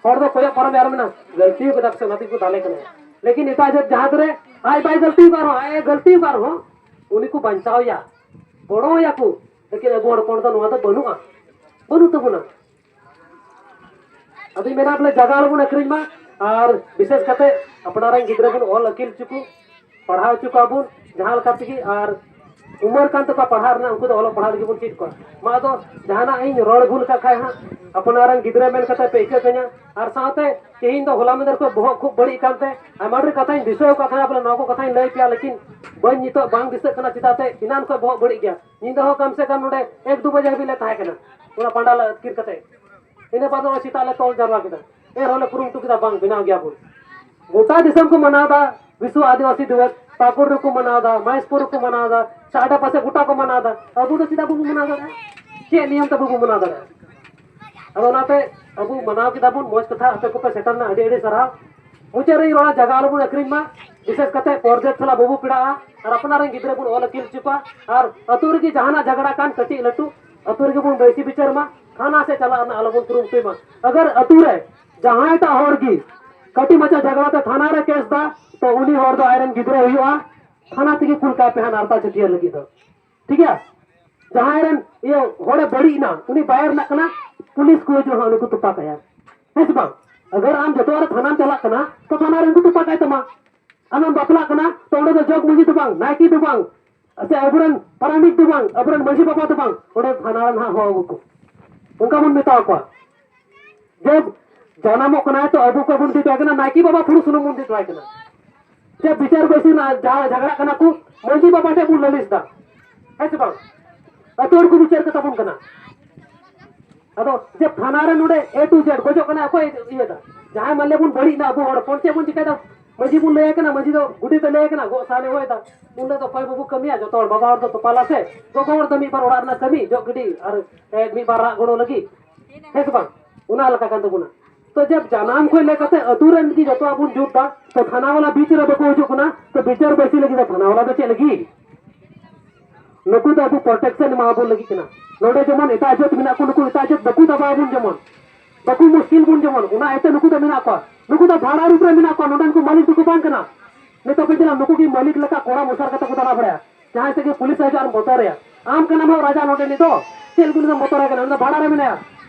ᱦᱚᱲ ᱫᱚ ᱠᱚᱭᱚᱜ ᱯᱟᱨᱚᱢ ᱟᱨ ᱢᱮᱱᱟ, "ᱜᱟᱹᱞᱛᱤ ᱠᱟᱫᱟ ᱥᱮ ᱚᱱᱟᱛᱮ ᱠᱚ ᱫᱟᱞᱮ ᱠᱟᱱᱟ?" ᱞᱮᱠᱤᱱ ᱮᱴᱟᱜ ᱡᱟᱹᱛ ᱡᱟᱦᱟᱸ ᱨᱮ ᱟᱡ ᱵᱟᱭ ᱜᱟᱹᱞᱛᱤ ᱟᱠᱟᱫ ᱨᱮᱦᱚᱸ, ᱟᱡ ᱮ ᱜᱟᱹᱞᱛᱤ ᱟᱠᱟᱫ ᱨᱮᱦᱚᱸ, ᱩᱱᱤ ᱠᱚ ᱵᱟᱧᱪᱟᱣ ᱮᱭᱟ, ᱜᱚᱲᱚ ᱟᱭᱟ ᱠᱚ᱾ ᱞᱮᱠᱤᱱ ᱟᱵᱚ ᱦᱚᱲ ᱦᱚᱯᱚᱱ ᱫᱚ ᱱᱚᱣᱟ ᱫᱚ ᱵᱟᱹᱱᱩᱜᱼᱟ, ᱵᱟᱹᱱᱩᱜ ᱛᱟᱵᱚᱱᱟ᱾ ᱟᱫᱚᱧ ᱢᱮᱱᱟ ᱵᱚᱞᱮ ᱡᱟᱭᱜᱟ ᱟᱞᱚᱵᱚᱱ ᱟᱹᱠᱷᱨᱤᱧ ᱢᱟ, ᱟᱨ ᱵᱤᱥᱮᱥ ᱠᱟᱛᱮ ᱟᱯᱱᱟᱨ ᱨᱮᱱ ᱜᱤᱫᱽᱨᱟᱹ ᱵᱚᱱ ᱚᱞ ᱟᱹᱠᱤᱞ ᱦᱚᱪᱚ ᱠᱚ, ᱯᱟᱲᱦᱟᱣ ᱦᱚᱪᱚ ᱠᱚᱣᱟ ᱵᱚᱱ ᱡᱟᱦᱟᱸ ᱞᱮᱠᱟ ᱛᱮᱜᱮ, ᱟᱨ ᱩᱢᱟᱹᱨ ᱠᱟᱱ ᱛᱟᱠᱚᱣᱟ ᱯᱟᱲᱦᱟᱣ ᱨᱮᱱᱟᱜ, ᱩᱱᱠᱩ ᱫᱚ ᱚᱞᱚᱜ ᱯᱟᱲᱦᱟᱣ ᱞᱟᱹᱜᱤᱫ ᱵᱚᱱ ᱪᱮᱫ ᱠᱚᱣᱟ᱾ ᱢᱟ ᱟᱫᱚ ᱡᱟᱦᱟᱱᱟᱜ ᱤᱧ ᱨᱚᱲ ᱵᱷᱩᱞ ᱠᱟᱜ ᱠᱷᱟᱡ ᱦᱟᱸᱜ, ᱟᱯᱱᱟᱨ ᱨᱮᱱ ᱜᱤᱫᱽᱨᱟᱹ ᱢᱮᱱ ᱠᱟᱛᱮ ᱯᱮ ᱤᱠᱟᱹ ᱠᱟᱹᱧᱟ᱾ ᱟᱨ ᱥᱟᱶᱛᱮ ᱛᱮᱦᱮᱧ ᱫᱚ ᱦᱚᱞᱟ ᱢᱟᱫᱷᱮᱨ ᱠᱷᱚᱱ ᱵᱚᱦᱚᱜ ᱠᱷᱩᱵ ᱵᱟᱹᱲᱤᱡ ᱠᱟᱱᱛᱮ ᱟᱭᱢᱟ ᱰᱷᱮᱨ ᱠᱟᱛᱷᱟᱧ ᱫᱤᱥᱟᱹᱣ ᱟᱠᱟᱫ ᱛᱟᱦᱮᱱᱟ, ᱵᱚᱞᱮ ᱱᱚᱣᱟ ᱠᱚ ᱠᱟᱛᱷᱟᱧ ᱞᱟᱹᱭ ᱯᱮᱭᱟ, ᱞᱮᱠᱤᱱ ᱵᱟᱹᱧ, ᱱᱤᱛᱚᱜ ᱵᱟᱝ ᱫᱤᱥᱟᱹᱜ ᱠᱟᱱᱟ, ᱪᱮᱫᱟᱜ ᱥᱮ ᱮᱱᱟᱱ ᱠᱷᱚᱱ ᱵᱚᱦᱚᱜ ᱵᱟᱹᱲᱤᱡ ᱜᱮᱭᱟ᱾ ᱧᱤᱫᱟᱹ ᱦᱚᱸ ᱠᱚᱢ ᱥᱮ ᱠᱚᱢ ᱱᱚᱰᱮ ᱮᱠ ᱫᱩ ᱵᱟᱡᱮ ᱦᱟᱹᱵᱤᱡ ᱞᱮ ᱛᱟᱦᱮᱸ ᱠᱟᱱᱟ, ᱚᱱᱟ ᱯᱟᱸᱰᱟ ᱞᱮ ᱟᱹᱛᱠᱤᱨ ᱠᱟᱛᱮ᱾ ᱤᱱᱟᱹ ᱵᱟᱫ ᱱᱚᱜᱼᱚᱭ ᱥᱮᱛᱟᱜ ᱞᱮ ᱛᱚᱞ ᱡᱟᱨᱣᱟ ᱠᱮᱫᱟ, ᱮᱱ ᱨᱮᱦᱚᱸ ᱞᱮ ᱠᱩᱨᱩᱢᱩᱴᱩ ᱠᱮᱫᱟ, ᱵᱟᱝ, ᱵᱮᱱᱟᱣ ᱜᱮᱭᱟ ᱵᱚᱱ᱾ ᱜᱚᱴᱟ ᱫᱤᱥᱚᱢ ᱠᱚ ᱢᱟᱱᱟᱣ ᱮᱫᱟ ᱵᱤᱥᱣᱚ ᱟᱹᱫᱤᱵᱟᱹᱥᱤ ᱫᱤᱵᱚᱥ, ᱯᱟᱹᱠᱩᱲ ᱨᱮᱠᱚ ᱢᱟᱱᱟᱣ ᱮᱫᱟ, ᱢᱚᱦᱮᱥᱯᱩᱨ ᱨᱮᱠᱚ ᱢᱟᱱᱟᱣ ᱮᱫᱟ, ᱥᱮ ᱟᱰᱮ ᱯᱟᱥᱮ ᱜᱚᱴᱟ ᱠᱚ ᱢᱟᱱᱟᱣ ᱮᱫᱟ᱾ ᱟᱵᱚ ᱫᱚ ᱪᱮᱫᱟᱜ ᱵᱟᱵᱚ ᱢᱟᱱᱟᱣ ᱫᱟᱲᱮᱭᱟᱜᱼᱟ? ᱪᱮᱫ ᱱᱤᱭᱚᱢ ᱛᱮ ᱵᱟᱵᱚ ᱢᱟᱱᱟᱣ ᱫᱟᱲᱮᱭᱟᱜᱼᱟ? ᱟᱫᱚ ᱚᱱᱟᱛᱮ ᱟᱵᱚ ᱢᱟᱱᱟᱣ ᱠᱮᱫᱟ ᱵᱚᱱ, ᱢᱚᱡᱽ ᱠᱟᱛᱷᱟ, ᱟᱯᱮ ᱠᱚᱯᱮ ᱥᱮᱴᱮᱨ ᱮᱱᱟ, ᱟᱹᱰᱤ ᱟᱹᱰᱤ ᱥᱟᱨᱦᱟᱣ᱾ ᱢᱩᱪᱟᱹᱫ ᱨᱮᱧ ᱨᱚᱲᱟ, ᱡᱟᱭᱜᱟ ᱟᱞᱚᱵᱚᱱ ᱟᱹᱠᱷᱨᱤᱧ ᱢᱟ, ᱵᱤᱥᱮᱥ ᱠᱟᱛᱮ ᱯᱚᱨᱫᱮᱥ ᱥᱟᱞᱟᱜ ᱵᱟᱵᱚ ᱯᱮᱲᱟᱜᱼᱟ, ᱟᱨ ᱟᱯᱱᱟᱨ ᱨᱮᱱ ᱜᱤᱫᱽᱨᱟᱹ ᱵᱚᱱ ᱚᱞ ᱟᱹᱠᱤᱞ ᱦᱚᱪᱚ ᱠᱚᱣᱟ, ᱟᱨ ᱟᱹᱛᱩ ᱨᱮᱜᱮ ᱡᱟᱦᱟᱱᱟᱜ ᱡᱷᱟᱜᱽᱲᱟ ᱠᱟᱱ ᱠᱟᱹᱴᱤᱡ ᱞᱟᱹᱴᱩ, ᱟᱹᱛᱩ ᱨᱮᱜᱮ ᱵᱚᱱ ᱵᱟᱹᱭᱥᱤ ᱵᱤᱪᱟᱹᱨ ᱢᱟ, ᱛᱷᱟᱱᱟ ᱥᱮᱫ ᱪᱟᱞᱟᱜ ᱨᱮᱱᱟᱜ ᱟᱞᱚᱵᱚᱱ ᱠᱩᱨᱩᱢᱩᱴᱩᱭ ᱢᱟ᱾ ᱟᱜᱟᱨ ᱟᱹᱛᱩ ᱨᱮ ᱡᱟᱦᱟᱸᱭ ᱴᱟᱜ ᱦᱚᱲ ᱜᱮ ᱠᱟᱹᱴᱤᱡ ᱢᱟᱪᱷᱟ ᱡᱷᱟᱜᱽᱲᱟ ᱛᱮ ᱛᱷᱟᱱᱟ ᱨᱮ ᱠᱮᱥ ᱫᱟ, ᱛᱚ ᱩᱱᱤ ᱦᱚᱲ ᱫᱚ ᱟᱡ ᱨᱮᱱ ᱜᱤᱫᱽᱨᱟᱹ ᱦᱩᱭᱩᱜᱼᱟ, ᱛᱷᱟᱱᱟ ᱛᱮᱜᱮ ᱠᱩᱞ ᱠᱟᱭ ᱯᱮ ᱦᱟᱸᱜ ᱱᱟᱨᱛᱟ ᱪᱷᱟᱹᱴᱭᱟᱹᱨ ᱞᱟᱹᱜᱤᱫ ᱫᱚ᱾ ᱴᱷᱤᱠ ᱜᱮᱭᱟ? ᱡᱟᱦᱟᱸᱭ ᱨᱮᱱ ᱤᱭᱟᱹ ᱦᱚᱲᱮ ᱵᱟᱹᱲᱤᱡ ᱮᱱᱟ, ᱩᱱᱤ ᱵᱟᱭ ᱨᱮᱱᱟᱜ ᱠᱟᱱᱟ, ᱯᱩᱞᱤᱥ ᱠᱚ ᱦᱤᱡᱩᱜᱼᱟ, ᱩᱱᱤ ᱠᱚ ᱛᱚᱯᱟ ᱠᱟᱭᱟ᱾ ᱦᱮᱸ ᱥᱮ ᱵᱟᱝ? ᱟᱜᱟᱨ ᱟᱢ ᱡᱚᱛᱚ ᱦᱚᱲ ᱛᱷᱟᱱᱟᱢ ᱪᱟᱞᱟᱜ ᱠᱟᱱᱟ, ᱛᱚ ᱛᱷᱟᱱᱟ ᱨᱮᱱ ᱠᱚ ᱛᱚᱯᱟ ᱠᱟᱭ ᱛᱟᱢᱟ᱾ ᱟᱢᱮᱢ ᱵᱟᱯᱞᱟᱜ ᱠᱟᱱᱟ, ᱛᱚ ᱚᱸᱰᱮ ᱫᱚ ᱡᱚᱜᱽ ᱢᱟᱹᱡᱷᱤ ᱫᱚ ᱵᱟᱝ, ᱱᱟᱭᱠᱮ ᱫᱚ ᱵᱟᱝ, ᱥᱮ ᱟᱵᱚᱨᱮᱱ ᱯᱟᱨᱟᱱᱤᱠ ᱫᱚ ᱵᱟᱝ, ᱟᱵᱚᱨᱮᱱ ᱢᱟᱹᱡᱷᱤ ᱵᱟᱵᱟ ᱫᱚ ᱵᱟᱝ, ᱚᱸᱰᱮ ᱛᱷᱟᱱᱟ ᱨᱮᱱ ᱦᱟᱸᱜ ᱦᱚᱦᱚ ᱟᱹᱜᱩ ᱠᱚ᱾ ᱚᱱᱠᱟ ᱵᱚᱱ ᱢᱮᱛᱟ ᱠᱚᱣᱟ᱾ ᱡᱮ ᱡᱟᱱᱟᱢᱚᱜ ᱠᱟᱱᱟᱭ, ᱛᱚ ᱟᱵᱚ ᱠᱚ ᱵᱚᱱ ᱤᱫᱤ ᱦᱚᱴᱚ ᱟᱭ ᱠᱟᱱᱟ, ᱱᱟᱭᱠᱮ ᱵᱟᱵᱟ ᱯᱷᱩᱲᱩ ᱥᱩᱱᱩᱢ ᱵᱚᱱ ᱤᱫᱤ ᱦᱚᱴᱚ ᱟᱭ ᱠᱟᱱᱟ᱾ ᱡᱮ ᱵᱤᱪᱟᱹᱨ ᱵᱟᱹᱭᱥᱤ ᱨᱮᱱᱟᱜ ᱡᱟᱦᱟᱸ ᱡᱷᱟᱜᱽᱲᱟᱜ ᱠᱟᱱᱟ ᱠᱚ, ᱢᱟᱹᱡᱷᱤ ᱵᱟᱵᱟ ᱴᱷᱮᱱ ᱵᱚᱱ ᱞᱟᱹᱞᱤᱥ ᱮᱫᱟ, ᱦᱮᱸ ᱥᱮ ᱵᱟᱝ? ᱟᱹᱛᱩ ᱦᱚᱲ ᱠᱚ ᱵᱤᱪᱟᱹᱨ ᱠᱟᱛᱟ ᱵᱚᱱ ᱠᱟᱱᱟ᱾ ᱟᱫᱚ ᱡᱮ ᱛᱷᱟᱱᱟ ᱨᱮ ᱱᱚᱰᱮ A to Z ᱜᱚᱡᱚᱜ ᱠᱟᱱᱟ, ᱚᱠᱚᱭ ᱤᱭᱟᱹ ᱫᱟ? ᱡᱟᱦᱟᱸᱭ ᱢᱟᱱᱞᱮ ᱵᱚᱱ ᱵᱟᱹᱲᱤᱡ ᱮᱱᱟ, ᱟᱵᱚ ᱦᱚᱲ ᱦᱚᱯᱚᱱ ᱪᱮᱫ ᱵᱚᱱ ᱪᱤᱠᱟᱹᱭ ᱫᱟ? ᱢᱟᱹᱡᱷᱤ ᱵᱚᱱ ᱞᱟᱹᱭ ᱠᱟᱱᱟ, ᱢᱟᱹᱡᱷᱤ ᱫᱚ ᱜᱚᱰᱮᱛ ᱮ ᱞᱟᱹᱭ ᱠᱟᱱᱟ, ᱜᱚᱜ ᱥᱟᱦᱟᱱᱮ ᱦᱚᱭ ᱫᱟ, ᱩᱱ ᱦᱤᱞᱳᱜ ᱫᱚ ᱚᱠᱚᱭ ᱵᱟᱵᱚ ᱠᱟᱹᱢᱤᱭᱟ? ᱡᱚᱛᱚ ᱦᱚᱲ, ᱵᱟᱵᱟ ᱦᱚᱲ ᱫᱚ ᱛᱚᱯᱟ ᱞᱟᱥᱮ, ᱜᱚᱜᱚ ᱦᱚᱲ ᱫᱚ ᱢᱤᱫ ᱵᱟᱨ ᱚᱲᱟᱜ ᱨᱮᱱᱟᱜ ᱠᱟᱹᱢᱤ, ᱡᱚᱜ ᱜᱤᱰᱤ ᱟᱨ ᱮ, ᱢᱤᱫ ᱵᱟᱨ ᱨᱟᱜ ᱜᱚᱲᱚ ᱞᱟᱹᱜᱤᱫ, ᱦᱮᱸ ᱥᱮ ᱵᱟᱝ? ᱚᱱᱟ ᱞᱮᱠᱟ ᱠᱟᱱ ᱛᱟᱵᱚᱱᱟ᱾ ᱛᱚ ᱡᱟᱵ ᱡᱟᱱᱟᱢ ᱠᱷᱚᱱ ᱞᱟᱹᱭ ᱠᱟᱛᱮ ᱟᱹᱛᱩ ᱨᱮᱱ ᱜᱮ ᱡᱚᱛᱚᱣᱟᱜ ᱵᱚᱱ ᱡᱩᱛ ᱫᱟ, ᱛᱚ ᱛᱷᱟᱱᱟ ᱵᱟᱞᱟ ᱵᱤᱪ ᱨᱮ ᱵᱟᱠᱚ ᱦᱤᱡᱩᱜ ᱠᱟᱱᱟ, ᱛᱚ ᱵᱤᱪᱟᱹᱨ ᱵᱟᱹᱭᱥᱤ ᱞᱟᱹᱜᱤᱫ ᱫᱚ ᱛᱷᱟᱱᱟ ᱵᱟᱞᱟ ᱫᱚ ᱪᱮᱫ ᱞᱟᱹᱜᱤᱫ? ᱱᱩᱠᱩ ᱫᱚ ᱟᱵᱚ protection ᱮᱢᱟ ᱵᱚᱱ ᱞᱟᱹᱜᱤᱫ ᱠᱟᱱᱟ᱾ ᱱᱚᱰᱮ ᱡᱮᱢᱚᱱ ᱮᱴᱟᱜ ᱡᱟᱹᱛ ᱢᱮᱱᱟᱜ ᱠᱚ, ᱱᱩᱠᱩ ᱮᱴᱟᱜ ᱡᱟᱹᱛ ᱵᱟᱠᱚ ᱫᱟᱵᱟᱣ ᱵᱚᱱ ᱡᱮᱢᱚᱱ, ᱵᱟᱠᱚ ᱢᱩᱥᱠᱤᱞ ᱵᱚᱱ ᱡᱮᱢᱚᱱ, ᱚᱱᱟ ᱤᱭᱟᱹᱛᱮ ᱱᱩᱠᱩ ᱫᱚ ᱢᱮᱱᱟᱜ ᱠᱚᱣᱟ᱾ ᱱᱩᱠᱩ ᱫᱚ ᱵᱷᱟᱲᱟ ᱨᱩᱯ ᱨᱮ ᱢᱮᱱᱟᱜ ᱠᱚᱣᱟ, ᱱᱚᱰᱮᱱ ᱠᱚ ᱢᱟᱹᱞᱤᱠ ᱫᱚᱠᱚ ᱵᱟᱝ ᱠᱟᱱᱟ᱾ ᱱᱤᱛᱚᱜ ᱯᱮ ᱧᱮᱞᱟ, ᱱᱩᱠᱩ ᱜᱮ ᱢᱟᱹᱞᱤᱠ ᱞᱮᱠᱟ ᱠᱚᱲᱟ ᱢᱚᱥᱟᱨ ᱠᱟᱛᱮ ᱠᱚ ᱫᱟᱬᱟ ᱵᱟᱲᱟᱭᱟ᱾ ᱡᱟᱦᱟᱸᱭ ᱥᱮᱫ ᱜᱮ ᱯᱩᱞᱤᱥ ᱦᱤᱡᱩᱜᱼᱟ, ᱟᱢ ᱵᱚᱛᱚᱨᱮᱭᱟ᱾ ᱟᱢ ᱠᱟᱱᱟᱢ ᱦᱟᱸᱜ ᱨᱟᱡᱟ ᱱᱚᱰᱮ ᱱᱤᱛᱚᱜ, ᱪᱮᱫ ᱞᱟᱹᱜᱤᱫ ᱩᱱᱤ ᱫᱚ ᱵᱚᱛᱚᱨᱟᱭ ᱠᱟᱱᱟ? ᱩᱱᱤ ᱫᱚ ᱵᱷᱟᱲᱟ ᱨᱮ ᱢᱮᱱᱟᱭᱟ᱾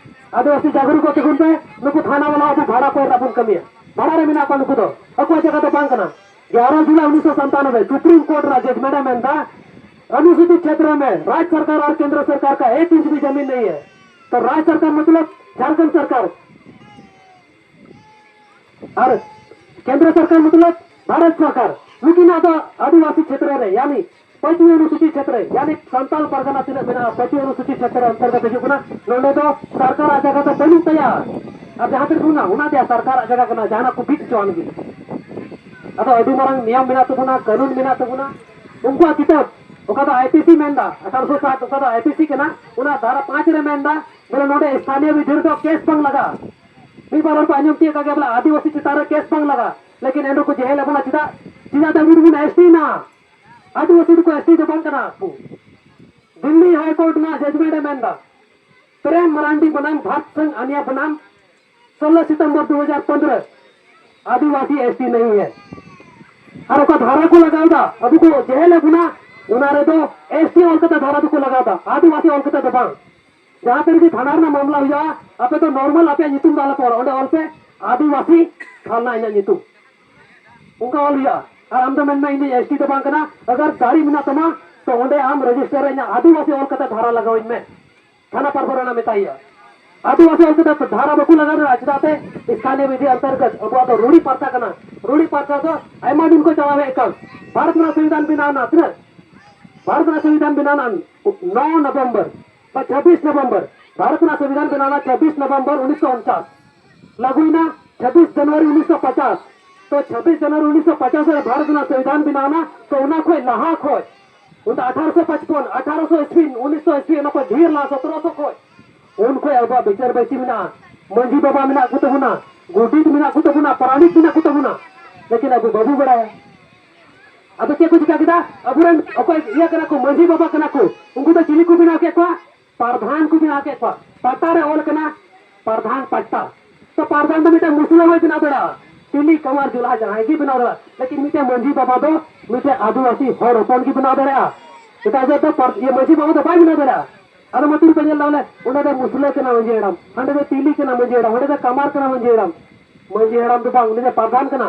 ᱟᱹᱫᱤᱵᱟᱹᱥᱤ ᱡᱟᱜᱽᱨᱩᱠ ᱠᱚ ᱛᱤᱸᱜᱩᱱ ᱯᱮ, ᱱᱩᱠᱩ ᱛᱷᱟᱱᱟ ᱵᱟᱞᱟ ᱟᱵᱚ ᱵᱷᱟᱲᱟ ᱠᱚᱭ ᱨᱮᱱᱟᱜ ᱵᱚᱱ ᱠᱟᱹᱢᱤᱭᱟ᱾ ᱵᱷᱟᱲᱟ ᱨᱮ ᱢᱮᱱᱟᱜ ᱠᱚᱣᱟ ᱱᱩᱠᱩ ᱫᱚ, ᱟᱠᱚᱣᱟᱜ ᱡᱟᱭᱜᱟ ᱫᱚ ᱵᱟᱝ ᱠᱟᱱᱟ᱾ ᱜᱭᱟᱨᱟ ᱡᱩᱞᱟᱭ ᱩᱱᱤᱥᱥᱚ ᱥᱟᱱᱛᱟᱱᱚᱵᱮ Supreme Court ᱨᱮᱱᱟᱜ judgment ᱮ ᱢᱮᱱᱫᱟ, अनुसूचित क्षेत्र में राज्य सरकार और केंद्र सरकार का एक इंच भी जमीन नहीं है। तो राज्य सरकार मतलब झारखंड सरकार, और केंद्र सरकार मतलब भारत सरकार। ᱱᱩᱠᱤᱱᱟᱜ ᱫᱚ ᱟᱹᱫᱤᱵᱟᱹᱥᱤ ᱪᱷᱮᱛᱨᱚ ᱨᱮ, ᱭᱟᱱᱤ ᱯᱟᱸᱪᱣᱤ ᱚᱱᱩᱥᱩᱪᱤ ᱪᱷᱮᱛᱨᱚ, ᱭᱟᱱᱤ ᱥᱟᱱᱛᱟᱞ ᱯᱟᱨᱜᱟᱱᱟ ᱛᱤᱱᱟᱹᱜ ᱢᱮᱱᱟᱜᱼᱟ, ᱯᱟᱸᱪᱣᱤ ᱚᱱᱩᱥᱩᱪᱤ ᱪᱷᱮᱛᱨᱚ ᱚᱱᱛᱚᱨᱜᱚᱛ ᱦᱤᱡᱩᱜ ᱠᱟᱱᱟ᱾ ᱱᱚᱰᱮ ᱫᱚ ᱥᱚᱨᱠᱟᱨᱟᱜ ᱡᱟᱭᱜᱟ ᱫᱚ ᱵᱟᱹᱱᱩᱜ ᱛᱟᱭᱟ᱾ ᱟᱨ ᱡᱟᱦᱟᱸ ᱛᱤᱱᱟᱹᱜ ᱵᱚᱱᱟ, ᱚᱱᱟ ᱫᱚ ᱥᱚᱨᱠᱟᱨᱟᱜ ᱡᱟᱭᱜᱟ ᱠᱟᱱᱟ, ᱡᱟᱦᱟᱱᱟᱜ ᱠᱚ ᱵᱤᱫ ᱦᱚᱪᱚᱣᱟᱱ ᱜᱮ᱾ ᱟᱫᱚ ᱟᱹᱰᱤ ᱢᱟᱨᱟᱝ ᱱᱤᱭᱚᱢ ᱢᱮᱱᱟᱜ ᱛᱟᱵᱚᱱᱟ, ᱠᱟᱹᱱᱩᱱ ᱢᱮᱱᱟᱜ ᱛᱟᱵᱚᱱᱟ᱾ ᱩᱱᱠᱩᱣᱟᱜ ᱠᱤᱛᱟᱹᱵ, ᱚᱠᱟ ᱫᱚ ᱟᱭ ᱯᱤ ᱥᱤ ᱢᱮᱱᱫᱟ, ᱟᱴᱷᱟᱨᱚᱥᱚ ᱥᱟᱴ, ᱚᱠᱟ ᱫᱚ ᱟᱭ ᱯᱤ ᱥᱤ ᱠᱟᱱᱟ, ᱚᱱᱟ ᱫᱷᱟᱨᱟ ᱯᱟᱸᱪ ᱨᱮ ᱢᱮᱱᱫᱟ, ᱵᱚᱞᱮ ᱱᱚᱰᱮ ᱥᱛᱷᱟᱱᱤᱭᱚ ᱵᱤᱫᱷᱟᱹᱭᱚᱠ ᱫᱚ ᱠᱮᱥ ᱵᱟᱝ ᱞᱟᱜᱟᱜᱼᱟ᱾ ᱢᱤᱫ ᱵᱟᱨ ᱦᱚᱲ ᱠᱚ ᱟᱸᱡᱚᱢ ᱛᱤᱭᱳᱜ ᱠᱟᱜ ᱜᱮᱭᱟ, ᱵᱚᱞᱮ ᱟᱹᱫᱤᱵᱟᱹᱥᱤ ᱪᱮᱛᱟᱱ ᱨᱮ ᱠᱮᱥ ᱵᱟᱝ ᱞᱟᱜᱟᱜᱼᱟ, ᱞᱮᱠᱤᱱ ᱮᱱ ᱨᱮᱠᱚ ᱡᱮᱦᱮᱞ ᱵᱚᱱᱟ᱾ ᱪᱮᱫᱟᱜ? ᱪᱮᱫᱟᱜ ᱫᱚ ᱟᱵᱚ ᱫᱚᱵᱚᱱ ᱮᱥ ᱴᱤ ᱱᱟ? ᱟᱹᱫᱤᱵᱟᱹᱥᱤ ᱫᱚᱠᱚ ᱮᱥ ᱴᱤ ᱫᱚ ᱵᱟᱝ ᱠᱟᱱᱟ ᱠᱚ᱾ ᱫᱤᱞᱞᱤ ᱦᱟᱭ ᱠᱳᱨᱴ ᱨᱮᱱᱟᱜ ᱡᱟᱡᱽᱢᱮᱱᱴ ᱮ ᱢᱮᱱᱫᱟ, ᱯᱨᱮᱢ ᱢᱟᱨᱟᱱᱰᱤ ᱵᱚᱱᱟᱢ ᱵᱷᱟᱛ ᱥᱟᱝ ᱟᱱᱤᱭᱟ ᱵᱚᱱᱟᱢ ᱥᱳᱞᱞᱳ ᱥᱤᱛᱚᱢᱵᱚᱨ ᱫᱩ ᱦᱟᱡᱟᱨ ᱯᱚᱱᱫᱽᱨᱚ, ᱟᱹᱫᱤᱵᱟᱹᱥᱤ ᱮᱥ ᱴᱤ ᱱᱟᱦᱤ ᱦᱮ᱾ ᱟᱨ ᱚᱠᱟ ᱫᱷᱟᱨᱟ ᱠᱚ ᱞᱟᱜᱟᱣ ᱮᱫᱟ, ᱟᱵᱚ ᱠᱚ ᱡᱮᱦᱮᱞ ᱮ ᱵᱚᱱᱟ, ᱚᱱᱟ ᱨᱮᱫᱚ ᱮᱥ ᱴᱤ ᱚᱞ ᱠᱟᱛᱮ ᱫᱷᱟᱨᱟ ᱫᱚᱠᱚ ᱞᱟᱜᱟᱣ ᱮᱫᱟ, ᱟᱹᱫᱤᱵᱟᱹᱥᱤ ᱚᱞ ᱠᱟᱛᱮ ᱫᱚ ᱵᱟᱝ᱾ ᱡᱟᱦᱟᱸ ᱛᱤᱱ ᱨᱮᱜᱮ ᱛᱷᱟᱱᱟ ᱨᱮᱱᱟᱜ ᱢᱟᱢᱞᱟ ᱦᱩᱭᱩᱜᱼᱟ, ᱟᱯᱮ ᱫᱚ ᱱᱚᱨᱢᱟᱞ ᱟᱯᱮᱭᱟᱜ ᱧᱩᱛᱩᱢ ᱫᱚ ᱟᱞᱚᱯᱮ ᱚᱞᱟ, ᱚᱸᱰᱮ ᱚᱞ ᱯᱮ ᱟᱹᱫᱤᱵᱟᱹᱥᱤ ᱛᱷᱟᱱᱟ ᱤᱧᱟᱹᱜ ᱧᱩᱛᱩᱢ᱾ ᱚᱱᱠᱟ ᱚᱞ ᱦᱩᱭᱩᱜᱼᱟ᱾ ᱟᱨ ᱟᱢ ᱫᱚ ᱢᱮᱱ ᱢᱮ, "ᱤᱧ ᱫᱚ ᱮᱥ ᱴᱤ ᱫᱚ ᱵᱟᱝ ᱠᱟᱱᱟ", ᱟᱜᱟᱨ ᱫᱟᱲᱮ ᱢᱮᱱᱟᱜ ᱛᱟᱢᱟ, ᱛᱚ ᱚᱸᱰᱮ ᱟᱢ ᱨᱮᱡᱤᱥᱴᱟᱨ ᱨᱮ ᱤᱧᱟᱹᱜ ᱟᱹᱫᱤᱵᱟᱹᱥᱤ ᱚᱞ ᱠᱟᱛᱮ ᱫᱷᱟᱨᱟ ᱞᱟᱜᱟᱣ ᱤᱧ ᱢᱮ᱾ ᱛᱷᱟᱱᱟ ᱯᱟᱨᱜᱟᱱᱟ ᱢᱮᱛᱟᱭᱟ, ᱟᱹᱫᱤᱵᱟᱹᱥᱤ ᱚᱞ ᱠᱟᱛᱮ ᱫᱷᱟᱨᱟ ᱵᱟᱠᱚ ᱞᱟᱜᱟᱣ ᱫᱟᱲᱮᱭᱟᱜᱼᱟ᱾ ᱪᱮᱫᱟᱜ ᱥᱮ ᱥᱛᱷᱟᱱᱤᱭᱚ ᱵᱤᱫᱷᱤ ᱚᱱᱛᱚᱨᱜᱚᱛ ᱟᱵᱚᱣᱟᱜ ᱫᱚ ᱨᱩᱲᱤ ᱯᱨᱚᱛᱷᱟ ᱠᱟᱱᱟ᱾ ᱨᱩᱲᱤ ᱯᱨᱚᱛᱷᱟ ᱫᱚ ᱟᱭᱢᱟ ᱫᱤᱱ ᱠᱚ ᱪᱟᱞᱟᱣ ᱦᱮᱡ ᱠᱟᱱ᱾ ᱵᱷᱟᱨᱚᱛ ᱨᱮᱱᱟᱜ ᱥᱚᱝᱵᱤᱫᱷᱟᱱ ᱵᱮᱱᱟᱣ ᱮᱱᱟ ᱛᱤᱱᱟᱹᱜ? ᱵᱷᱟᱨᱚᱛ ᱨᱮᱱᱟᱜ ᱥᱚᱝᱵᱤᱫᱷᱟᱱ ᱵᱮᱱᱟᱣ ᱮᱱᱟ ᱱᱚ ᱱᱚᱵᱷᱮᱢᱵᱚᱨ ᱵᱟ ᱪᱷᱟᱵᱵᱤᱥ ᱱᱚᱵᱷᱮᱢᱵᱚᱨ᱾ ᱵᱷᱟᱨᱚᱛ ᱨᱮᱱᱟᱜ ᱥᱚᱝᱵᱤᱫᱷᱟᱱ ᱵᱮᱱᱟᱣ ᱮᱱᱟ ᱪᱷᱟᱵᱵᱤᱥ ᱱᱚᱵᱷᱮᱢᱵᱚᱨ ᱩᱱᱤᱥᱥᱚ ᱩᱱᱪᱟᱥ᱾ ᱞᱟᱹᱜᱩᱭᱮᱱᱟ ᱪᱷᱟᱵᱵᱤᱥ ᱡᱟᱱᱩᱣᱟᱨᱤ ᱩᱱᱤᱥᱥᱚ ᱯᱚᱪᱟᱥ᱾ ᱛᱚ ᱪᱷᱟᱵᱵᱤᱥ ᱡᱟᱱᱩᱣᱟᱨᱤ ᱩᱱᱤᱥᱥᱚ ᱯᱚᱪᱟᱥ ᱨᱮ ᱵᱷᱟᱨᱚᱛ ᱨᱮᱱᱟᱜ ᱥᱚᱝᱵᱤᱫᱷᱟᱱ ᱵᱮᱱᱟᱣ ᱮᱱᱟ᱾ ᱛᱚ ᱚᱱᱟ ᱠᱷᱚᱱ ᱞᱟᱦᱟ ᱠᱷᱚᱱ, ᱚᱱᱟ ᱟᱴᱷᱟᱨᱚᱥᱚ ᱯᱟᱸᱪᱯᱚᱱ, ᱟᱴᱷᱟᱨᱚᱥᱚ ᱤᱥᱣᱤ, ᱩᱱᱤᱥᱥᱚ ᱤᱥᱣᱤ, ᱚᱱᱟ ᱠᱷᱚᱱ ᱰᱷᱮᱨ ᱞᱟᱦᱟ, ᱥᱚᱛᱨᱚᱥᱚ ᱠᱷᱚᱱ, ᱩᱱ ᱠᱷᱚᱱ ᱟᱵᱚᱣᱟᱜ ᱵᱤᱪᱟᱹᱨ ᱵᱟᱹᱭᱥᱤ ᱢᱮᱱᱟᱜᱼᱟ, ᱢᱟᱹᱡᱷᱤ ᱵᱟᱵᱟ ᱢᱮᱱᱟᱜ ᱠᱚ ᱛᱟᱵᱚᱱᱟ, ᱜᱚᱰᱮᱛ ᱢᱮᱱᱟᱜ ᱠᱚ ᱛᱟᱵᱚᱱᱟ, ᱯᱟᱨᱟᱱᱤᱠ ᱢᱮᱱᱟᱜ ᱠᱚ ᱛᱟᱵᱚᱱᱟ, ᱞᱮᱠᱤᱱ ᱟᱵᱚ ᱵᱟᱵᱚ ᱵᱟᱲᱟᱭᱟ᱾ ᱟᱫᱚ ᱪᱮᱫ ᱠᱚ ᱪᱤᱠᱟ ᱠᱮᱫᱟ? ᱟᱵᱚᱨᱮᱱ ᱚᱠᱚᱭ ᱤᱭᱟᱹ ᱠᱟᱱᱟ ᱠᱚ, ᱢᱟᱹᱡᱷᱤ ᱵᱟᱵᱟ ᱠᱟᱱᱟ ᱠᱚ, ᱩᱱᱠᱩ ᱫᱚ ᱪᱤᱞᱤ ᱠᱚ ᱵᱮᱱᱟᱣ ᱠᱮᱫ ᱠᱚᱣᱟ? ᱯᱟᱨᱫᱷᱟᱱ ᱠᱚ ᱵᱮᱱᱟᱣ ᱠᱮᱫ ᱠᱚᱣᱟ᱾ ᱯᱟᱴᱟ ᱨᱮ ᱚᱞ ᱠᱟᱱᱟ ᱯᱟᱨᱫᱷᱟᱱ ᱯᱟᱴᱴᱟ᱾ ᱛᱚ ᱯᱟᱨᱫᱷᱟᱱ ᱫᱚ ᱢᱤᱫᱴᱮᱱ ᱢᱩᱥᱞᱟᱹ ᱦᱚᱸᱭ ᱵᱮᱱᱟᱣ ᱫᱟᱲᱮᱭᱟᱜᱼᱟ, ᱛᱤᱞᱤ ᱠᱟᱢᱟᱨ ᱡᱩᱞᱦᱟ ᱡᱟᱦᱟᱸᱭ ᱜᱮ ᱵᱮᱱᱟᱣ ᱫᱟᱲᱮᱭᱟᱜᱼᱟ, ᱞᱮᱠᱤᱱ ᱢᱤᱫᱴᱮᱱ ᱢᱟᱹᱡᱷᱤ ᱵᱟᱵᱟ ᱫᱚ ᱢᱤᱫᱴᱮᱱ ᱟᱹᱫᱤᱵᱟᱹᱥᱤ ᱦᱚᱲ ᱦᱚᱯᱚᱱ ᱜᱮ ᱵᱮᱱᱟᱣ ᱫᱟᱲᱮᱭᱟᱜᱼᱟ᱾ ᱮᱴᱟᱜ ᱡᱟᱹᱛ ᱫᱚ ᱯᱟᱨ-, ᱤᱭᱟᱹ ᱢᱟᱹᱡᱷᱤ ᱵᱟᱵᱟ ᱫᱚ ᱵᱟᱭ ᱵᱮᱱᱟᱣ ᱫᱟᱲᱮᱭᱟᱜᱼᱟ᱾ ᱟᱫᱚ ᱢᱟ ᱛᱤᱨᱮ ᱯᱮ ᱧᱮᱞ ᱮᱫᱟ ᱵᱚᱞᱮ ᱚᱸᱰᱮ ᱫᱚ ᱢᱩᱥᱞᱟᱹ ᱠᱟᱱᱟ ᱢᱟᱹᱡᱷᱤ ᱦᱟᱲᱟᱢ, ᱦᱟᱸᱰᱮ ᱫᱚ ᱛᱤᱞᱤ ᱠᱟᱱᱟ ᱢᱟᱹᱡᱷᱤ ᱦᱟᱲᱟᱢ, ᱦᱟᱸᱰᱮ ᱫᱚ ᱠᱟᱢᱟᱨ ᱠᱟᱱᱟ ᱢᱟᱹᱡᱷᱤ ᱦᱟᱲᱟᱢ᱾ ᱢᱟᱹᱡᱷᱤ ᱦᱟᱲᱟᱢ ᱫᱚ ᱵᱟᱝ, ᱩᱱᱤ ᱫᱚ ᱯᱟᱨᱫᱷᱟᱱ ᱠᱟᱱᱟ᱾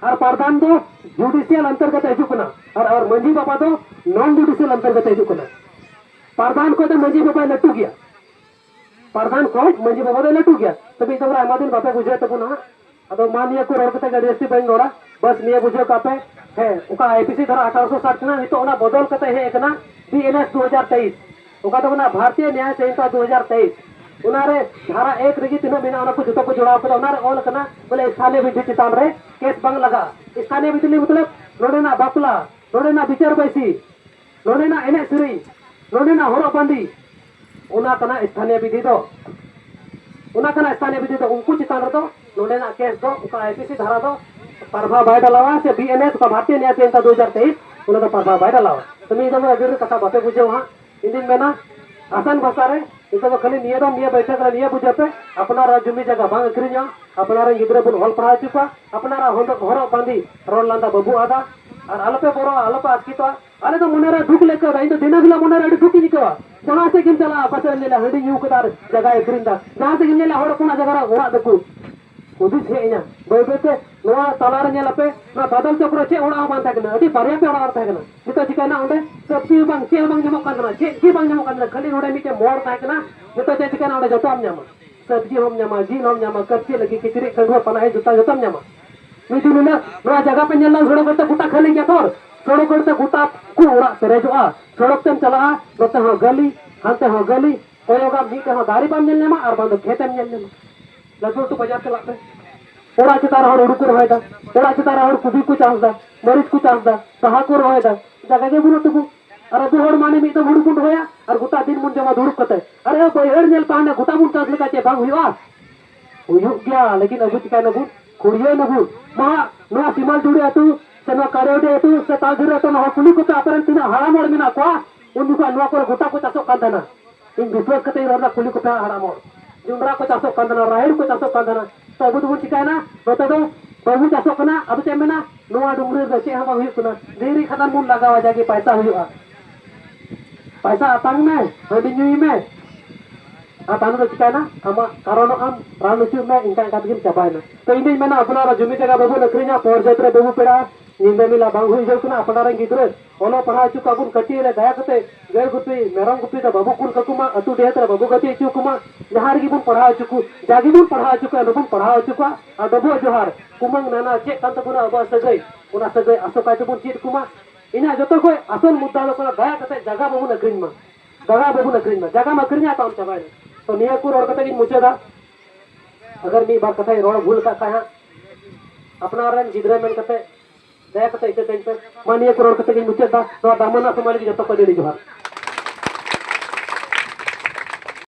ᱟᱨ ᱯᱟᱨᱫᱷᱟᱱ ᱫᱚ ᱡᱩᱰᱤᱥᱤᱭᱟᱞ ᱚᱱᱛᱚᱨᱜᱚᱛ ᱦᱤᱡᱩᱜ ᱠᱟᱱᱟ, ᱟᱨ, ᱟᱨ ᱢᱟᱹᱡᱷᱤ ᱵᱟᱵᱟ ᱫᱚ ᱱᱚᱱ ᱡᱩᱰᱤᱥᱤᱭᱟᱞ ᱚᱱᱛᱚᱨᱜᱚᱛ ᱦᱤᱡᱩᱜ ᱠᱟᱱᱟ᱾ ᱯᱟᱨᱫᱷᱟᱱ ᱠᱷᱚᱱ ᱫᱚ ᱢᱟᱹᱡᱷᱤ ᱵᱟᱵᱟᱭ ᱞᱟᱹᱴᱩ ᱜᱮᱭᱟ᱾ ᱯᱟᱨᱫᱷᱟᱱ ᱠᱷᱚᱱ ᱢᱟᱹᱡᱷᱤ ᱵᱟᱵᱟ ᱫᱚᱭ ᱞᱟᱹᱴᱩ ᱜᱮᱭᱟ᱾ ᱛᱚᱵᱮ ᱤᱧ ᱫᱚ ᱵᱚᱞᱮ ᱟᱭᱢᱟ ᱫᱤᱱ ᱵᱟᱯᱮ ᱵᱩᱡᱷᱟᱹᱣ ᱛᱟᱵᱚᱱᱟ ᱦᱟᱸᱜ᱾ ᱟᱫᱚ ᱢᱟ ᱱᱤᱭᱟᱹ ᱠᱚ ᱨᱚᱲ ᱠᱟᱛᱮ ᱜᱮ ᱟᱹᱰᱤ ᱡᱟᱹᱥᱛᱤ ᱵᱟᱹᱧ ᱨᱚᱲᱟ᱾ ᱵᱟᱥ ᱱᱤᱭᱟᱹ ᱵᱩᱡᱷᱟᱹᱣ ᱠᱟᱜ ᱯᱮ᱾ ᱦᱮᱸ, ᱚᱠᱟ ᱟᱭ ᱯᱤ ᱥᱤ ᱫᱷᱟᱨᱟ ᱟᱴᱷᱟᱨᱚᱥᱚ ᱥᱟᱴ ᱠᱷᱚᱱᱟᱜ ᱱᱤᱛᱚᱜ ᱚᱱᱟ ᱵᱚᱫᱚᱞ ᱠᱟᱛᱮ ᱦᱮᱡ ᱟᱠᱟᱱᱟ ᱵᱤ ᱮᱱ ᱮᱥ ᱫᱩ ᱦᱟᱡᱟᱨ ᱛᱮᱭᱤᱥ᱾ ᱚᱠᱟ ᱫᱚ ᱠᱟᱱᱟ ᱵᱷᱟᱨᱚᱛᱤᱭᱚ ᱱᱭᱟᱭ ᱥᱚᱝᱦᱤᱛᱟ ᱫᱩ ᱦᱟᱡᱟᱨ ᱛᱮᱭᱤᱥ᱾ ᱚᱱᱟᱨᱮ ᱫᱷᱟᱨᱟ ᱮᱠ ᱨᱮᱜᱮ ᱛᱤᱱᱟᱹᱜ ᱢᱮᱱᱟᱜᱼᱟ, ᱚᱱᱟ ᱠᱚ ᱡᱚᱛᱚ ᱠᱚ ᱡᱚᱲᱟᱣ ᱠᱟᱫᱟ᱾ ᱚᱱᱟᱨᱮ ᱚᱞ ᱟᱠᱟᱱᱟ ᱵᱚᱞᱮ ᱥᱛᱷᱟᱱᱤᱭᱚ ᱵᱤᱫᱷᱤ ᱪᱮᱛᱟᱱ ᱨᱮ ᱠᱮᱥ ᱵᱟᱝ ᱞᱟᱜᱟᱜᱼᱟ᱾ ᱥᱛᱷᱟᱱᱤᱭᱚ ᱵᱤᱫᱷᱤ ᱢᱚᱛᱞᱚᱵ ᱱᱚᱰᱮᱱᱟᱜ ᱵᱟᱯᱞᱟ, ᱱᱚᱰᱮᱱᱟᱜ ᱵᱤᱪᱟᱹᱨ ᱵᱟᱹᱭᱥᱤ, ᱱᱚᱰᱮᱱᱟᱜ ᱮᱱᱮᱡ ᱥᱮᱨᱮᱧ, ᱱᱚᱰᱮᱱᱟᱜ ᱦᱚᱨᱚᱜ ᱵᱟᱸᱫᱮ, ᱚᱱᱟ ᱠᱟᱱᱟ ᱥᱛᱷᱟᱱᱤᱭᱚ ᱵᱤᱫᱷᱤ ᱫᱚ᱾ ᱚᱱᱟ ᱠᱟᱱᱟ ᱥᱛᱷᱟᱱᱤᱭᱚ ᱵᱤᱫᱷᱤ ᱫᱚ᱾ ᱩᱱᱠᱩ ᱪᱮᱛᱟᱱ ᱨᱮᱫᱚ ᱱᱚᱰᱮᱱᱟᱜ ᱠᱮᱥ ᱫᱚ, ᱚᱠᱟ ᱟᱭ ᱯᱤ ᱥᱤ ᱫᱷᱟᱨᱟ ᱫᱚ ᱯᱨᱚᱵᱷᱟᱵᱽ ᱵᱟᱭ ᱰᱟᱞᱟᱣᱟ, ᱥᱮ ᱵᱤ ᱮᱱ ᱮᱥ ᱚᱠᱟ ᱵᱷᱟᱨᱚᱛᱤᱭᱚ ᱱᱭᱟᱭ ᱥᱚᱝᱦᱤᱛᱟ ᱫᱩ ᱦᱟᱡᱟᱨ ᱛᱮᱭᱤᱥ, ᱚᱱᱟ ᱫᱚ ᱯᱨᱚᱵᱷᱟᱵᱽ ᱵᱟᱭ ᱰᱟᱞᱟᱣᱟ᱾ ᱛᱚ ᱢᱤᱫ ᱫᱚᱢ ᱟᱹᱰᱤ ᱰᱷᱮᱨ ᱠᱟᱛᱷᱟ ᱵᱟᱯᱮ ᱵᱩᱡᱷᱟᱹᱣᱟ ᱦᱟᱸᱜ᱾ ᱤᱧ ᱫᱩᱧ ᱢᱮᱱᱟ, ᱟᱥᱟᱱ ᱵᱷᱟᱥᱟ ᱨᱮ ᱱᱤᱛᱚᱜ ᱫᱚ ᱠᱷᱟᱹᱞᱤ ᱱᱤᱭᱟᱹ ᱫᱚ, ᱱᱤᱭᱟᱹ ᱵᱟᱹᱭᱴᱷᱟᱹᱠ ᱨᱮ ᱱᱤᱭᱟᱹ ᱵᱩᱡᱷᱟᱹᱣ ᱯᱮ, ᱟᱯᱱᱟᱨᱟᱜ ᱡᱩᱢᱤ ᱡᱟᱭᱜᱟ ᱵᱟᱝ ᱟᱹᱠᱷᱨᱤᱧᱚᱜᱼᱟ, ᱟᱯᱱᱟᱨ ᱨᱮᱱ ᱜᱤᱫᱽᱨᱟᱹ ᱵᱚᱱ ᱚᱞ ᱯᱟᱲᱦᱟᱣ ᱦᱚᱪᱚ ᱠᱚᱣᱟ, ᱟᱯᱱᱟᱨᱟᱜ ᱦᱚᱸᱫᱚ-, ᱦᱚᱨᱚᱜ ᱵᱟᱸᱫᱮ, ᱨᱚᱲ ᱞᱟᱸᱫᱟ ᱵᱟᱵᱚ ᱟᱫᱟ, ᱟᱨ ᱟᱞᱚᱯᱮ ᱵᱚᱨᱚᱜᱼᱟ, ᱟᱞᱚᱯᱮ ᱟᱥᱠᱮᱛᱚᱜᱼᱟ᱾ ᱟᱞᱮ ᱫᱚ ᱢᱚᱱᱮ ᱨᱮ ᱫᱩᱠ ᱞᱮ ᱟᱹᱭᱠᱟᱹᱣ ᱮᱫᱟ, ᱤᱧ ᱫᱚ ᱫᱤᱱᱟᱹᱢ ᱦᱤᱞᱳᱜ ᱢᱚᱱᱮ ᱨᱮ ᱟᱹᱰᱤ ᱫᱩᱠ ᱤᱧ ᱟᱹᱭᱠᱟᱹᱣᱟ᱾ ᱡᱟᱦᱟᱸ ᱥᱮᱫ ᱜᱮᱢ ᱪᱟᱞᱟᱜᱼᱟ, ᱯᱟᱥᱮ ᱨᱮᱢ ᱧᱮᱞᱟ ᱦᱟᱺᱰᱤ ᱧᱩ ᱠᱟᱫᱟ ᱟᱨ ᱡᱟᱭᱜᱟᱭ ᱟᱹᱠᱷᱨᱤᱧ ᱮᱫᱟ, ᱡᱟᱦᱟᱸ ᱥᱮᱫ ᱜᱮᱢ ᱧᱮᱞᱟ ᱦᱚᱲ ᱦᱚᱯᱚᱱᱟᱜ ᱡᱟᱭᱜᱟ ᱨᱮ ᱚᱲᱟᱜ ᱫᱟᱠᱚ᱾ ᱦᱩᱫᱤᱥ ᱦᱮᱡ ᱤᱧᱟ, ᱵᱟᱹᱭ ᱵᱟᱹᱭ ᱛᱮ ᱱᱚᱣᱟ ᱛᱟᱞᱟ ᱨᱮ ᱧᱮᱞ ᱟᱯᱮ, ᱱᱚᱣᱟ ᱵᱟᱫᱚᱞ ᱪᱚᱠ ᱨᱮ ᱪᱮᱫ ᱚᱲᱟᱜ ᱦᱚᱸ ᱵᱟᱝ ᱛᱟᱦᱮᱸ ᱠᱟᱱᱟ, ᱟᱹᱰᱤ ᱵᱟᱨᱭᱟ ᱯᱮ ᱚᱲᱟᱜ ᱨᱮ ᱛᱟᱦᱮᱸ ᱠᱟᱱᱟ᱾ ᱱᱤᱛᱚᱜ ᱪᱤᱠᱟᱹᱭᱮᱱᱟ ᱚᱸᱰᱮ? ᱥᱚᱵᱽᱡᱤ ᱦᱚᱸ ᱵᱟᱝ, ᱪᱮᱫ ᱦᱚᱸ ᱵᱟᱝ ᱧᱟᱢᱚᱜ ᱠᱟᱱ ᱛᱟᱦᱮᱱᱟ, ᱪᱮᱫ ᱜᱮ ᱵᱟᱝ ᱧᱟᱢᱚᱜ ᱠᱟᱱ ᱛᱟᱦᱮᱱᱟ, ᱠᱷᱟᱹᱞᱤ ᱱᱚᱰᱮ ᱢᱤᱫᱴᱮᱱ ᱢᱳᱲ ᱛᱟᱦᱮᱸ ᱠᱟᱱᱟ᱾ ᱱᱤᱛᱚᱜ ᱪᱮᱫ ᱪᱤᱠᱟᱹᱭᱮᱱᱟ? ᱚᱸᱰᱮ ᱡᱚᱛᱚᱣᱟᱜ ᱮᱢ ᱧᱟᱢᱟ, ᱥᱚᱵᱽᱡᱤ ᱦᱚᱸᱢ ᱧᱟᱢᱟ, ᱡᱤᱞ ᱦᱚᱸᱢ ᱧᱟᱢᱟ, ᱠᱟᱹᱢᱪᱤ ᱞᱟᱹᱜᱤᱫ ᱠᱤᱪᱨᱤᱡ ᱠᱷᱟᱹᱰᱩᱣᱟᱹ ᱯᱟᱱᱟᱦᱤ ᱡᱩᱛᱟ ᱡᱚᱛᱚᱢ ᱧᱟᱢᱟ᱾ ᱢᱤᱫ ᱫᱤᱱ ᱦᱤᱞᱳᱜ ᱱᱚᱣᱟ ᱡᱟᱭᱜᱟ ᱯᱮ ᱧᱮᱞ ᱞᱮᱱ, ᱥᱚᱲᱚᱠ ᱠᱚᱨᱮ ᱜᱚᱴᱟ ᱠᱷᱟᱹᱞᱤ ᱜᱮᱭᱟ ᱛᱚ, ᱥᱚᱲᱚᱠ ᱠᱚᱨᱮ ᱜᱚᱴᱟ ᱠᱚ ᱚᱲᱟᱜ ᱯᱮᱨᱮᱡᱚᱜᱼᱟ᱾ ᱥᱚᱲᱚᱠ ᱛᱮᱢ ᱪᱟᱞᱟᱜᱼᱟ, ᱱᱚᱛᱮ ᱦᱚᱸ ᱜᱟᱹᱞᱤ, ᱦᱟᱱᱛᱮ ᱦᱚᱸ ᱜᱟᱹᱞᱤ, ᱠᱚᱭᱚᱜᱟᱢ ᱢᱤᱫ ᱨᱮᱦᱚᱸ ᱫᱟᱨᱮ ᱵᱟᱢ ᱧᱮᱞ ᱧᱟᱢᱟ ᱟᱨ ᱵᱟᱝ ᱫᱚ ᱠᱷᱮᱛ ᱮᱢ ᱧᱮᱞ ᱧᱟᱢᱟ᱾ ᱞᱟᱹᱴᱩ ᱞᱟᱹᱴᱩ ᱵᱟᱡᱟᱨ ᱪᱟᱞᱟᱜ ᱯᱮ᱾ ᱚᱲᱟᱜ ᱪᱮᱛᱟᱱ ᱨᱮ ᱦᱚᱲ ᱦᱩᱲᱩ ᱠᱚ ᱨᱚᱦᱚᱭᱮᱫᱟ, ᱚᱲᱟᱜ ᱪᱮᱛᱟᱱ ᱨᱮ ᱦᱚᱲ ᱠᱚᱵᱤ ᱠᱚ ᱪᱟᱥ ᱮᱫᱟ, ᱢᱟᱹᱨᱤᱪ ᱠᱚ ᱪᱟᱥ ᱮᱫᱟ, ᱥᱟᱦᱟ ᱠᱚ ᱨᱚᱦᱚᱭᱮᱫᱟ, ᱡᱟᱭᱜᱟ ᱜᱮ ᱵᱟᱹᱱᱩᱜ ᱛᱟᱵᱚᱱ᱾ ᱟᱨ ᱟᱵᱚ ᱦᱚᱲ ᱢᱟᱱᱮ ᱢᱤᱫ ᱫᱚᱢ ᱦᱩᱲᱩ ᱵᱚᱱ ᱨᱚᱦᱚᱭᱟ ᱟᱨ ᱜᱚᱴᱟ ᱫᱤᱱ ᱵᱚᱱ ᱡᱚᱢᱟ ᱫᱩᱲᱩᱵ ᱠᱟᱛᱮ᱾ ᱟᱨ ᱮ ᱵᱟᱹᱭᱦᱟᱹᱲ ᱧᱮᱞ ᱯᱮ, ᱦᱟᱱᱮ ᱜᱚᱴᱟ ᱵᱚᱱ ᱪᱟᱥ ᱞᱮᱠᱟ ᱪᱮᱫ ᱵᱟᱝ ᱦᱩᱭᱩᱜᱼᱟ? ᱦᱩᱭᱩᱜ ᱜᱮᱭᱟ, ᱞᱮᱠᱤᱱ ᱟᱵᱚ ᱪᱤᱠᱟᱹᱭ ᱱᱟᱵᱚᱱ? ᱠᱷᱩᱲᱭᱟᱹ ᱱᱟᱵᱚᱱ᱾ ᱢᱟ ᱱᱚᱣᱟ ᱥᱤᱢᱟᱞ ᱡᱩᱲᱤ ᱟᱹᱛᱩ ᱥᱮ ᱱᱚᱣᱟ ᱠᱟᱨᱮᱣᱰᱤ ᱟᱹᱛᱩ ᱥᱮ ᱛᱟᱞᱫᱷᱤᱨᱤ ᱟᱹᱛᱩ, ᱱᱚᱣᱟ ᱠᱩᱞᱤ ᱠᱚᱯᱮ, ᱟᱯᱮ ᱨᱮᱱ ᱛᱤᱱᱟᱹᱜ ᱦᱟᱲᱟᱢ ᱦᱚᱲ ᱢᱮᱱᱟᱜ ᱠᱚᱣᱟ, ᱩᱱ ᱡᱚᱠᱷᱚᱱ ᱱᱚᱣᱟ ᱠᱚᱨᱮ ᱜᱚᱴᱟ ᱠᱚ ᱪᱟᱥᱚᱜ ᱠᱟᱱ ᱛᱟᱦᱮᱱᱟ᱾ ᱤᱧ ᱵᱤᱥᱣᱟᱥ ᱠᱟᱛᱮ ᱤᱧ ᱨᱚᱲ ᱮᱫᱟ, ᱠᱩᱞᱤ ᱠᱚᱯᱮ ᱦᱟᱲᱟᱢ ᱦᱚᱲ᱾ ᱡᱚᱱᱰᱨᱟ ᱠᱚ ᱪᱟᱥᱚᱜ ᱠᱟᱱ ᱛᱟᱦᱮᱱᱟ, ᱨᱟᱦᱮᱲ ᱠᱚ ᱪᱟᱥᱚᱜ ᱠᱟᱱ ᱛᱟᱦᱮᱱᱟ᱾ ᱛᱚ ᱟᱵᱚ ᱫᱚᱵᱚᱱ ᱪᱤᱠᱟᱭᱱᱟ? ᱱᱚᱛᱮ ᱫᱚ ᱵᱟᱵᱚ ᱪᱟᱥᱚᱜ ᱠᱟᱱᱟ᱾ ᱟᱫᱚ ᱪᱮᱫ ᱮᱢ ᱢᱮᱱᱟ? ᱱᱚᱣᱟ ᱰᱩᱝᱨᱤ ᱨᱮᱫᱚ ᱪᱮᱫ ᱦᱚᱸ ᱵᱟᱝ ᱦᱩᱭᱩᱜ ᱠᱟᱱᱟ᱾ ᱫᱷᱤᱨᱤ ᱠᱷᱟᱫᱟᱱ ᱵᱚᱱ ᱞᱟᱜᱟᱣᱟ, ᱡᱟᱜᱮ ᱯᱟᱭᱥᱟ ᱦᱩᱭᱩᱜᱼᱟ᱾ ᱯᱟᱭᱥᱟ ᱟᱛᱟᱝ ᱢᱮ, ᱦᱟᱺᱰᱤ ᱧᱩᱭ ᱢᱮ᱾ ᱟᱨ ᱛᱟᱭᱱᱚᱢ ᱫᱚ ᱪᱤᱠᱟᱭᱱᱟ? ᱟᱢᱟᱜ ᱠᱟᱨᱚᱱᱚᱜ ᱟᱢ, ᱨᱟᱱ ᱦᱚᱪᱚᱜ ᱢᱮ, ᱤᱱᱠᱟ ᱤᱱᱠᱟ ᱛᱮᱜᱮᱢ ᱪᱟᱵᱟᱭᱱᱟ᱾ ᱛᱚ ᱤᱧ ᱫᱩᱧ ᱢᱮᱱᱟ, ᱟᱯᱱᱟᱨᱟᱜ ᱡᱚᱢᱤ ᱡᱟᱭᱜᱟ ᱵᱟᱵᱚᱱ ᱟᱹᱠᱷᱨᱤᱧᱟ, ᱯᱚᱨ ᱡᱟᱹᱛ ᱨᱮ ᱵᱟᱵᱚ ᱯᱮᱲᱟᱜᱼᱟ, ᱧᱤᱫᱟᱹ ᱵᱮᱞᱟ ᱵᱟᱝ ᱦᱩᱭ ᱦᱚᱪᱚ ᱠᱟᱱᱟ᱾ ᱟᱯᱱᱟᱨ ᱨᱮᱱ ᱜᱤᱫᱽᱨᱟᱹ ᱚᱞᱚᱜ ᱯᱟᱲᱦᱟᱣ ᱦᱚᱪᱚ ᱠᱚᱣᱟ ᱵᱚᱱ, ᱠᱟᱹᱴᱤᱡ ᱨᱮ ᱫᱟᱭᱟ ᱠᱟᱛᱮ ᱜᱟᱹᱭ ᱜᱩᱯᱤ, ᱢᱮᱨᱚᱢ ᱜᱩᱯᱤ ᱫᱚ ᱵᱟᱵᱚ ᱠᱩᱞ ᱠᱟᱠᱚ ᱢᱟ, ᱟᱹᱛᱩ ᱰᱤᱦᱟᱹᱛ ᱨᱮ ᱵᱟᱵᱚ ᱜᱟᱛᱮ ᱦᱚᱪᱚ ᱠᱚ ᱢᱟ᱾ ᱡᱟᱦᱟᱸ ᱨᱮᱜᱮ ᱵᱚᱱ ᱯᱟᱲᱦᱟᱣ ᱦᱚᱪᱚ ᱠᱚ, ᱡᱟᱜᱮ ᱵᱚᱱ ᱯᱟᱲᱦᱟᱣ ᱦᱚᱪᱚ ᱠᱚᱣᱟ, ᱟᱨ ᱵᱚᱱ ᱯᱟᱲᱦᱟᱣ ᱦᱚᱪᱚ ᱠᱚᱣᱟ᱾ ᱟᱨ ᱰᱚᱵᱚᱜ ᱡᱚᱦᱟᱨ, ᱠᱩᱢᱟᱹᱝ ᱱᱟᱱᱟ ᱪᱮᱫ ᱠᱟᱱ ᱛᱟᱵᱚᱱᱟ ᱟᱵᱚᱣᱟᱜ ᱥᱟᱹᱜᱟᱹᱭ, ᱚᱱᱟ ᱥᱟᱹᱜᱟᱹᱭ ᱟᱥᱚᱠᱟᱭ ᱛᱮᱵᱚᱱ ᱪᱮᱫ ᱠᱚᱢᱟ᱾ ᱤᱧᱟᱹᱜ ᱡᱚᱛᱚ ᱠᱷᱚᱡ ᱟᱥᱚᱞ ᱢᱩᱫᱽᱫᱟ ᱫᱚ ᱠᱟᱱᱟ, ᱫᱟᱭᱟ ᱠᱟᱛᱮ ᱡᱟᱭᱜᱟ ᱵᱟᱵᱚᱱ ᱟᱹᱠᱷᱨᱤᱧ ᱢᱟ᱾ ᱡᱟᱭᱜᱟ ᱵᱟᱵᱚᱱ ᱟᱹᱠᱷᱨᱤᱧ ᱢᱟ᱾ ᱡᱟᱭᱜᱟᱢ ᱟᱹᱠᱷᱨᱤᱧᱟ ᱛᱚ ᱟᱢ ᱪᱟᱵᱟᱭᱮᱱᱟ᱾ ᱛᱚ ᱱᱤᱭᱟᱹ ᱠᱚ ᱨᱚᱲ ᱠᱟᱛᱮ ᱜᱤᱧ ᱢᱩᱪᱟᱹᱫᱟ᱾ ᱟᱜᱟᱨ ᱢᱤᱫ ᱵᱟᱨ ᱠᱟᱛᱷᱟᱧ ᱨᱚᱲ ᱵᱷᱩᱞ ᱟᱠᱟᱫ ᱠᱷᱟᱡ ᱦᱟᱸᱜ, ᱟᱯᱱᱟᱨ ᱨᱮᱱ ᱜᱤᱫᱽᱨᱟᱹ ᱢᱮᱱ ᱠᱟᱛᱮ ᱫᱟᱭᱟ ᱠᱟᱛᱮ ᱤᱠᱟᱹ ᱠᱟᱹᱧ ᱯᱮ᱾ ᱢᱟ ᱱᱤᱭᱟᱹ ᱠᱚ ᱨᱚᱲ ᱠᱟᱛᱮ ᱜᱤᱧ ᱢᱩᱪᱟᱹᱫ ᱫᱟ᱾ ᱱᱚᱣᱟ ᱫᱟᱢᱟᱱᱟᱜ ᱥᱚᱢᱚᱭ ᱞᱟᱹᱜᱤᱫ ᱡᱚᱛᱚ ᱠᱚ ᱟᱹᱰᱤ ᱟᱹᱰᱤ ᱡᱚᱦᱟᱨ᱾